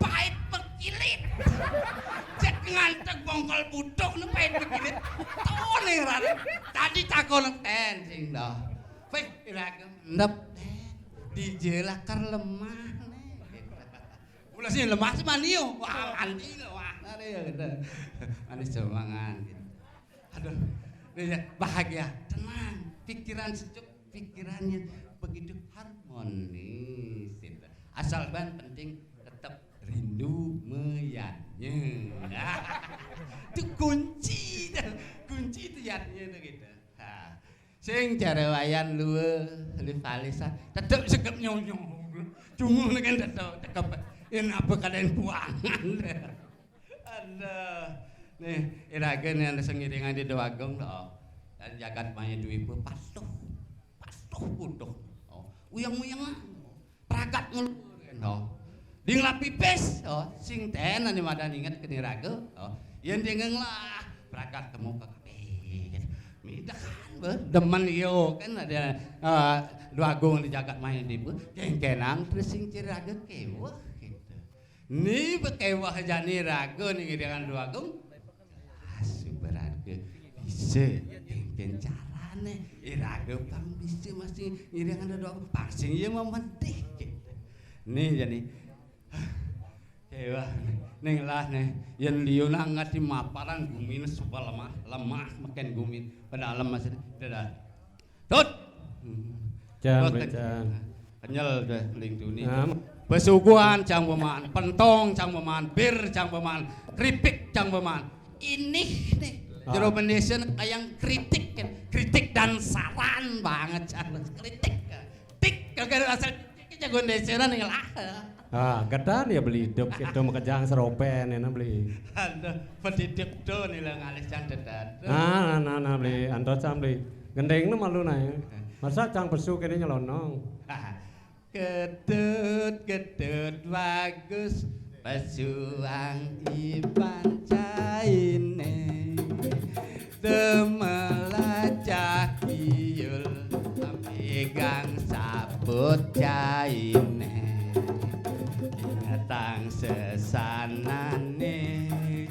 Pait mekilit. Cek ngantek bongkol butuh nu pait mekilit. Tuh nih, Raden. Tadi takon ten sing dah. Weh, ira gendep. Dijela kar lemah nih. Mula sih lemah sih mani yo. Wah, mani lemah. Ada ya gitu. Manis semangat gitu. Aduh, nih ya, bahagia, tenang, pikiran sejuk, pikirannya begitu harmonis gitu. Asal ban penting tetap rindu meyatnya. Itu kunci dah. Kunci itu yatnya itu gitu. Ha. Sing jare Wayan luwe, li Valisa, tetep segep nyonyo. Cuma kan tetep cekep. Yen apa kadang buangan. Aduh. Nih, iraga nih anu sing ngiringan di Dewagung to. Dan jagat maya Dwipa patuh. Patuh patuh. Oh, uyang-uyangan. Pragat ngluhur kan to. Di ngelah pipis, oh, sing ten ane madan inget kene raga. Oh, yen dia ngelah pragat temu ke kabeh. Midahan be demen yo kan ada eh, Dewagung di jagat maya Dwipa. Kengkenang terus sing ciri raga keweh gitu. Ni bekewah jani raga ning iringan Dwagung. Asu berharga bisa kengken carane. Iraga pang bisa masih ngiringan Dwagung. Pang sing iya memedih gitu. Ni jani. Kewah ning lah nih. Yen liuna ngati maparan gumine suka lemah, lemah meken gumin. Pedalem masih. Dadah. Tut. Cang, Wah, ken- cang. Kenyel deh lingduni. Nah, Pesuguhan cang peman, pentong cang peman, bir cang peman, keripik cang peman. Ini nih, ah. Jero Indonesia nih kayak kritik kan. Kritik dan saran banget cang. Kritik. Tik kagak asal jago Indonesia nih lah. Ah, ketan ya beli hidup itu makejang seropen ya beli. Aduh, pendidik tuh nih lah ngalih cang dedan. Nah, nah, nah, nah, beli antos sam beli. Gendeng nu malu nae. Masa cang pesu kene nyelonong. Ketut, ketut bagus pesuang iban caine. Temelacah kiul megang saput caine. Ingetang sesanane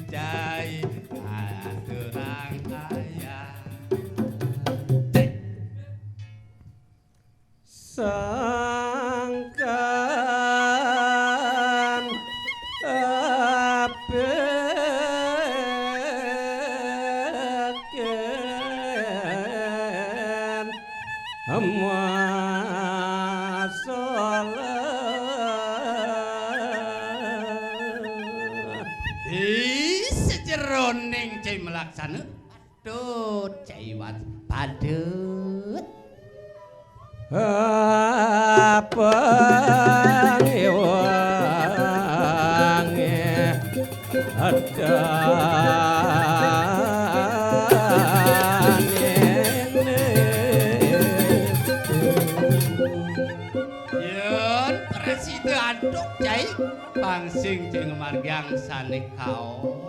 cai aturang ayah. Cek. Sangkan apeken masalah. Di sejeroning cai melaksana. Tut, cai wat padut. Apa ngewange adane. Yun, prasida antuk, cai. Pangsing cai ngamargiang sane kaon.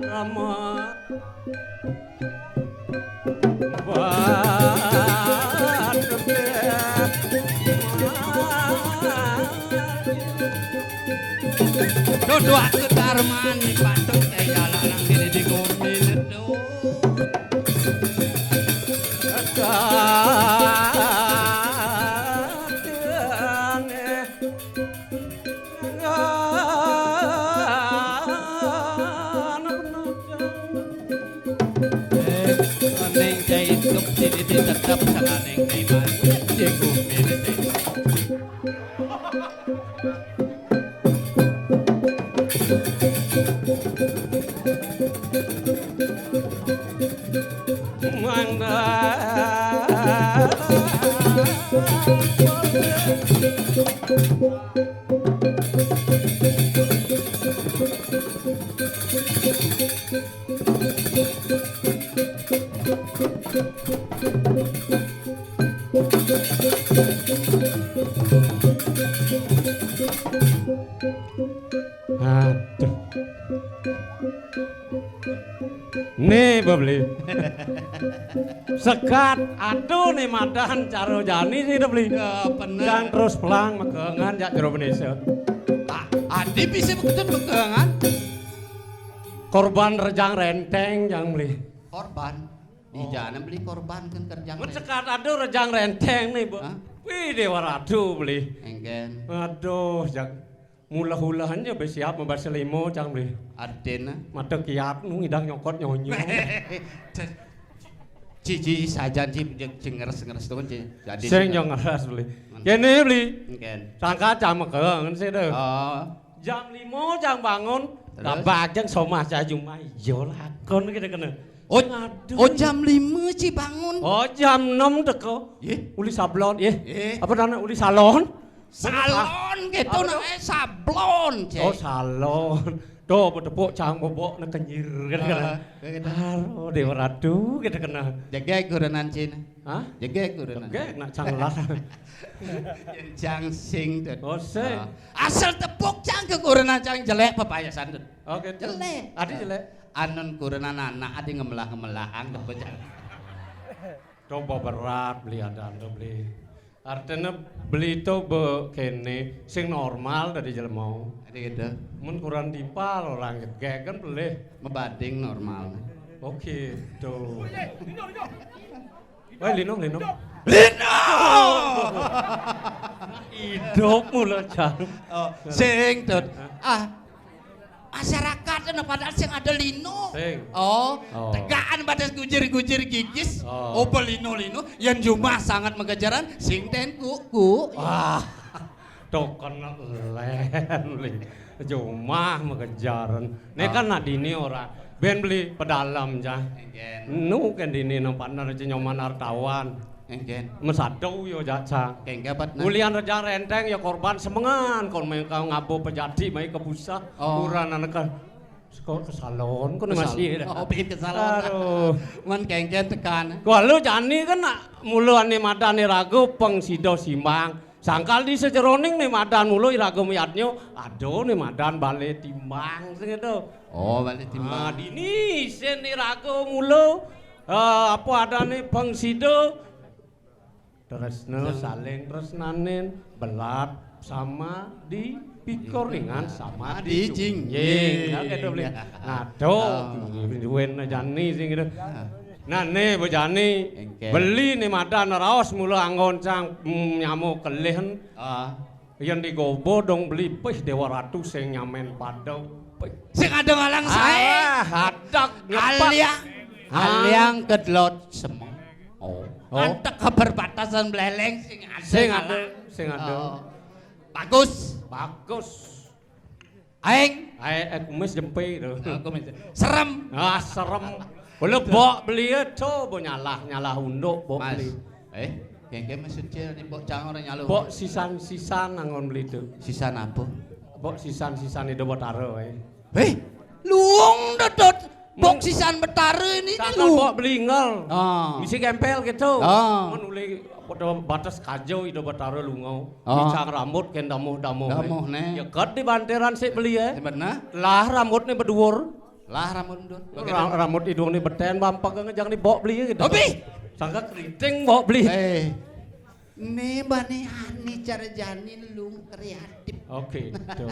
Rama. Dodok kedarman patut kaya larang diri di bumi nedo. Ning cai hidup sini di tetap salah ning cai mati. Di bumi ini. Mangga. Aduh. Né, Bebli. Sekat, aduh, né madan cara jani sih, Bebli. Ya, bener. Jang terus pelang megengan jak jero benisa. Ah, adi bisa begitu megengan. Korban rejang renteng jang, Beli. Korban? Di jana beli korban kan kerjang. Mun sekat aduh rejang renteng né, Bu. Hah? Wih, Déwa Ratu, Beli. Engken. Aduh, jak mulah-ulahan ya bé siap mabasa limo, cang, Beli. Adéna. Mata kiat nu ngidang nyokot nyonyo. Cici sajan ci, ci ngeres-ngeres tuh, ci. Jadi sing yo ngeres, Beli. Kéné, Beli. Engken. Sangka jam megengan sih, tuh. Oh. Jam lima jang bangun. Terus? Babak jang somah cah jumah. Iya lakon kita kena. Oh, aduh. Oh, jam lima ci bangun. Oh, jam enam teko. Yé. Uli sablon, yé. Yé. Apa namanya? Uli salon. Salon gitu. Apa namanya? Sablon, Cék. Oh, salon. Tuh, tepuk cang bobok na kenyir gitu kena. Ah, gitu. Aduh, Déwa Ratu gitu kena. Jaga kurenan Cina. Hah? Jegég kurenan. Jegég nak cang lah. Yén cang sing, Dut. Oh, sing. Ah. Asal tepuk cang ke kurenan cang jelék pepayasan, Dut. Oké, Dut. Jelék. Adi jelék. Anun kurenan anak adi ngemelah-ngemelah ang tepuk cang. Coba berat beli ada anda beli. Artinya beli itu be kéné sing normal dari jelema. Adi gitu. Mun kurang timpal orang jegég kan pelih. Mebading normal. Oké, tuh. Wah, lino, lino. Lino! Hidup mula, Cang. Oh, sing, Dut. Ah, masyarakat ana padahal sing ada lino. Sing. Oh, oh. Tegakan pada gujir-gujir gigis. Oh. Oh, belino-lino yang jumah sangat mengejaran, sing ten ku, ku. Wah. Token lén, Beli. Jumah makejaran. Né kan nak dini ora. Bén beli pedalem, cah. Engken. Nu kan dini nang partner ci nyoman artawan. Engken. Mesado yo, cah. Engken, Pat, nah. Ulian rejang renteng ya korban semengan kon mengkau ngabo pejadi mai ke busa. Oh. Uranan ke Seko ke salon, kono masih. Oh, pin ke salon. Aduh. Man kengken tekan. Kualo jani kan nak mula ane madane raga peng sida simbang. Sangkal di sejeroning ne madan mula iraga miyadnya, ada ne madan bale timbang sing itu. Oh, bale timbang. Ah, dini isin iraga mula, eh, apa adane peng sida Tresna saling tresnanin, belat sama di pikor ringan sama di jinjing. Ya, gitu, beli. Nah, dok, duwen jani sing gitu. Nah, ne bejani beli ne madan raos mula anggon cang, mm, nyamuk kelihen. Ah. Yen digobo dong beli pih Dewa Ratu sing nyamen padha. Pih. Sing ada ngalang sae. Ah, hadak nyepak. Aliang, ah, aliang kedlot semeng. Oh. Oh. Antek ke perbatasan Beleleng sing ada. Sing ada, ngalang, sing ada. Oh. Bagus. Bagus. Aing. Ae, eh, kumis jempe to. Oh, kumis. Serem. Ah, serem. Boleh bok beli itu, bo nyalah, nyalah unduk bok beli. Mas. Eh, kengke maksud cil di bok cang orang nyalu. Bok sisan-sisan anggon beli itu. Sisan apa? Bok sisan-sisan itu Betara, eh. Hei, luung dodot. Bok sisan Betara ini. Sangkal lu. Bok beli ingel. Ah. Misi kempel gitu. Ah. Mun uli pada batas kajo itu Betara lunga. Ah. Bicang rambut ken damuh-damuh, eh. Damuh, ne. Ya kat di banteran sik beli, eh. Bener. Lah rambutnya berduur. Lah rambut mundut. Ra-, rambut hidung ni beten bampak ngejang ni bok beli gitu. Hobi. Sangka keriting bok beli. Eh. Ne bani hani cara jani lu kreatif. Oke, tuh.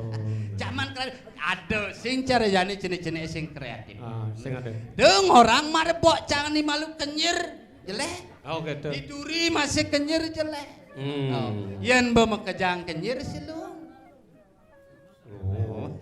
Zaman kreatif ada sing cara jani jenis-jenis sing kreatif. Ah, sing ada. Deng orang mare bok cang ni malu kenyir jelek. Oh, gitu. Diduri masih kenyir jelek. Hmm. Oh. Yen be mekejang kenyir sih lu. Oh.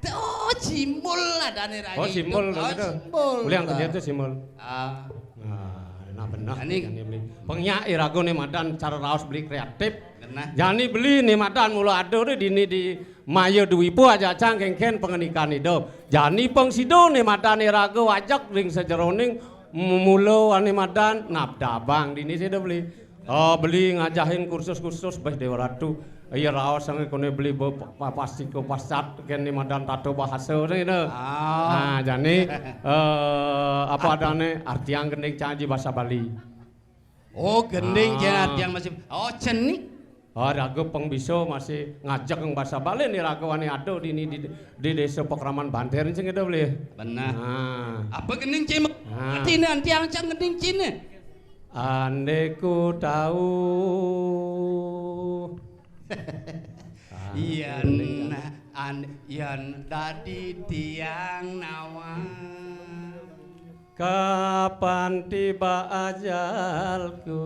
Tuh, simbol lah dane ra. Oh, gitu. Simbol, oh, gitu. Simbol. Boleh yang kerja tuh simbol. Ah. Nah, nah benar. Ini kan beli. Penyak irago nih madan cara raos beli kreatif. Benar. Jani beli nih madan mula ada deh dini di Maya Dwi Bu aja cang kengken pengenikan hidup. Jani pengsido nih madan irago wajak ring sejeroning mula ane madan nabdabang dini sih beli. Oh, beli ngajahin kursus-kursus beh Dewa Ratu. Iya raos sange kone beli be pa-, pasti ko pasat kene madan tato bahasa sing itu. Ah. Nah, jani eh apa adane artian gending caji bahasa Bali. Oh, gending jen artian masih. Oh, cenik. Oh, raga pang bisa masih ngajak yang basa Bali nih raga wani ada di, di, di desa Pakraman Banter sing itu beli. Benar. Nah. Apa gending cim? Nah. Ati nanti angcang gending cine. Ande ku tahu. Yen an, yen dadi tiang nawang. Kapan tiba ajalku?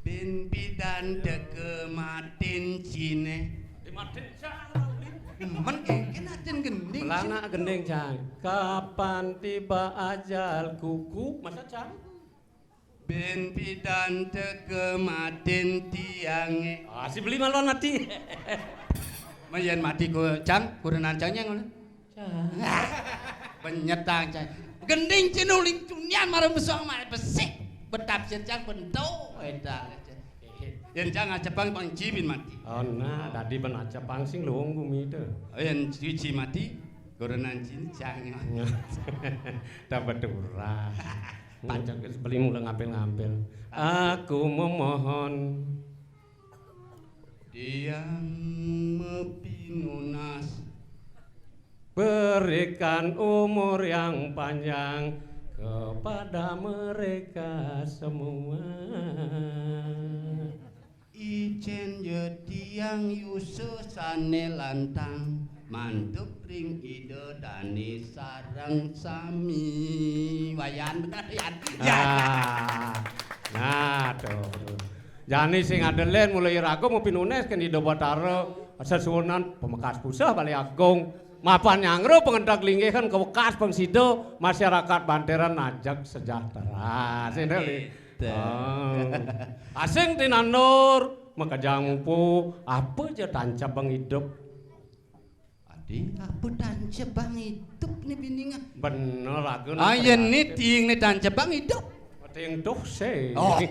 Bin pidan teke matin cine. Matin cang. Men kengken atin gending. Melana gending cang. Kapan tiba ajalku? Ku masa cang? Bin pidan teke matin tiange. Ah, si beli malu mati. Mayan mati ku cang, kurenan cang yang ngono. Benyetang cang. Gending cinuling tunian marang besuang mak besik. Betap cang bento. Edan. Yen cang acepang pang cibin mati. Oh nah, tadi ben acepang sing luwung gumi itu. Yen cuci mati, kurenan cin cang. Tambah turah. Pancen beli mula ngampil-ngampil. Aku memohon. Tiang mepinunas. Berikan umur yang panjang kepada mereka semua. Icen ya tiang yusa sane lantang. Mantuk ring Ida dane sareng sami. Wayan bener, Yan. Yan. Ah. Nah, tuh. Jani sing adelen mulai raga mau pinunes kan Ida Batara sesuunan pemekas pusah Bali Agung. Mapan nyangro pengendak linggih kan kewekas pengsida masyarakat Banteran ajak sejahtera. Sini, Li. Gitu. Oh. Asing tinandur, makajang mupu, apa je tancap bang hidup? Adi, apa tancep bang hidup ni biningan? Bener aku. Ah, yen ni tiing ni tancep bang hidup. Tiing tuh se. Oh,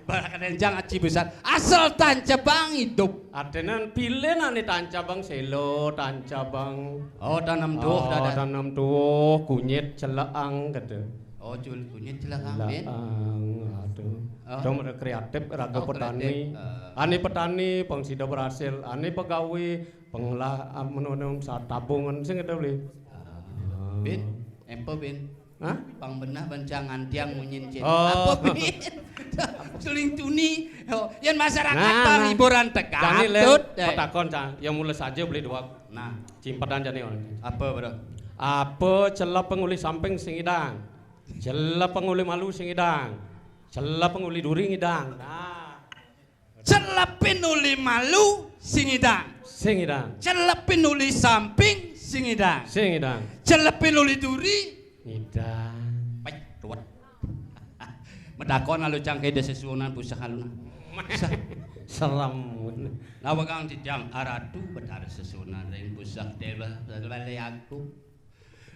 barakan enjang aci besar. Asal tancep bang hidup. Adenan pilih nak ni tancep bang selo, tancep bang. Oh, tanam tuh, oh, dadah. Tanam tuh, kunyit celeang kata. Oh, cul kunyit celeang, Bin. Celeang, aduh. Oh. Dong ada kreatif, raga oh, petani. Kreatif. Uh. Ani petani, pang sida berhasil. Ani pegawai, pengelah ah, menunung saat tabungan sing itu beli. Ah. Bin, empo Bin. Hah? Pang benah bencang antiang munyin cin. Oh. Apa Bin? Suling tuni. Oh, yang masyarakat nah, pang nah. Hiburan tekan. Jani len, tut, eh. Petakon cang, yang mulai saja beli dua. Nah. Cimpetan jani orang. Apa bro? Apa celep penguli samping sing idang? Celep penguli malu sing idang? Celep penguli duri ngidang? Nah. Celepin uli malu sing idang. Sing idang. Celepin uli samping sing idang. Sing idang. Celepin uli duri ngidang. Baik, tuat. Medakon alu cang kede sesuunan pusah aluna. Serem. Nawakang titiang aratu betara sesuunan ring pusah dewa bale aku.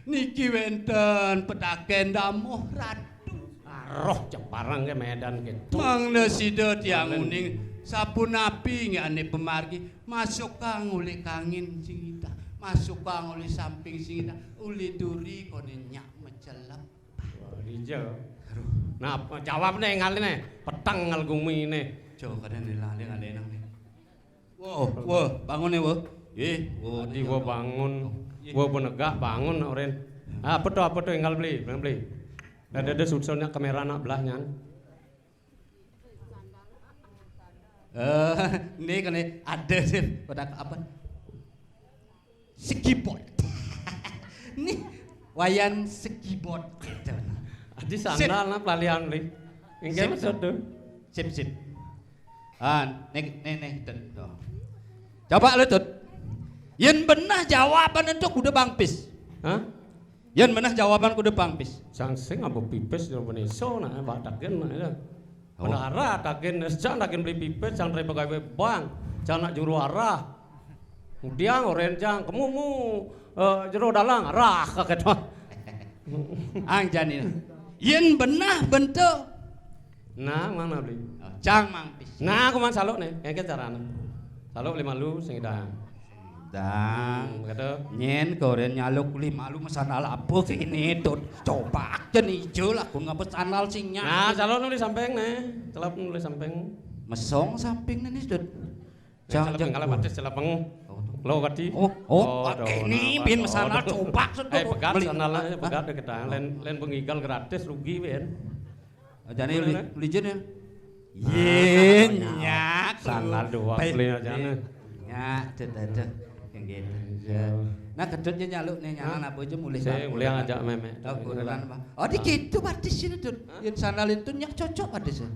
Niki wenten petaken damuh ratu. Roh ceparang ke Medan gitu. Mangda sida tiang uning sapunapi nggih ane pemargi masukang uli kangin sing idah, masukang uli samping sing idah, uli duri kone nyak mecelep. Wah, iya. Aduh. Nah, jawab nih ngalih nih, peteng ngal gumi nih. Jo kadang nih lali ngalih nang nih. Wah, wah, bangun nih, wah. Ih, wah, tadi wah bangun, wah penegak bangun nak oren. Ah, apa tuh, apa tuh enggal beli, beli. Ada ada sudsulnya kamera nak belahnya. Eh, ini kene ada sih kotak apa? Segibot. Nih, wayan segibot gitu. Adi sandal nah pelalian li. Inggih maksud tuh. Sip sip. Ah, nek nek nek Tut. Tuh. Coba lu Tut. Yen benah jawaban entuk kuda bangpis. Hah? Yen meneh jawaban kudu pangpis. Sang sing apa pipis ya menisa nah bataken nah ya. Oh. Pendahara taken sang taken beli pipis sang dari pegawai bank sang nak juru arah. Kemudian oren jang kemumu eh, jero dalang rah kaget mah. Ang jani. Yen benah bentuk. Nah, mana beli? Oh, jang mangpis. Nah, aku man saluk nih, kayak caranya. Saluk lima lu sing idang. Dang. Hmm, kata. Nyen koren nyaluk lima lu mesan ala apa sini, Dut? Coba aja nih, ijo lah, gua ngapa sandal sing nyak. Nah, calon nulis samping nih. Celap nulis samping. Mesong samping nih, Dut. Jang, jang. Kalau batis celap peng. Lo kati. Oh, oh, ini bin mesan ala coba sedot. Eh, pegat sandal aja, pegat deh kita. Len, len bengigal gratis, rugi, Ben. Ajane uli-, ulijen ya. Yen nyak. Sandal dua beli ajane. Nyak, dut, dut. Yang gitu. Iya. Nah, kedut ya nyaluk nih, nyanan apa aja mulih. Saya mulih ngajak memek. Oh, kurenan apa? Oh, di gitu batis sini, Dut. Yen sandal itu nyak cocok batis ya.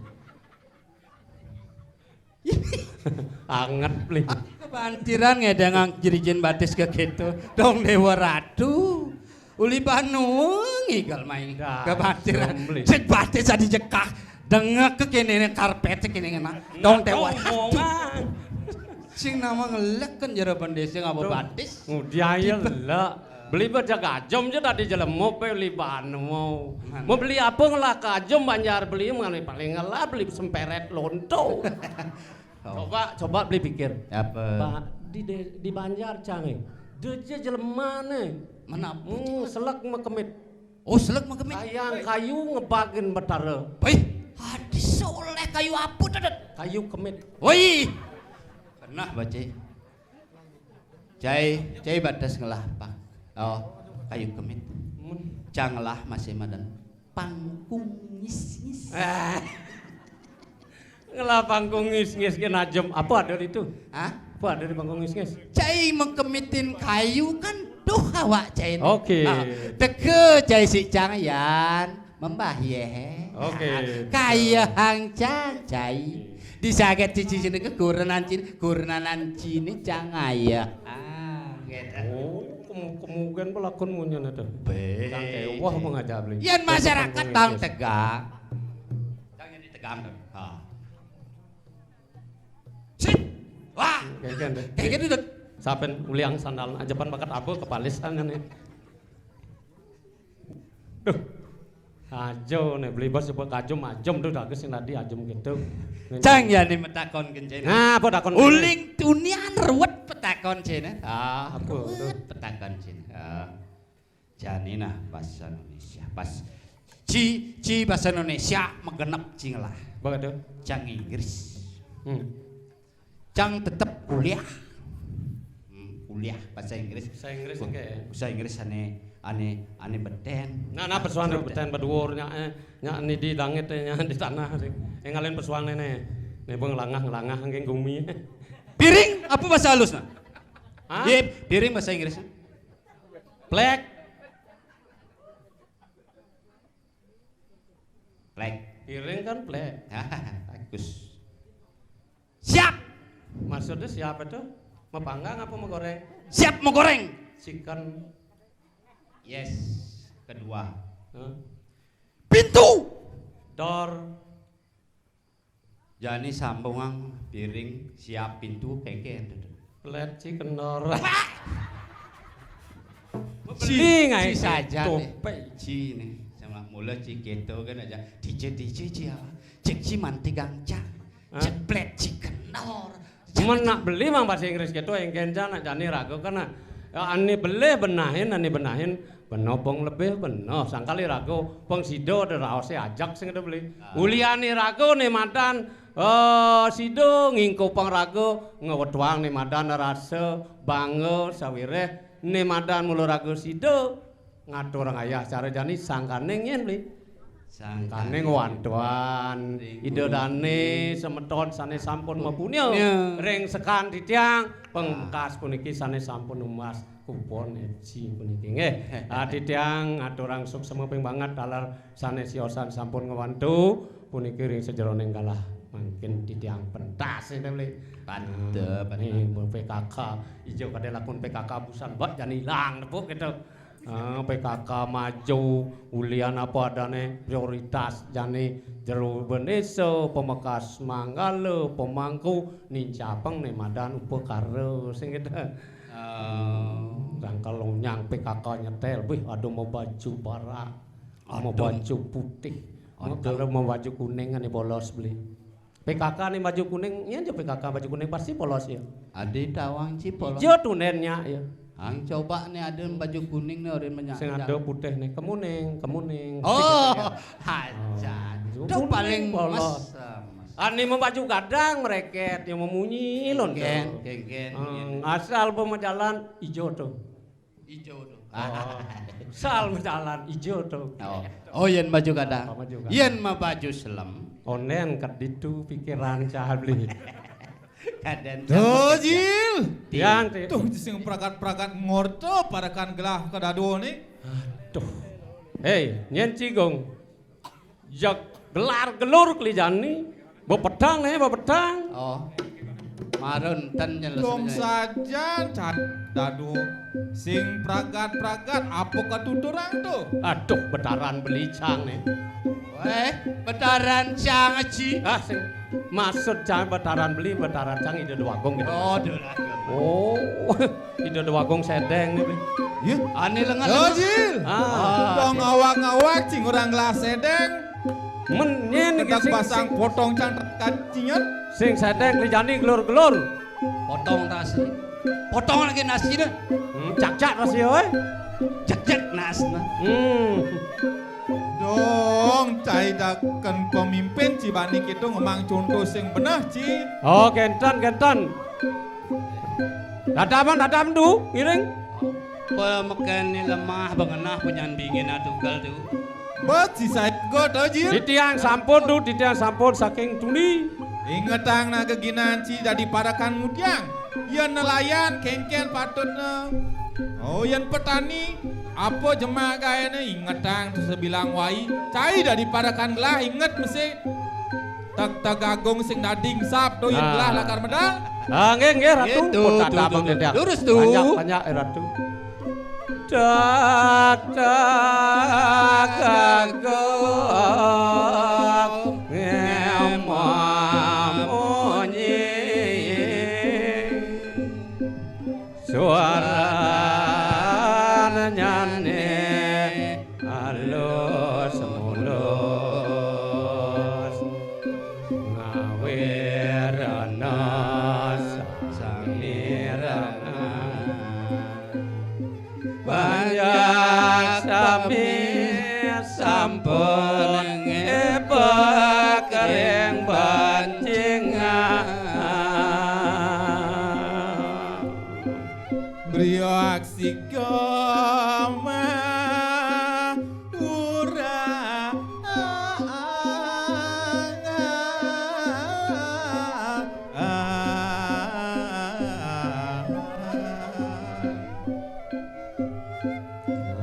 Anget, beli. Kebantiran ngedang jerijen batis ke gitu. Dong Dewa Ratu. Uli banu ngigal main. Kebantiran. Cek batis tadi jekak. Dengek ke kene ne karpet kene ngena. Dong Dewa Ratu. Sing nama ngelek kan jero bendese ngapa batis? Ngudi ayo lek. Beli baja kajom je tadi jelemu pe uli banu mau. Mau beli apa ngelah kajom Banjar beli mana paling ngelah beli semperet lonto. Coba, coba beli pikir. Apa? Di, de-, di Banjar cange. Deje jelemane. Menapa? Hmm, selek mekemit. Oh, selek mekemit. Kayang kayu ngebagin betara. Wih, hadis oleh kayu apa, Dedet? Kayu kemit. Wih. Pernah baca. Cai, cai batas ngelah pak. Oh, kayu kemit. Cang ngelah masih madan. Pangkung ngis-ngis. Ah. Ngelah pangkung ngis-ngis ke najem. Apa ada di itu? Hah? Apa ada di pangkung ngis-ngis? Cai mengkemitin kayu kan duh awak cai. Oke. Ah, teke cai si Cang Yan membah ye. Oke. Kaya hang Cang cai. Disaget cici sini ke kurenan cini, kurenan cini Cang Ayah. Ah, gitu. Oh, kemu-, kemudian pelakon munyen itu. Be. Cang kewah mengajak beli. Yan masyarakat bang tegang. Cang jadi tegang tuh. Ha. Sit. Wah. Kayak gitu deh. Kayak gitu deh. Saben uliang sandal aja pan bakat apa kepalisan nih. Duh. Ajo nih beli bos coba kajum ajum tuh dah sing tadi ajum gitu. Cang ya nih metakon kencene. Nah, apa takon? Uling tunian ruwet petakon cene. Ah, apa tuh? Ruwet petakon cene. Ah. Jani nah bahasa Indonesia. Pas ci, ci bahasa Indonesia megenep cingelah. Apa tuh? Cang Inggris. Hmm. Cang tetep kuliah. Hmm, kuliah bahasa Inggris. Bahasa Inggris. Bahasa Inggris ane, ane, ane beten. Nah, nah, pesuan beten baduwur nyak, eh, nyak ni di langit, eh, nyak di tanah. Eh, ngalen pesuan nene. Nih, bang, ngelangah, ngelangah, nggih gumi. Piring, apa bahasa halusnya? Hah? Iya, piring bahasa Inggrisnya. Plek. Plek. Piring kan plek. Bagus. Siap. Maksudnya siap itu? Mau panggang apa mau goreng? Siap mau goreng. Chicken. Yes. Kedua. Hah? Pintu. Door. Jani sambungan piring siap pintu keke. Plek chicken door. Beli ngai ci saja deh. Ci nih. Sama mula ci keto kan aja. Dije dije ci apa? Cek ci manti gangca. Hah? Cek plek chicken door. Men nak beli mang bahasa Inggris gitu engken ja nak jani ragu kan nak. Ya, ani beli benahin, ani benahin. Beno pong lebih beno sangkali ragu pong sido ada raose ajak sing ada beli. Uliani ragu nih madan, eh, sido ngingko pong ragu ngewetuang nih madan rasa bangga sawireh nih madan mula ragu sido ngatur ngayah cara jani sangkane ngen beli. Sangkane ngwantuan ida dane semeton sane sampun mapunya ring sekan titiang pengkas puniki sane sampun umbas kupon F C puniki nggih. Ah, titiang aturang suksema ping banget taler sane siosan sampun ngwantu puniki ring sajeroning galah mangkin titiang pentas ini beli. Pantep, nih, P K K ijo kade lakun P K K busan bak jani ilang tepuk gitu. Ah, P K K maju, ulian apa adane prioritas jani jero bendesa, pemekas manggala, pemangku, nincapeng ne madan upakara sing gitu. Rangka lonyang P K K nyetel, wih ada mau baju barak, mau baju putih, kalau mau baju kuning kan bolos beli. P K K né baju kuning, nyén ja P K K baju kuning pasti polos ya. Adi tawang ci polos. Ijo tunden nya ya. Ang coba né ada baju kuning né orang banyak. Sing ada putih né, kemuning, kemuning. Oh, aja. Itu paling polos. Ani mau baju gadang mereket yang memunyi lon. Kéngkén, kéngkén. Hmm, asal pemajalan ijo tuh. Ijo tuh. Oh. Asal pemajalan ijo tuh. Oh. Oh, yén baju gadang. Apa baju gadang? Yén mah baju selem. Onen kat ditu pikiran cah beli. Kadén. Tuh, Jil. Yan, tuh sing pragat-pragat ngorto parekan gelah kadado né. Aduh. Héi, nyén cigong. Jak gelar gelur kelijani. Bepedang né, bepedang. Oh. Marun ten nyelus. Dong sajan cad dadu sing pragat-pragat apa katuturang tuh? Aduh, betaran belicang né. Wéh, betaran cang aji. Ah, sing maksud cang betaran beli, betaran cang Ida Déwagung gitu. Oh, Ida Déwagung. Oh, Ida Déwagung sedeng né. Iya. Ani lengan. Yo, Jil. Ah. Dong ngawak-ngawak cing urang gelah sedeng. Men nyén kedak sing, pasang sing potong cang kacingan. Sing sedeng kelijani gelur-gelur. Potong tasi. Potong lagi nasi deh. Hmm, cak-cak tasi oi. Cak-cak nasna. Hmm. Dong, cai daken pemimpin cibani kita ngomong contoh sing benah ci. Oh, kénten, kénten. Dadam, dadam du, ngiring. Pemekan ni lemah bengenah penyan bingin atugal tu. Bet si saiko to, Jil. Titiang sampun tu, titiang sampun saking tuni. Ingetang na geginan ci dadi parekan mudiang. Yén nelayan kéngkén patutna. Oh, yén petani apa jemak gaéné ingetang tu sebilang wai. Cai dadi parekan gelah inget mesti. Tag tag agung sing dadi ngesap to yén gelah lakar medal. Ah, nggih, nggih, Ratu. Gitu, pun tak tuh, abang tuh, tuh. Lurus tuh. Banyak, banyak, eh, Ratu. Tag tag agung ngemam munyi. Suarane nyane alus mulus, ngawirana samirana. Banyak sami sampun ngebak ring bancingan. Briak sigama ura.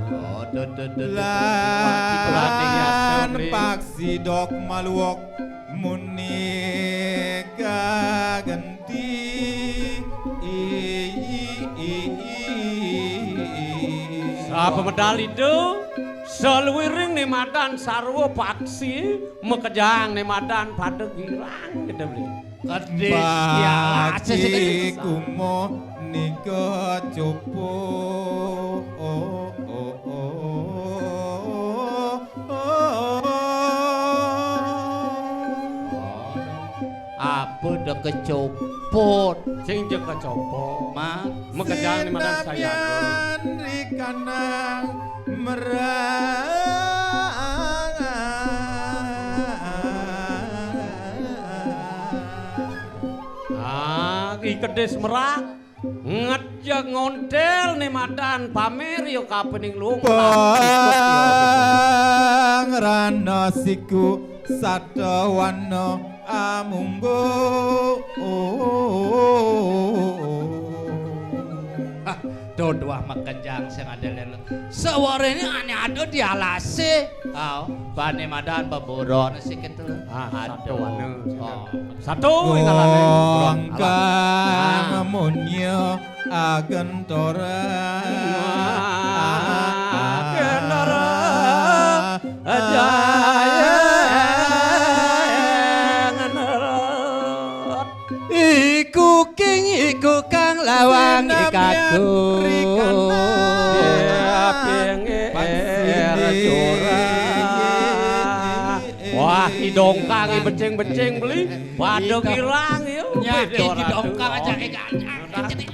Oh, do, do, do, do, do. Lan paksi dok maluwok muni kagenti. I, i, i, i, i. Sapa medal itu? Saluwiring nimadan sarwa paksi, makejang nimadan pada girang, gitu, Bli. Kedis, ya, Bati sih, kedis. Kumo nika copo. Oh, oh, oh, oh, oh. Apa dah kecopot? Sing ja kecopot. Mak, makejang nimadan sayaga. Sinamian ri kanang merang. Ah, ki kedis merak. Ngejeg ngontel nimadan pamer ya kapening luung. Pangrana siku satawana amunggo. Hah, dodoh makejang sing ada lelo. Sawarene ane ada di alase. Aw, bane madan beburon sikit lho. Ah, aduh. Satawana. Oh. Satu ingalane. Wong kang munya agentora. Agentora. Jaya ngenera. Iku king iku kang lawang ikaku. Wah, Dongkang becing-becing beli, pada kirang ya. Nyakit di dongkang aja kayak gini.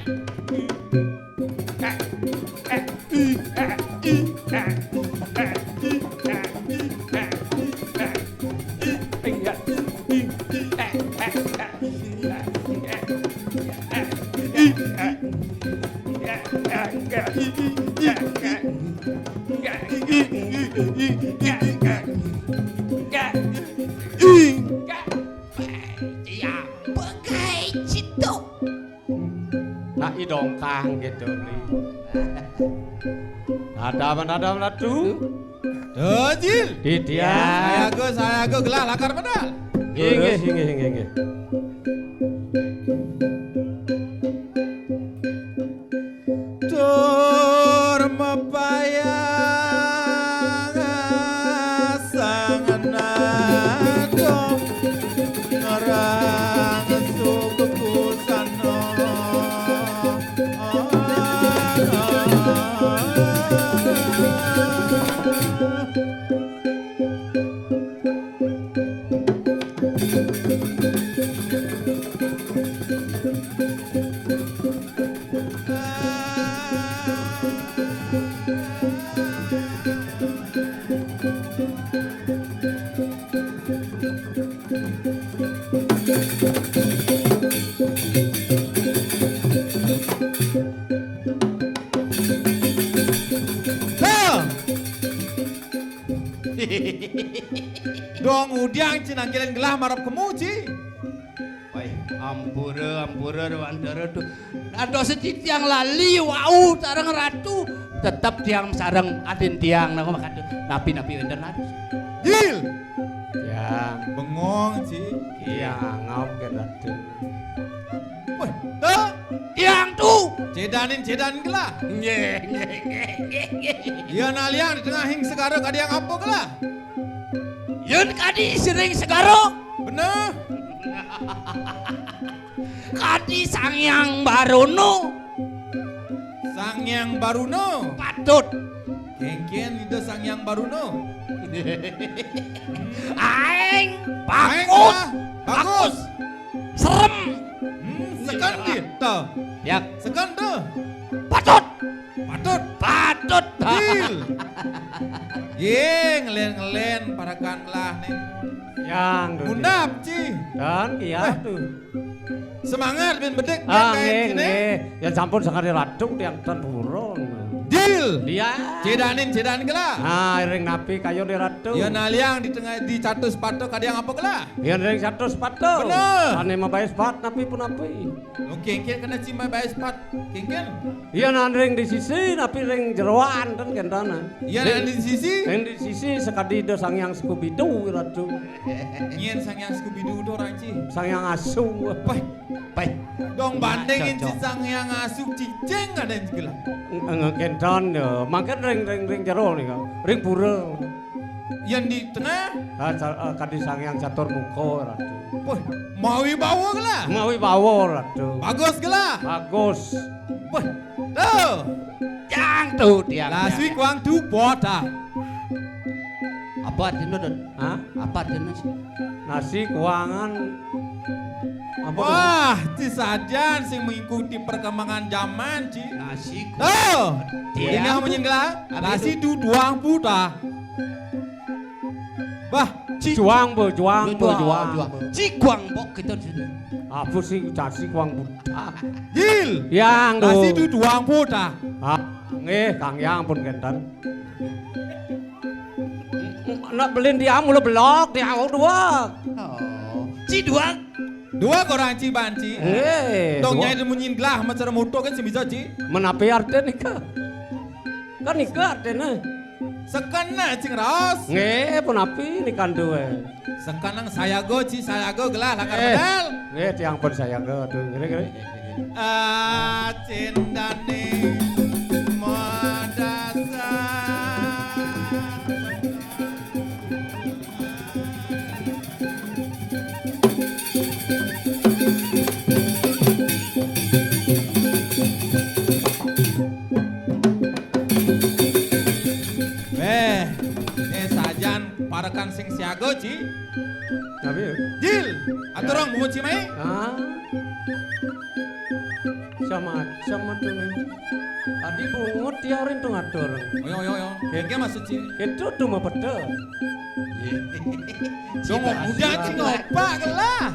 Iya, pegai cituk. Nak idongkang gitu beli. Ada mana ada mana tuh? Tuh, Jil. Di dia. Saya go, saya go gelah lakar pedal. Inggih, inggih, inggih, inggih. Tur mepayang sang nado ngarang suku sana. Dong udiang ci nangkilin gelah marep kemu ci. Woi, ampura, ampura, Dewantara, duh. Dados titiang lali wau sareng Ratu, tetep tiang sareng adin tiang nang makadu. Napi-napi wénten, Ratu. Jil. Ya, bengong ci. Iya, ngaup ke Ratu. Woi, tuh. Tiang tuh. Cedanin, cedanin gelah. Nggih, nggih, nggih, nggih, nggih. Iya, naliang di tengahing segara kadiang apa gelah? Yén kadi siring segara. Bener. Kadi Sang Hyang Baruna. Sang Hyang Baruna. Patut. Kéngkén Ida Sang Hyang Baruna. Aéng. Aéng bagus. Bagus. Serem. Hmm, seken di. Tuh. Ya. Seken tuh. Patut. Patut. Patut. Deal. Yé, ngelen-ngelen parekan lah nih. Yang tuh. Mundap, Ci. Dan iya tuh. Semangat, bin bedik, ah, nggih, nggih. Yang sampun sekali ratu tiang tan purun. Deal. Dia. Cedanin, cedanin gelah. Nah, iring napi kayu di ratu. Ya naliang di tengah di catus pato kadiang apa gelah? Yang ring catus pato. Bener. Ane mabae sepat napi pun napi. Oke, engke kena cimbai bae sepat. Kengken. Iya, nan ring di sisi, napi ring jeroan ten kentana. Iya, nan di sisi. Ring di sisi sekadi do Sang Hyang Skubidu, Ratu. Nyén Sang Hyang Skubidu do, Ratu. Sang Hyang Asu. Peh. Peh. Dong bandingin si Sang Hyang Asu cicing ada yang segala. Eng-, eng-, kenton do. Mangken ring, ring, ring jero nih, Kak. Ring pura. Yang di tengah? Ah, sa-, ah, kadi Sang Hyang Catur Muka, Ratu. Wah, mawi bawa gelah. Mawi bawa, Ratu. Bagus gelah. Bagus. Wah, tuh. Yang tuh dia. Nasi kuang tu bota. Apa artinya, Don? Hah? Apa artinya sih? Nasi kuangan apa? Wah, ci sajan sing mengikuti perkembangan zaman, ci. Nasi kuang. Tuh. Dia. Ini yang menyenggelam. Nasi itu tuang buta. Bah, ci juang bo, juang bo, juang. Ci kuang bok kita sini. Apa sih casi kuang buta? Jil. Yang nasi itu tuang buta. Ah, nggih, Kang Yang pun kenten. Nak belin dia mula belok, dia dua. Oh. Ci dua. Dua orang ci banci. Eh, dong dua. Nyai munyin gelah macam motor kan sing bisa ci. Menapi artinya nika? Kan nika artinya. Sekena cing raos. Nggih, punapi nika duwe. Sekenang sayaga ci sayaga gelah lakar medal. Nggih, tiang pun sayaga tuh. Ngene ngene. Acindane madasa. Weh, eh sajan parekan sing siaga, Ci. Mai? Ah. Sama, sama tuh nih. Tadi bungut dia orang tuh ngatur. Oyo, oyo, oyo. Kengke maksud sih. Itu tuh mau betul. Dong, udah sing opak lah.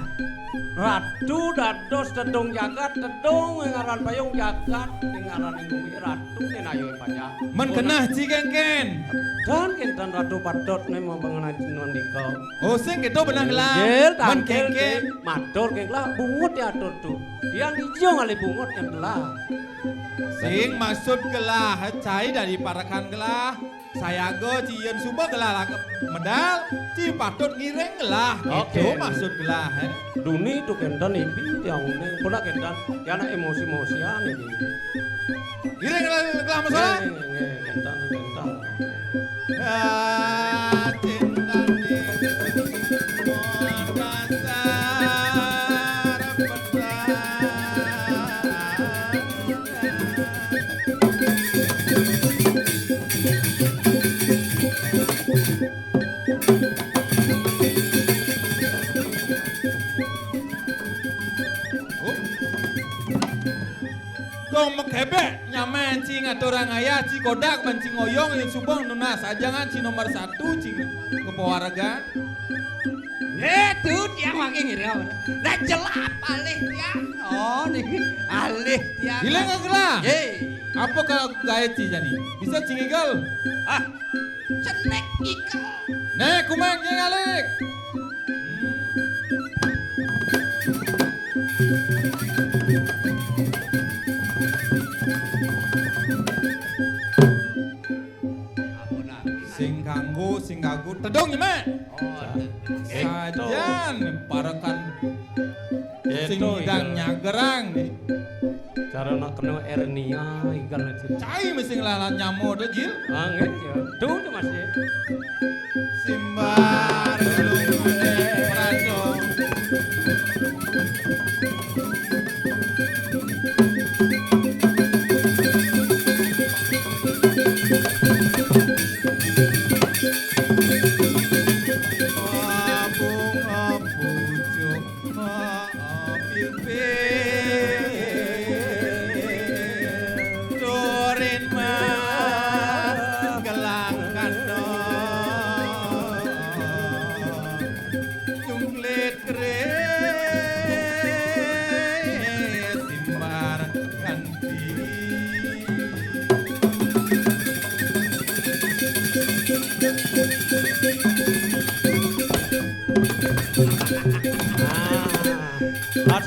Ratu dados tedung jagat, tedung ngaran payung jagat, ngaran bumi ratu nih ayo panjang. Men kenah ci kengken. Dan kinten ratu patut nih mau pengenan nika. Oh, sing gitu benang gelah. Inggih, men tangkil kengke. Matur kengke lah, bungut diatur tuh. Tiang ijo ngalih bungut kan gelah. Sing maksud gelah, cai dari parekan gelah. Sayaga ci yen suba gelah lagep medal, ci patut ngiring gelah. Oke. Gitu maksud gelah, eh. Duni tuh kenten ipi tiang uning. Pula kenten, tiang anak emosi-emosian iki. Ngiring gelah, gelah masalah. Nggih, nggih, nggih, kenten, kenten. Ah, cintane modal dasar petang. Dong megebek nyaman ci ngaturang ayah ci kodak ban ci ngoyong yen subeng nunas ajangan ci nomor satu ci kepawargan. Eh, tuh tiang makin ngira. Nah, jelap alih tiang. Oh, nih alih tiang. Hilang gelah. Eh. Apa kalau gawe ci jani? Bisa ci ngigel? Ah, cenek ikel. Nek kumang nying alik. Sing kanggo, sing kanggo tedung nyemek. Oh, sajan parekan sing itu, ndang iya. Nyagerang nih. Cara nak kena hernia ikan itu. Cai mesti ngelalan nyamuk tuh, Jil. Ah, nggih, ya. Tuh, tuh, Mas, ya. Simbar lumune prato. Abung apucuk maapipin. Turin mah gelangkano. Jungklit kere simbar ganti.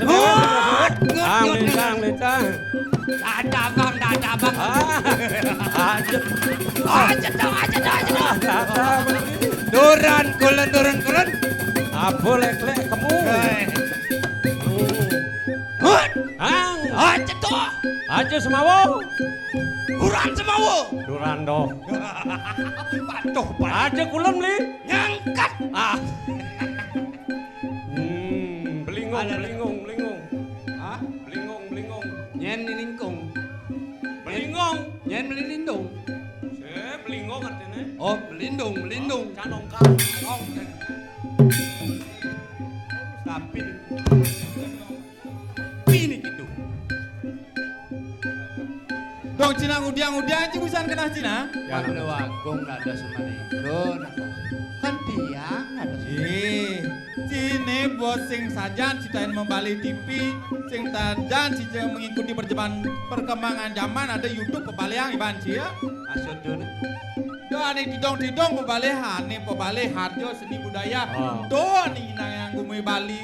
Ah, ah, melincang, melincang. Dadah, Bang, dadah, Bang. Ah, aja. Aja dong, aja dong, aja dong. Dadah, bener. Turun, kulun, turun, kulun. Apa lek-lek kemu? Eh. Hut. Ang. Aja dong. Aja semawo. Duran semawo. Duran dong. Patuh, patuh. Aja kulun, Li. Nyangkat. Ah. Hmm, belingong, ada, ada. Belingong, belingong. Hah? Belingong, belingong. Nyen ningkung. Belingong. Nyen melindung. Eh, belingong artinya? Oh, melindung, melindung. Canongkang. Oh, tapi ini gitu. Dong Cina ngudiang-ngudiang ci busan kenah Cina. Ya, Mangda Agung dados menika, dados. Kan tiang dados. Ih, cine bos sing sajan citain membali T V, sing sajan ci mengikuti perjaman-, perkembangan zaman ada YouTube pebaliang iban ci ya. Maksudnya? Do ane tidong-tidong pebalihan, ane pebalihan jo seni budaya. Ah. Do ane inang yang gumui Bali.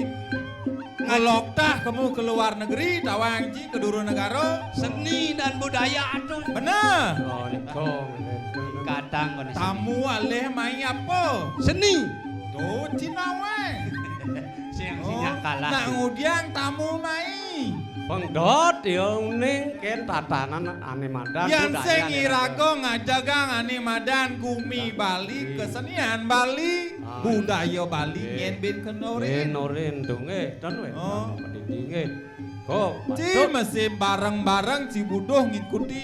Ngelok tah kamu ke luar negeri, tawang ji ke duru negara. Seni dan budaya atuh. Bener. Oh, nika. Kadang kono seni. Tamu alih mai apa? Seni. Tuh, Cina wae. Siang sinyal kalah. Nak ngudiang tamu mai. Pengdot ya uning ken tatanan ane madan. Yang sing iraga ngajagang ane madan gumi Bali, kesenian Bali, ah, budaya Bali, nggih. Nyen bin kenorin. Nggih, norin tuh, nggih. Ten weh. Oh. Nggih. Kok, ci patut. Mesti bareng-bareng ci buduh ngikuti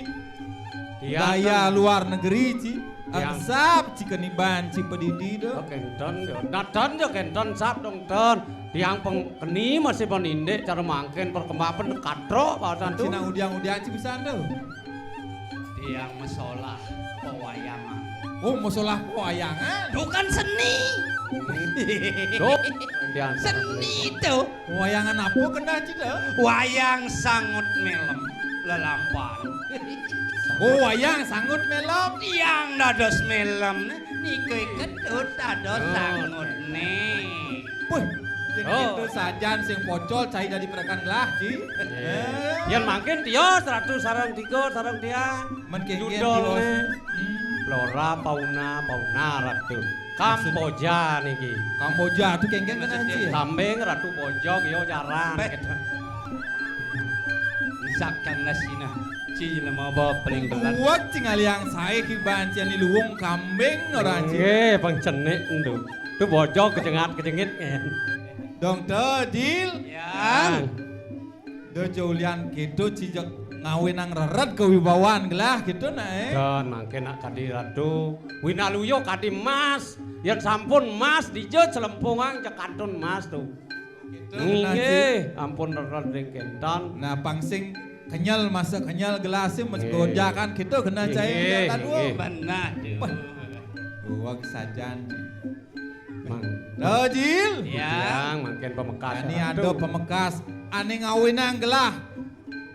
tiang budaya ten luar negeri, ci. Yang sap ci keniban ci padidi to. Oh, kenten yo. Nah, ten yo kenten sap dong ten. Tiang pengkeni masih penindik cara mangkin perkembangan katro pasan tu. Cina udiang-udiang ci pisan to. Tiang masalah pewayangan. Oh, masalah pewayangan. Bukan seni. Duh, tiang seni to. Wayangan apa kendah ci to? Wayang sangut melem lelampahan. Oh, wayang sangut melem. Tiang dados melem nika kedut dados sangut ne. Puh, yen gitu sajan sing pocol cai dadi prekan gelah, Ci. Yen mangkin tios Ratu sareng tiga sareng tiang. Men kengken tios. Flora, fauna, fauna Ratu. Kamboja niki. Kamboja tu kengken kena, Ci. Kambing Ratu Bojog yo jaran. Sak kang nasina. Ci lema ba paling belat. Luwek ci ngaliang sae kiban ci ani luwung kambing ora, Ci. Nggih, pengcenik endu. Tu bojog kejengat-kejengit ngen. Dong to, Jil. Ya. Do jaulian gitu ci jeg ngawinang rered kewibawaan gelah gitu nak, eh. Dan mangke nak kadi Ratu. Winaluyo kadi emas. Yen sampun emas dija celempungang jeg kantun emas tu. Gitu, kena, Ci. Nggih, ampun rered ring kenton. Nah, pang sing kenyel masa kenyel gelas sing mesti gojakan gitu kena cai. Nggih, tadu. Nggih. Benar tu. Wah. Gua kesajan. Mang. Dojil. Ya. Yang mangkin pemekas. Ani ada pemekas. Ani ngawinang gelah.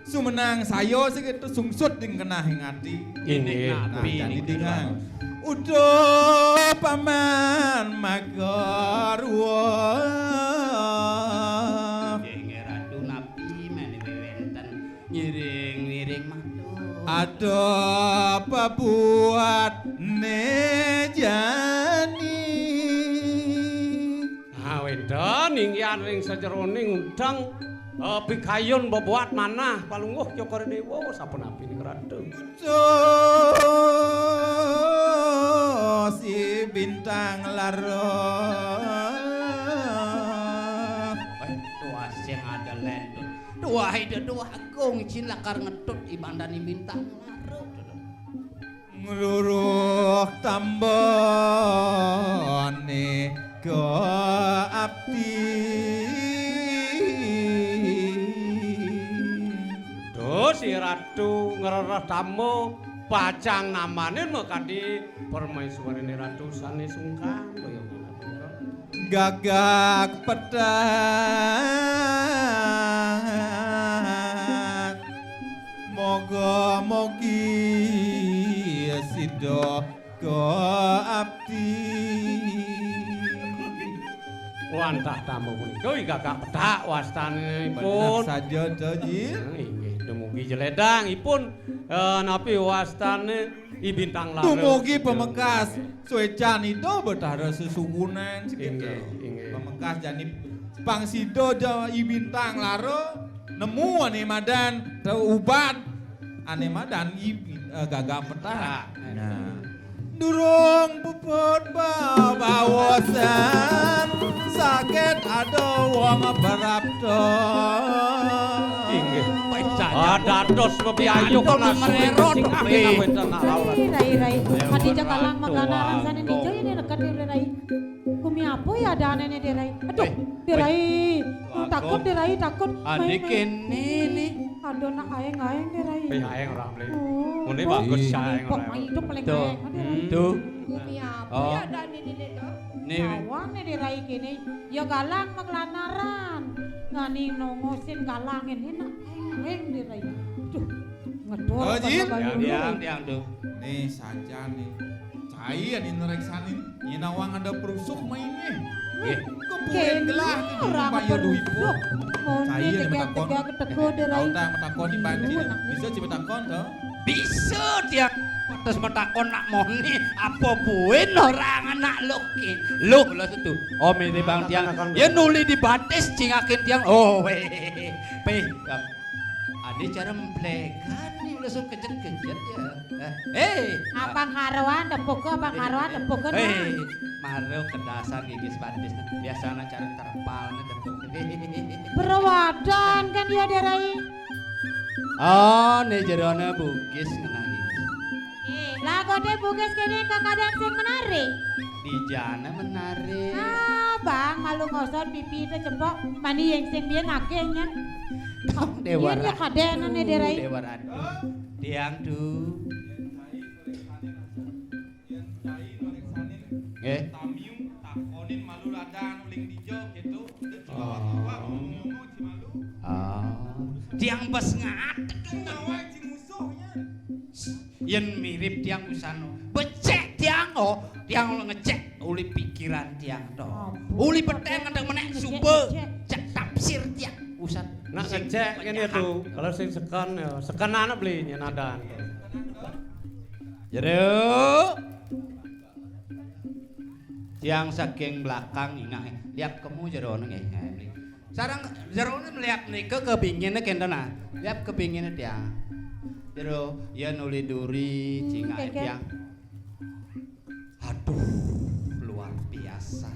Sumenang saya sing itu sungsut ding kenah ing ati. Inggih. Nah, napi jadi ning dengan. Uduh paman magarwa. Inggih, inggih, Ratu, napi meni wenten ngiring-ngiring matur. Ada pabuat ne jani. Ah, wénten inggihan ring sajeroning udeng, eh, pikayun bebuat manah palungguh Cokor Déwa sapunapi ning Ratu. Tuh, si Bintang Lara. Eh, tuah sing ada lén, tuh. Tuah ida, tuah agung, cin lakar ngetut ibandan i Bintang Lara, tuh. Ngluruh tambane ka abdi. Duh, si Ratu ngrereh tamu, pacang namanin makadi permaiswarine Ratu sane sungkan, kaya mengkono. Gagak petak. Moga-mogi sida ka abdi. Wantah tamu punika Ki Gagak Petak wastanipun. Bener saja, Doji. Nah, inggih, dumugi jeledang ipun, eh, napi wastane I Bintang Lara. Dumugi pemekas suecan Ida Betara sesuhunan segitu. Inggih, inggih. Pemekas jani pang sida ja I Bintang Lara nemu ane madan teubat ane madan I, eh, Gagak Petak. Nah. Durung puput bebaosan, sakit ada wong berabda. Inggih. Ah, dados mabiayuh dados mererot. Sing apik wénten nak lawan. Rai, rai, rai. Adi jakalang maglanaran sane dija ini leket, Rai. Kumi apa ya adanane, Rai? Aduh, Rai. Takut, Rai, takut. Adi kene ni. Aduh, nak aeng-aeng, Rai. Eh, aeng ora mlih. Oh. Ngene bagus, aeng ora. Kok main itu paling aeng. Aduh, Rai. Tuh. Kumi apa ya adanane, Rai? Nih. Awane, Rai, kene. Ya galang maglanaran. Ngani nongosin galangin enak. Aeng, Rai. Duh. Ngedor. Oh, Jil. Tiang, tiang, tuh. Nih, saja nih. Cai adi nreksani, nyinawang ada perusuk mainnya. Nggih. Kebuin gelah ora payu duit. Cai adi matakon. Teko, Rai. Tau tak matakon di panci. Bisa ci matakon to? Bisa tiang. Terus matakon nak moni apa buin orang anak lukin. Luh, lho setu. Oh, mene bang tiang. Ya nuli dibatis cingakin tiang. Oh, weh. Peh. Adi cara emplekan nih, udah sok kejet-kejet ya. Eh, eh. Abang Haruan, tepuk ke Abang Haruan, tepuk ke. Eh, nah. Maru kedasan gigis batis. Biasana cara terpal nih tepuk. Perawadan kan ya, Rai? Oh, nih jerone bugis ngenah gigis. Eh, Lah kok dhewe bukis kene kakadang sing menarik. Dijane menarik. Ah, Bang, malu ngosot pipi te cepok, mani yang sing biyen akeh nyen. Tong Yen ya dewaran. Kadenane, Derai. Dewaran. Tiang tu. Yen cai mreksane. Nggih. Tamiu takonin malu ladan uling dija gitu. Terus dibawa-bawa ngomong-ngomong si malu. Ah. Tiang bes ngadeg. Nyawa si musuhnya. Yen mirip tiang usan becek tiang, oh, tiang ngecek uli pikiran tiang to. Ampun. Uli peteng ngendeng menek ngecek, suba ngecek. Cek tafsir tiang usan. Nak sing ngecek ngene pecah. Tu, kalau sing seken ya, seken ana beli nyenadan. Jero. Tiang saking belakang ingak, liap kemu jerone nggih. Sareng jerone meliap nika kepingine kenten nah. Liap kepingine tiang. Jero, yen uli duri, hmm, cingake kengken. Tiang. Aduh, luar biasa.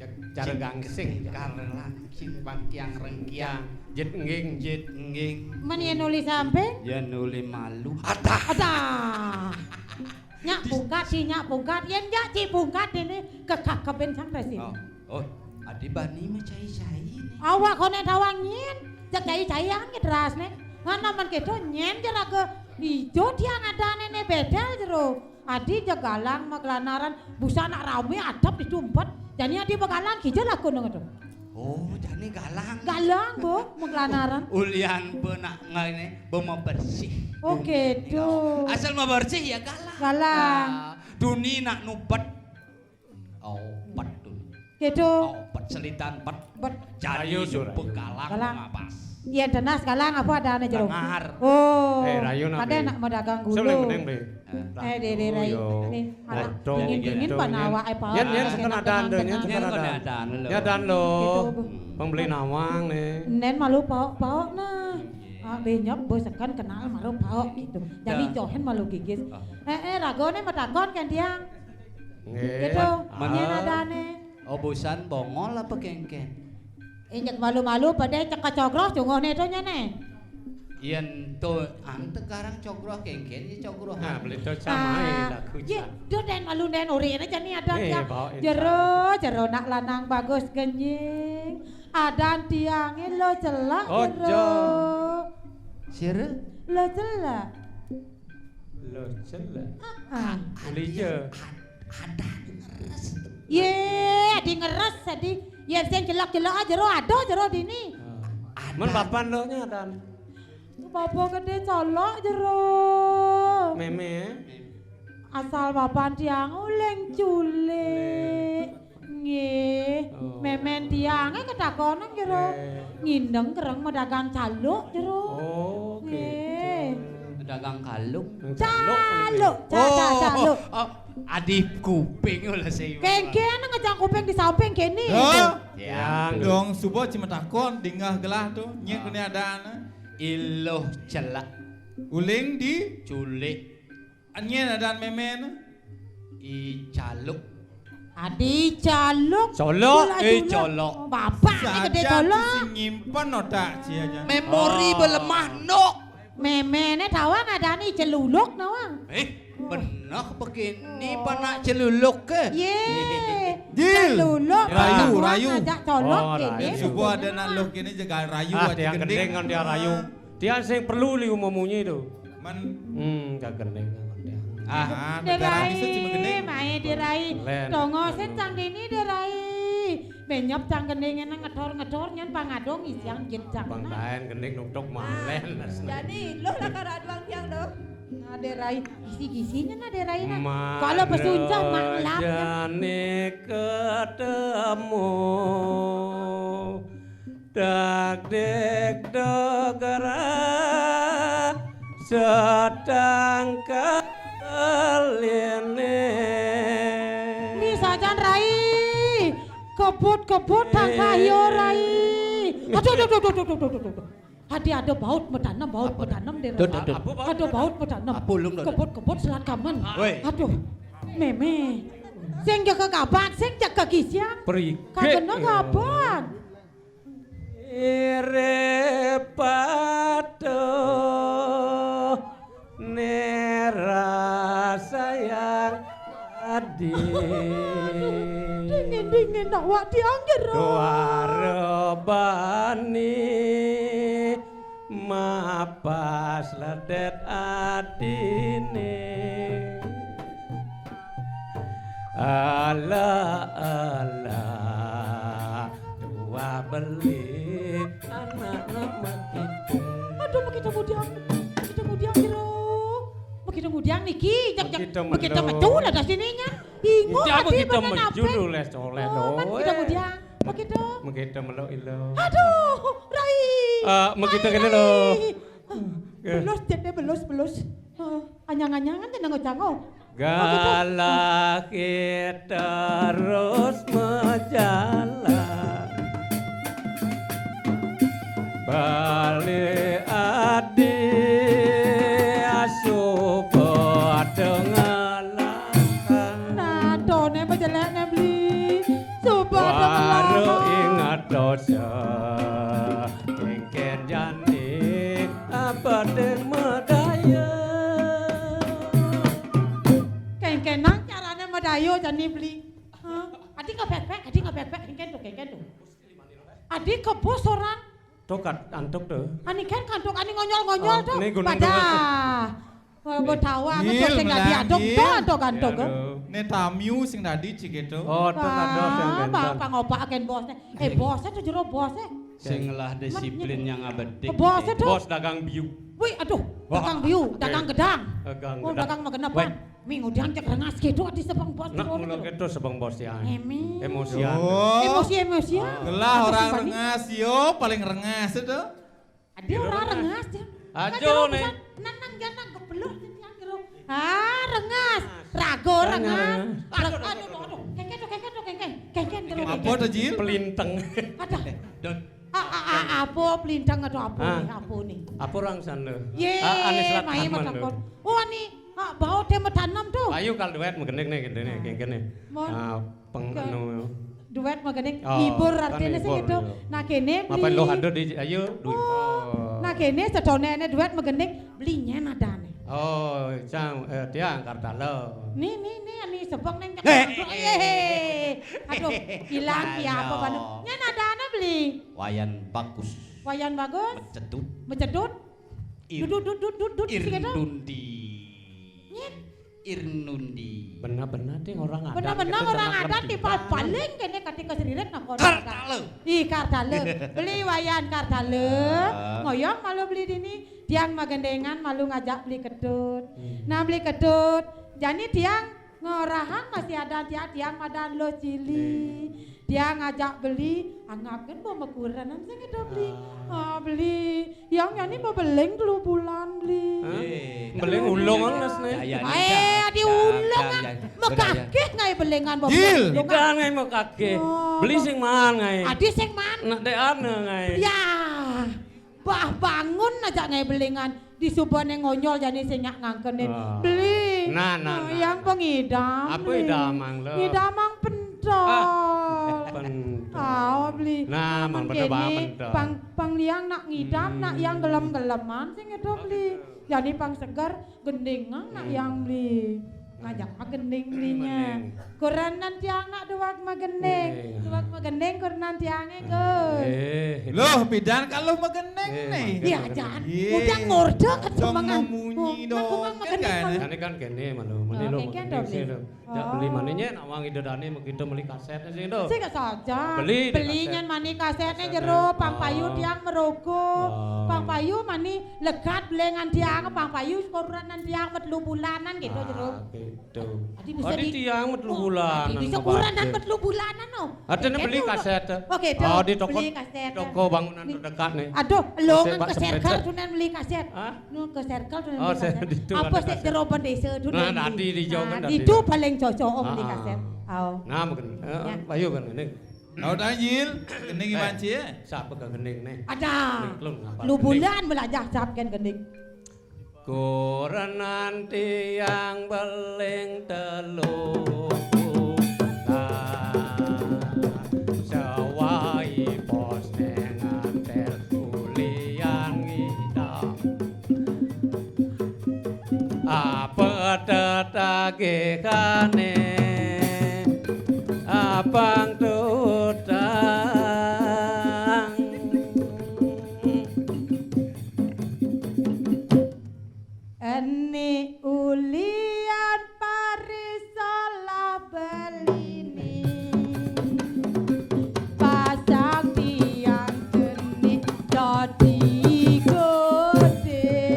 Cek cara gangsing. Kar langking bangkiang rengkiang. Jit ngging. Jit ngging. Men yen uli samping? Yen uli malu. Adah. Adah. Nyak pungkat, si nyak pungkat. Yen nyak ci pungkat ini kekakeben sang resi. Oh, oh, adi bani mecai-cai nih. Awak kone tawang nyen, cek cai-cai angin deras nih. Ngana men kedo nyen jeraga ijo tiang adane ne bedel jero. Adi je galang maglanaran, busa nak rame adep di tumpet. Jani adi begalang kija laku nang tu. Oh, jani galang. Galang, Bu, maglanaran. Ulian be nak ngene, be mau bersih. Oh, gitu. Asal mau bersih ya galang. Galang. Ah, duni nak nupet. Oh, pet duni. Gitu. Oh, pet selitan pet. Bet. Jari ayo, sup galang. Galang. Ngapas. Iya, tenas galang apa ada ane jero? Lengar. Oh. Eh, rayu nak. Ada beli. Nak mau dagang gulu. Sebelum mending beli. Eh, Dede Rai. Nih, anak dingin-dingin pan awak, eh, paok. Yan, yan, sekenadan, yan, sekenadan. Yan, sekenadan. Ya, dan lo. Gitu, Bu. Pembeli nawang nih. Nen malu paok-paok nah. Ah, benyok bos kan kenal malu paok gitu. Jadi johen malu gigis. Eh, eh, ragone metakon kan tiang. Nggih. Gitu. Ah. Nyen adane. Obusan bongol apa kengken? Injek malu-malu pada cek kecogroh cungohne to nyene. Yen to ante karang cogroh kengken ya cogroh. Nah, beli to samae lagu. Ye, do den malu den urine jani adan ya. Jero, jero nak lanang bagus genying. Adan tiange lo celak jero. Sire? Lo celak. Lo celak. Heeh. Ulija. Ada ngeres. Ye, adi ngeres adi. Yen sing celak-celak jero ada jero dini. Ah. Men papan lo nya dan. Bapa gede colok jero. Meme. Asal papan tiang uling culik. Nggih. Oh. Memen tiange ketakonen jero. Eh. Ngindeng kereng medagang caluk jero. Oh, nggih. Gitu. Dagang kalung. Caluk, ca-, ca-, oh, caluk. Oh, adi kuping lho sing. Kengken ngejang kuping di samping kene. Hah? Ya. Dong suba cuma takon dingah gelah tu. Nyek kene adane. Iluh celak. Uling di? Culik. Nyen adan memen. I caluk. Adi caluk. Colok, eh, colok. Bapak ni gede colok. Sing nyimpen otak cia aja. Memori belemah nok. Memene tawang adani celuluk nawang. Eh, benah begini panak celuluk ke? Ye. Jil. Celuluk. Rayu, rayu. Ngajak colok kene. Subuh ada nak luh kene jaga rayu. Ah, aja tiang gending. Gending kan dia rayu. Tiang sing perlu liu memunyi tu. Men. Hmm, gak gending kan dia. Ah, negara bisa cuma gending. Mae dirai. Len. Tongo sen cang dini dirai. Benyap cang gending nang ngedor-ngedor nyen pangadong isiang jit cang. Bang Daen gending nuktuk malen. Jadi lo lah kara aduang tiang do. Nah, dirai. Gisi-gisinya nah dirai nah. Kalau besuncah maklap. Jane ketemu. Dak dek dogara setangkal ini. Ni sajan Rai. Kebut-kebut tangkah yo Rai. Aduh, aduh, aduh, aduh, aduh, aduh, aduh. Hati ada baut medanem, baut medanem deh. Aduh, aduh, aduh. Ada baut medanem. Apa ulung, aduh? Kebut-kebut selat kamen. Woi. Aduh. Meme. Sing jaga kabak, sing jaga kisiang. Pergi. Kagena kabak. Ire patuh ne rasa Dingin-dingin awak tiang jero. Duara bani mapas ledet adine. Ala, ala, dua beli anak makita. Aduh, makita mudiang. Makita mudiang jero. Makita mudiang niki, jak, jak, makita metu lah dah sininya. Ingat ati bener nape. Dulu les oleh. Oh, man kita mudiang. Makita. Makita melok ilo. Aduh, Rai. Eh, makita kene lo. Belus, jete belus, belus. Eh, anyang-anyangan te nang cango. Galah kita terus menjalan. Bali adi asuba tengalah. Nah, tone bejelek ne beli. Suba tengalah. Baru ingat dosa. Kengken jani abade medaya. Kengken nang carane medaya jani beli. Hah? Adi ngebek-bek, adi ngebek-bek, kengken tuh, kengken tuh. Adi kebos orang. Tokat antuk tuh. Ani kan kantuk, ani ngonyol-ngonyol tuh. Pada. Betawa, Jil, sing dadi aduk, Jil. Tuh, aduk, aduk. Ne tamiu sing dadi cik itu. Oh, tuh ada sing benten. Bapak ngopak agen bosnya. Eh, bosnya tuh jero bosnya. Sing lah disiplin yang abedik. Bosnya tuh. Bos dagang biu. Wih, aduh, dagang biu, dagang gedang. Dagang gedang. Oh, dagang magenepan. Ming udah cek rengas gitu adi sebeng bos. Nak mula gitu sebeng bos ya. Emosian. Emosi, emosian. Gelah orang rengas yo, paling rengas itu. Adi ora rengas ya. Aja ne. Nang nang jana gebelok titiang kira. Ah, rengas. Rago rengas. Aduh, aduh, aduh. Kengken tuh, kengken tuh, kengken. Kengken terus. Apa tuh, Jil? Pelinteng. Aduh. Dot. Ah, ah, ah, apa pelinteng atau apa nih? Apa nih? Apa orang sana? Ye, ah, ane selat mai taman metakon. Oh, ani, ah, bau te metanem tuh. Ayo kal duet magenik nih, gitu nih, kengken nih. Mon. Ah, peng anu. Duet magenik ngibur artine sing itu. Nah kene beli. Apa lo ada di ayo duet. Oh. Nah kene sedone ene duet magenik beli nyen adane. Oh, cang eh, tiang Kartala. Nih nih nih ani sebeng neng cek. Eh. Aduh, hilang ya apa banu. Nyen adane beli. Wayan bagus. Wayan bagus. Mecedut. Mecedut. Dudut dudut dudut sing itu. Irnundi. Nyen. Irnundi. Benar-benar ding orang adat. Benar-benar orang adat di paling kene ketika seriret nak orang. Kartale. Ih, Kartale. Beli Wayan Kartale. Ngoyong malu beli dini. Tiang magendengan malu ngajak beli ketut. Nah, beli ketut. Jani tiang ngorahan masih ada tiang, tiang madan lo cili. Dia ngajak beli, anggap kan mau mekurenan sing itu beli. Ah, beli. Yang nyani mau beling telu bulan beli. Beling ulung anes nih. Eh, adi ulung ah. Mekakeh ngai belingan mau. Jil. Ikan ngai mekakeh. Beli sing man ngai. Adi sing man. Nak dek ane ngai. Ya. Bah bangun aja ngai belingan. Di subane ngonyol jani sing nyak ngangkene. Beli. Nah, nah, nah. Yang pengidam. Apa idamang lo? Ngidamang pentol. Pentol. Ah, beli. Nah, mang pentol bang pentol. Pang pang liang nak ngidam, nak yang gelem-geleman sing itu beli. Jani pang seger, gendingan nak yang beli. Ngajak magending belinya. Kurenan tiang nak duwak magending. Duwak magending kurenan tiange, Gus. Loh, pidan kalau magending nih. Iya, jan. Udah ngorde kejemengan. Memunyi dong. Kan magending. Jane kan kene malu, meni lo magending sih lo. Jak beli manine nak wong ida dane mengkitu meli kaset sing to. Sing saja. Beli nyen mani kasetnya jero, Pang Payu tiang merogo. Pang Payu mani legat belengan tiang, Pang Payu kurenan tiang metelu bulanan gitu jero. Tuh. Adi bisa di tiang metelu bulan. Adi bisa kurenan metelu bulanan no. Ada beli kaset. Oke, tuh. Oh, di toko, beli kaset. Toko bangunan terdekat nih. Aduh, lo ngan ke circle tuh nan beli kaset. Hah? Nu ke circle tuh nan beli kaset. Apa sih jeroban desa tuh nan beli. Nah, itu paling cocok om beli kaset. Aw. Nah, mungkin. Ayo kan ini. Tahu tanjil, ini gimana sih ya? Siapa ke gending nih? Ada. Lu bulan belajar siapa kan gending. Kurenan tiang beling telu. Sewai pos nengantel kulian ngidam. Apa tetagihane? pangtutang. Eni ulian parisalah belini, pasang tiang jenik dadi gede.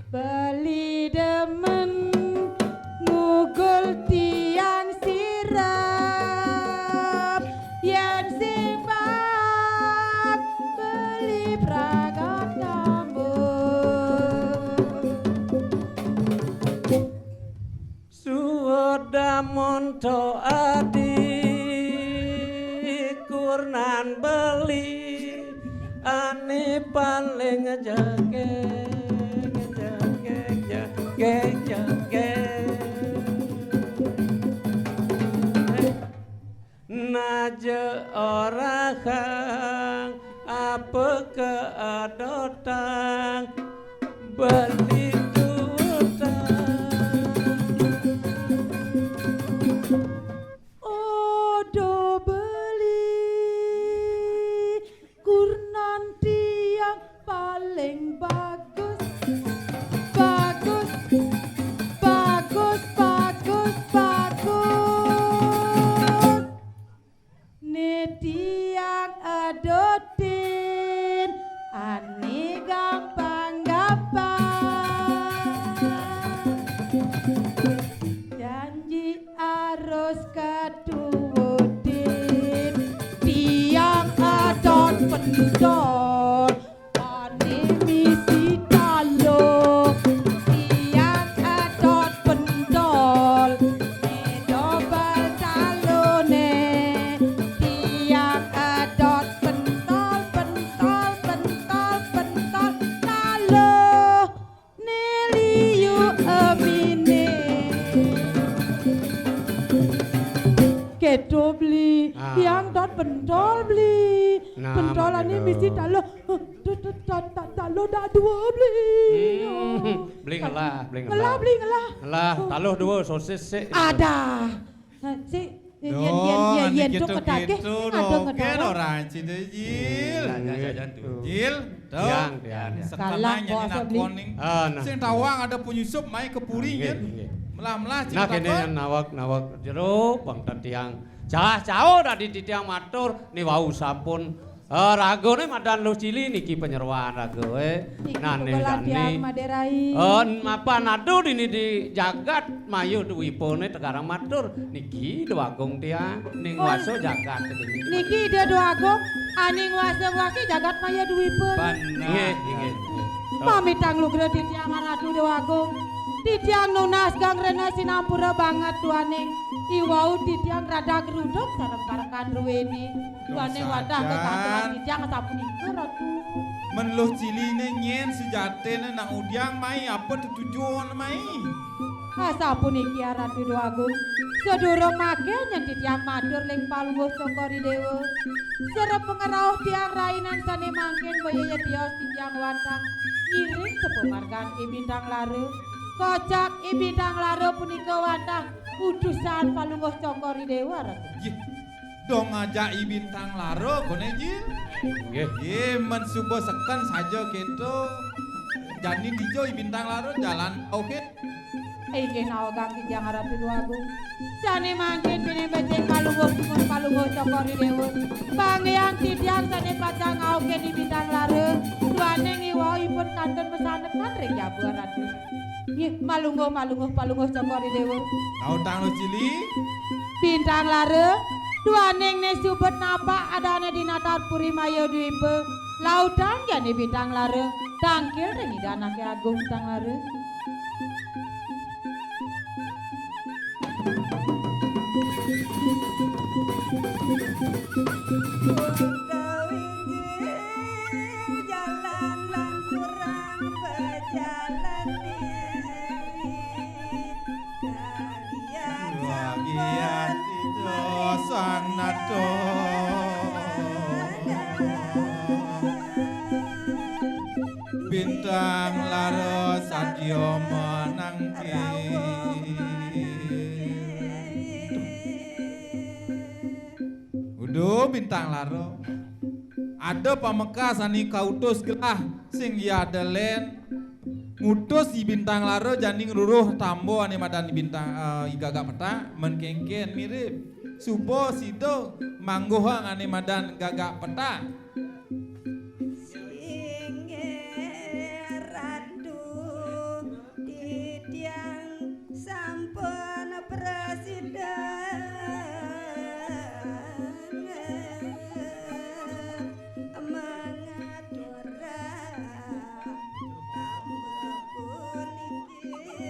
Beli demen ngugul tiang sirep, yen sing bak beli pragat tambur. Suwada monto adi kurnan beli ane paling jegeg, jegeg, jegeg, jegeg. Naja ora kang apa keadotang beli tutang. Odo beli kurnan tiang paling bagus. Bagus, bagus, bagus, bagus. Ne tiang adotin, ane gampang-gampang. Janji arus katuwutin, tiang adot pendol. Ane misi talo, tiang adot pentol. Ne dobel talone, tiang adot pentol, pentol, pentol, pentol, talo. Ne liu emine. Keto beli, ah, tiang dot pentol beli. Nah, pentol ane misi talo. Talo dak dua beli. Hmm, beli ngelah, beli ngelah. Ngelah, beli ngelah. Ngelah, talo dua, sosis sik. Ada. Nah, sik, yen, yen, yen, yen, tuk ketake, sing ada ngedawa. Ora cinde, Jil. Jil, tuh. Tiang, tiang, tiang. Sekarang nyani nakon ning. Ah, nah. Sing tawang ada penyusup mai ke puri, nggih, nggih. Melah-melah. Nah, kene nawak, nawak jero, bangten tiang. Cah, cah, dadi titiang matur, ni wau sampun Eh, ragane madan Luh Cili niki panyeroan ragae. Niki nane pebelah jani. Tiang Made Rai. Eh, mapan aduh dini di jagat Mayu Dwipane tegarang matur. Niki Dewagung tiang ning, oh, wasa jagat niki. Niki Ida Dewagung aning wasa-wasi jagat Mayu Dwipa. Bener. Nggih, nggih. Pamitang lugra titiang Ratu Dewagung. Titiang nunas gang rena sinampura banget duaning iwau titiang radag ruduk sareng parekan ruweni. Duaning wadah kesampun titiang sapunika, Ratu. Men Luh Ciline nyen sejatine nang udiang mai, apa tetujon mai? Asapuniki, Ratu Dewagung. Sadurung mangke nyen titiang matur ring Palungguh Cokor I Dewa. Sareng pangrauh tiang rainan sane mangkin boya yetios titiang wantah ngiring sepamargan I Bintang Lara. Kocap I Bintang Lara punika wantah utusan Palungguh Cokor I Dewa, Ratu. Nggih. Dong ngajak I Bintang Lara, kone, Jil. Nggih. Nggih, men suba seken saja keto. Jani dija I Bintang Lara jalan, oke. Inggih nawegang titiang Ratu Dewagung. Sane mangkin pinih becik Palungguh Sumun Palungguh Cokor I Dewa. Panggihan titiang sane pacang ngaukin I Bintang Lara. Duaning iwau ipun kantun masanekan ring jaba Ratu. Nggih, malungguh, malungguh, Palungguh Cokor I Dewa. Nautang Luh Cili. Bintang Lara, duaning ne subet napak adane di natar puri Maya Dwipa. Lautang jani Bintang Lara, tangkil ring Ida Anake Agung, Bintang Lara. Utawi injil jalan lan kurang bejalan dewi. Kalian sampun dosan nato. Bintang Lara sadya menangke. Duh, Bintang Lara. Ada pamekas ané kautus gelah sing ya ada lén. Ngutus I Bintang Lara jani ngruruh tamba ané madan Bintang, eh, I Gagak Petak, mén kénkén mirib. Suba sida mangguhang ané madan Gagak Petak. Inggih Ratu, titiang sampun prasida mangaturang tamba puniki.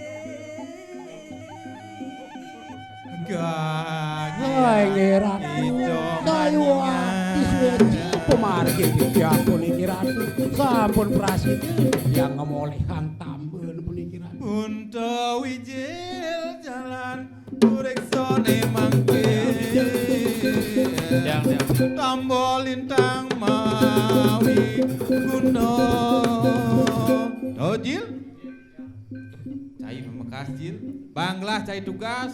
Gagah. Hai, nggih, Ratu. Ida Dayuh maningan. Ati suci pamargi titiang puniki, Ratu. Sampun prasida titiang ngamolihang tamba puniki, Ratu. Punta wijil jalan puriksané mangkin. Jang, jang. Tamba lintang mawi guna. To, Jil. Cai pamekas, Jil. Banglah cai tugas.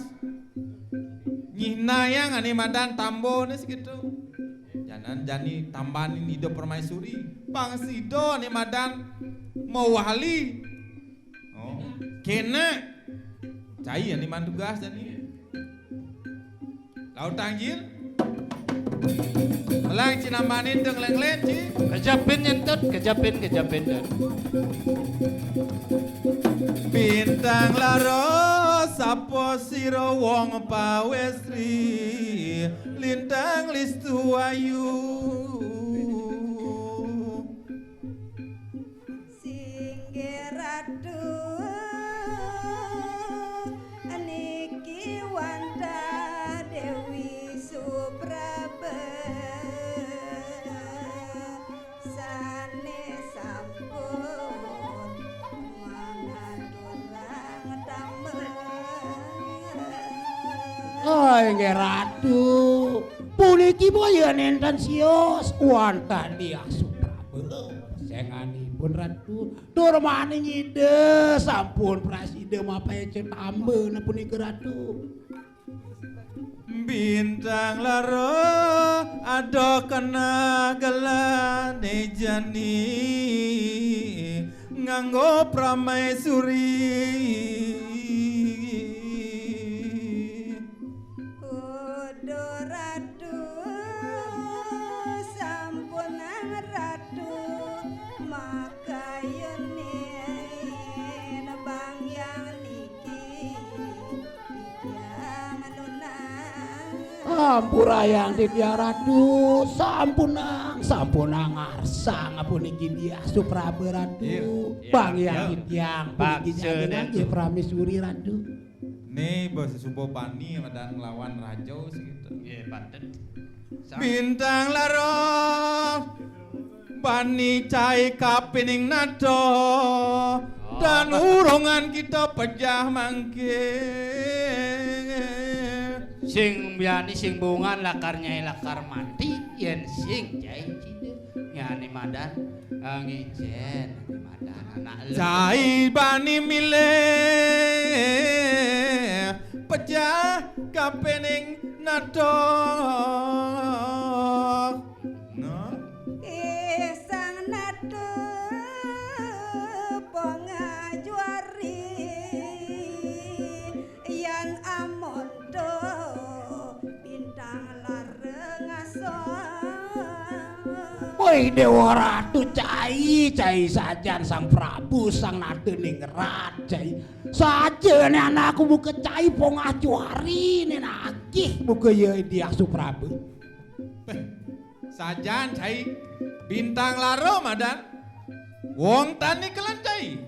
Nyihnayang ané madan tambané sakéto. Jangan jani tambanin Ida Permaisuri. Pang sida ané madan mawali. Oh, kéné. Cai ané madan tugas jani. Lautang, Jil. Melang cinambanin deng leng-leng, Ci. Kejepin nyentut, kejepin, kejepin, Dut. Bintang Lara, sapa sira wong pawesri, lintang listu ayu. Singgih Ratu, niki wantah Déwi Supraba sané sampun mangaturang tamba. Oh, inggih Ratu, puniki boya nénten sios wantah Diah Supraba. Senganipun Ratu, tur maning Ida sampun prasida mapeca tamba punika, Ratu. Bintang Lara, ada kena gelane jani nganggo pramaisuri. Kudu Ratu, sampunang Ratu, makayunin bangyang niki titiang nunang. Ampurayang titiang Ratu, sampunang, sampunang arsang puniki Diah Supraba Ratu. Iya, iya, bangyang iya. Titiang puniki paksa nyagenang nggih Ratu. Pramesuri Ratu. Né basa suba bani madan nglawan raja segitu. Nggih, panten. Sa- Bintang Lara, bani cai kapining nata, oh, dan urungan kita pejah mangke. Sing biani sing bungan lakar nyai lakar mati, yen sing cai cida. Nyane madan, eh, ngicen, nyane madan, anak lu. Cai bani milih pejah kapening nata. Nah. Ih, sang nata pangajuari, yan amonto Bintang Lara ngasong. Woi, Dewa Ratu, cai, cai sajan Sang Prabu, Sang Nata Ningrat, cai. Sajane anakku buka cai pongah cuari, nen akih buka ya Diah Suprabu. Beh, sajan cai Bintang Lara madan. Wong tani kelan cai.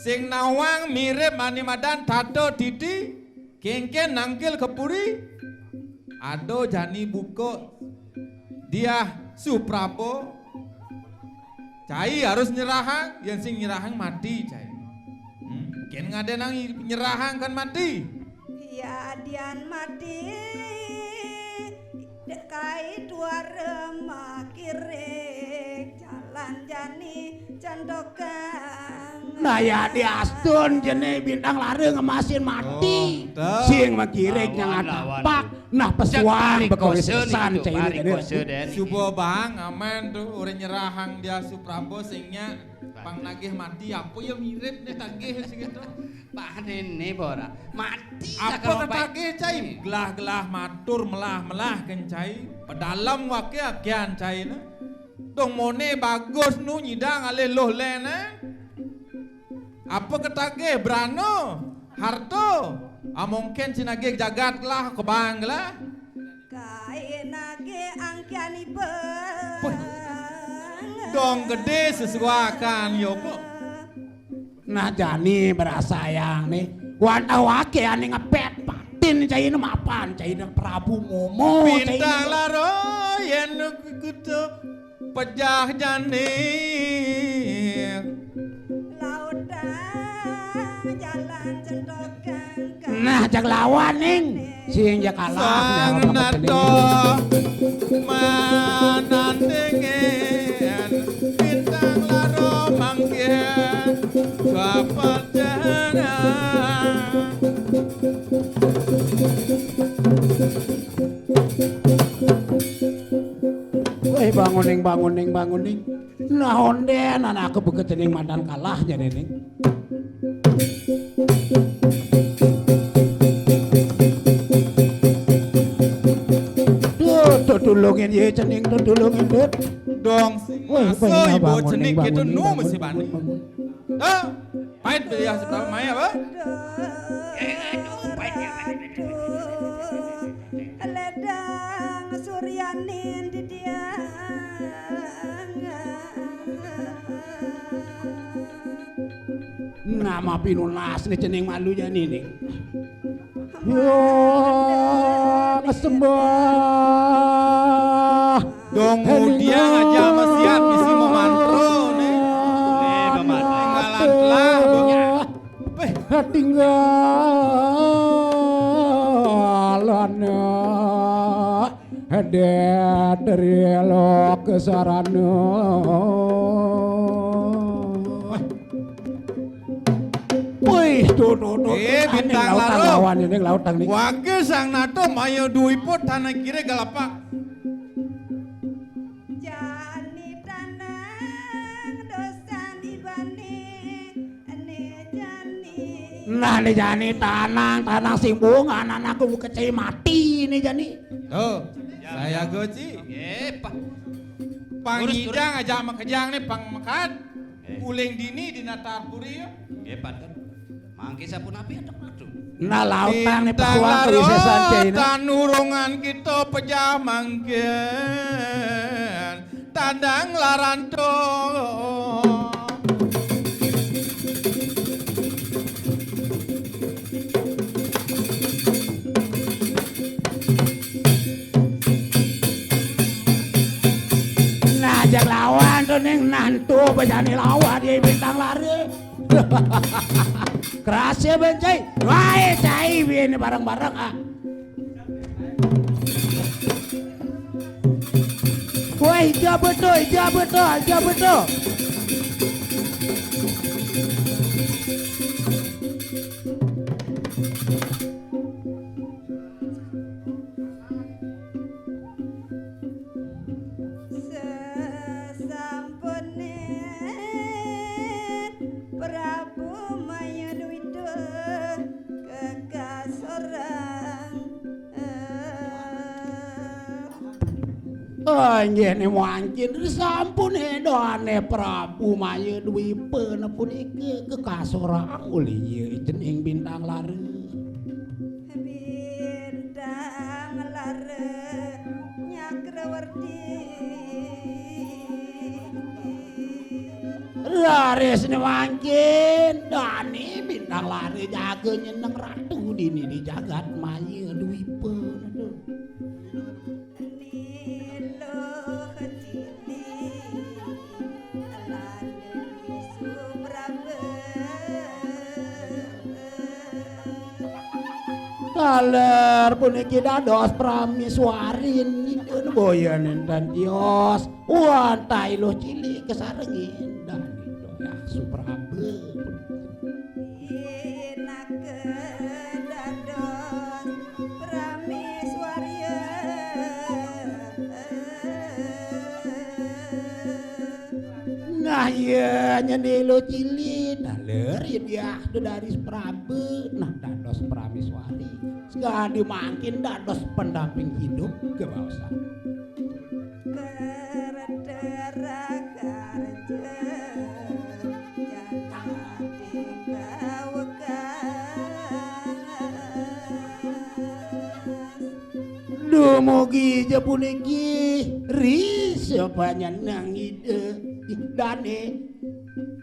Sing nawang mirip mani madan tata titi. Kengken nangkil ke puri, ada jani buka Diah Suprabo. Cai harus nyerahang, yen sing nyerahang mati, cai. Hmm, ken ngadenang nyerahang kan mati. Ya, dian mati. Dek kai tuara makirik jalan jani cantokan. Nah, ya diastun jene Bintang Lara ngemasin mati. Oh, tuh. Sing makirik lawan, jangan lawan tampak. Nah, pesuang bekosa bekosa nih, bekosa deh nih. Suba bang, aman tuh, orang nyerahang dia Suprabo sing nya pang nagih mati, apa ya mirip nih tagih segitu. Pak Nene bora mati. Apa ketagih, cai? Gelah-gelah matur, melah-melah kencai. Pedalem wake akian cai ne. Dong mone bagus nu nyidang alih luh lene. Apa ketagih brana, harta? Ah, mungkin sinagih jagat lah, kebang lah. Kai nagih angkian iba. Wah. Dong gede sesuakan, yo, kok. Nah, jani berasayang nih. Wantah wake ane ngepet patin cai ne mapan, cai ne Prabu Momo, cai ne. Bintang laro yen kutu pejah jani. Lautan jalan centokan. Nah, jak lawan, Ning. Sing jak kalah, sang nato manandingin bintang laro mangkin kapacaran. Weh, bangun, Ning, bangun, Ning, bangun, Ning. Nah, onden anake beke cening madan kalah jane, Ning. Duh, duh, tulungin ye cening, duh, tulungin, duh. Dong, weh, aso ibu bangun, cening Ning, gitu, bangun, Ning, nu bangun, mesti bani. Bangun, bangun. Hah? Pait beli ya sebelah maya, apa? Ledang Suryanin di dia. Nama pinunas nih cening malu jani nih. Yo, ngesembah. Dong mudiang aja mesiat misi memantro nih. Nih, Bapak. Tinggalan telah, Bu. Weh. Tinggalan. Hadat dari lokesarana. Wih, tuh, tuh, tuh. Eh, tuh, bintang laut, laut, lawan ini, laut tang nih. Wage sang nato maya dwi put tanah kiri galapak. Jani tanang dosan ibane, ane jani. Nah, ane jani tanang, tanang simbungan, anakku kecil mati nih jani. Tuh, saya goci. Eh, Pak. Pangidang aja sama kejang nih, pang mekat. Eh. Uling dini di Natar Puri ya. Nggih, Pak. Mangke sapunapi antuk madu? Nah, lautang nih pesuang kewisesan cai, nah. Tanurungan kita pejah mangkin tandang laranto. Nah, ajak lawan tuh, Ning. Nah, entu bejani lawan, ye, bintang lari. Kerasa, Ben, cai. Wae, cai, bini bareng-bareng, ah. Wah, hija betul, hija betul, hija betul. Sesampune Prabu Maya Duwida kekasorang. Ah, inggih, ne mangkin sampun edane Prabu Maya Dwipa punika kekasorang olih iya cening Bintang Lara. Bintang Lara Nyakrawarti. Raris ne mangkin dane Bintang Lara jaga nyeneng ratu dini di jagat maya Dwipa. Aduh. Nilo hati. Taler puniki dados prameswarin, ipun boya nenten tios. Wantai luh cilik kasarengin. Dani doyah Supraba. Inaka dados. Prameswari. Ya, nyeni lo cili, daler ya dia tu dari Prabu, nah dados prameswari. Sekadi mangkin dados pendamping hidup kebaosan. Kertera karja jati bawekas. Dumugi ja puniki ri sapanjenengan Ida Dane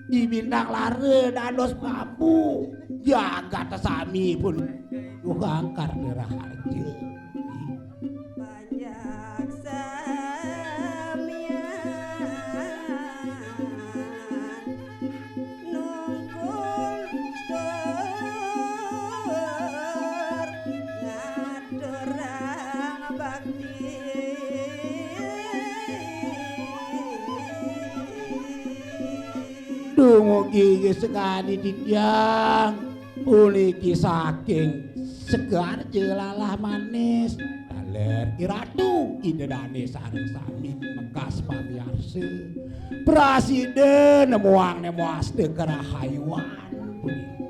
di Bintang Lara dados Prabu jagat sami pun duhang Kartera Harja. Panjak samian nungkul stur ngaturang bakti. Dumugi sekadi titiang puniki saking Sekarja Lalah Manis, taler Iratu Ida Dane sareng sami mekas pamiarsa. Prasida nemuang nemuaste kerahayuan puniki.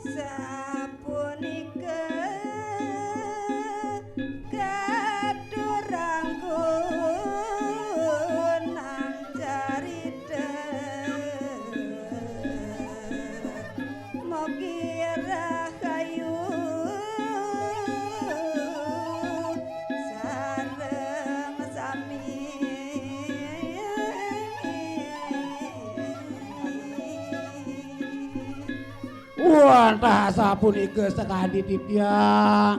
Sapunika katurang gunang carita. Mogi rahayu sareng sami. Wantah sapunika sakadi titiang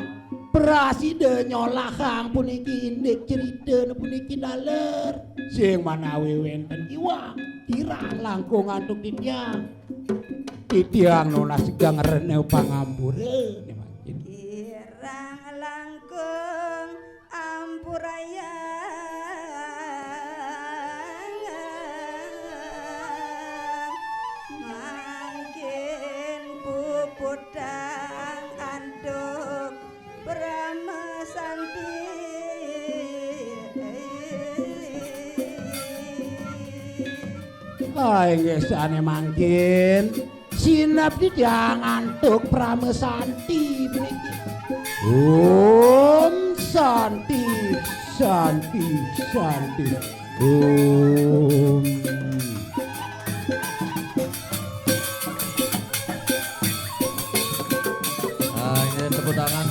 prasida nyolahang puniki indik crita puniki daler. Sing manawi wenten iwang kirang langkung antuk titiang. Titiang nunas geng rena pangampura. Kirang langkung ampurayang mangkin puputang antuk Brahma Santi. Ah, inggih sane mangkin sineb titiang antuk Brahma Santi puniki. Om Santi, Santi, Santi. Om. Ah, ini tepuk tangan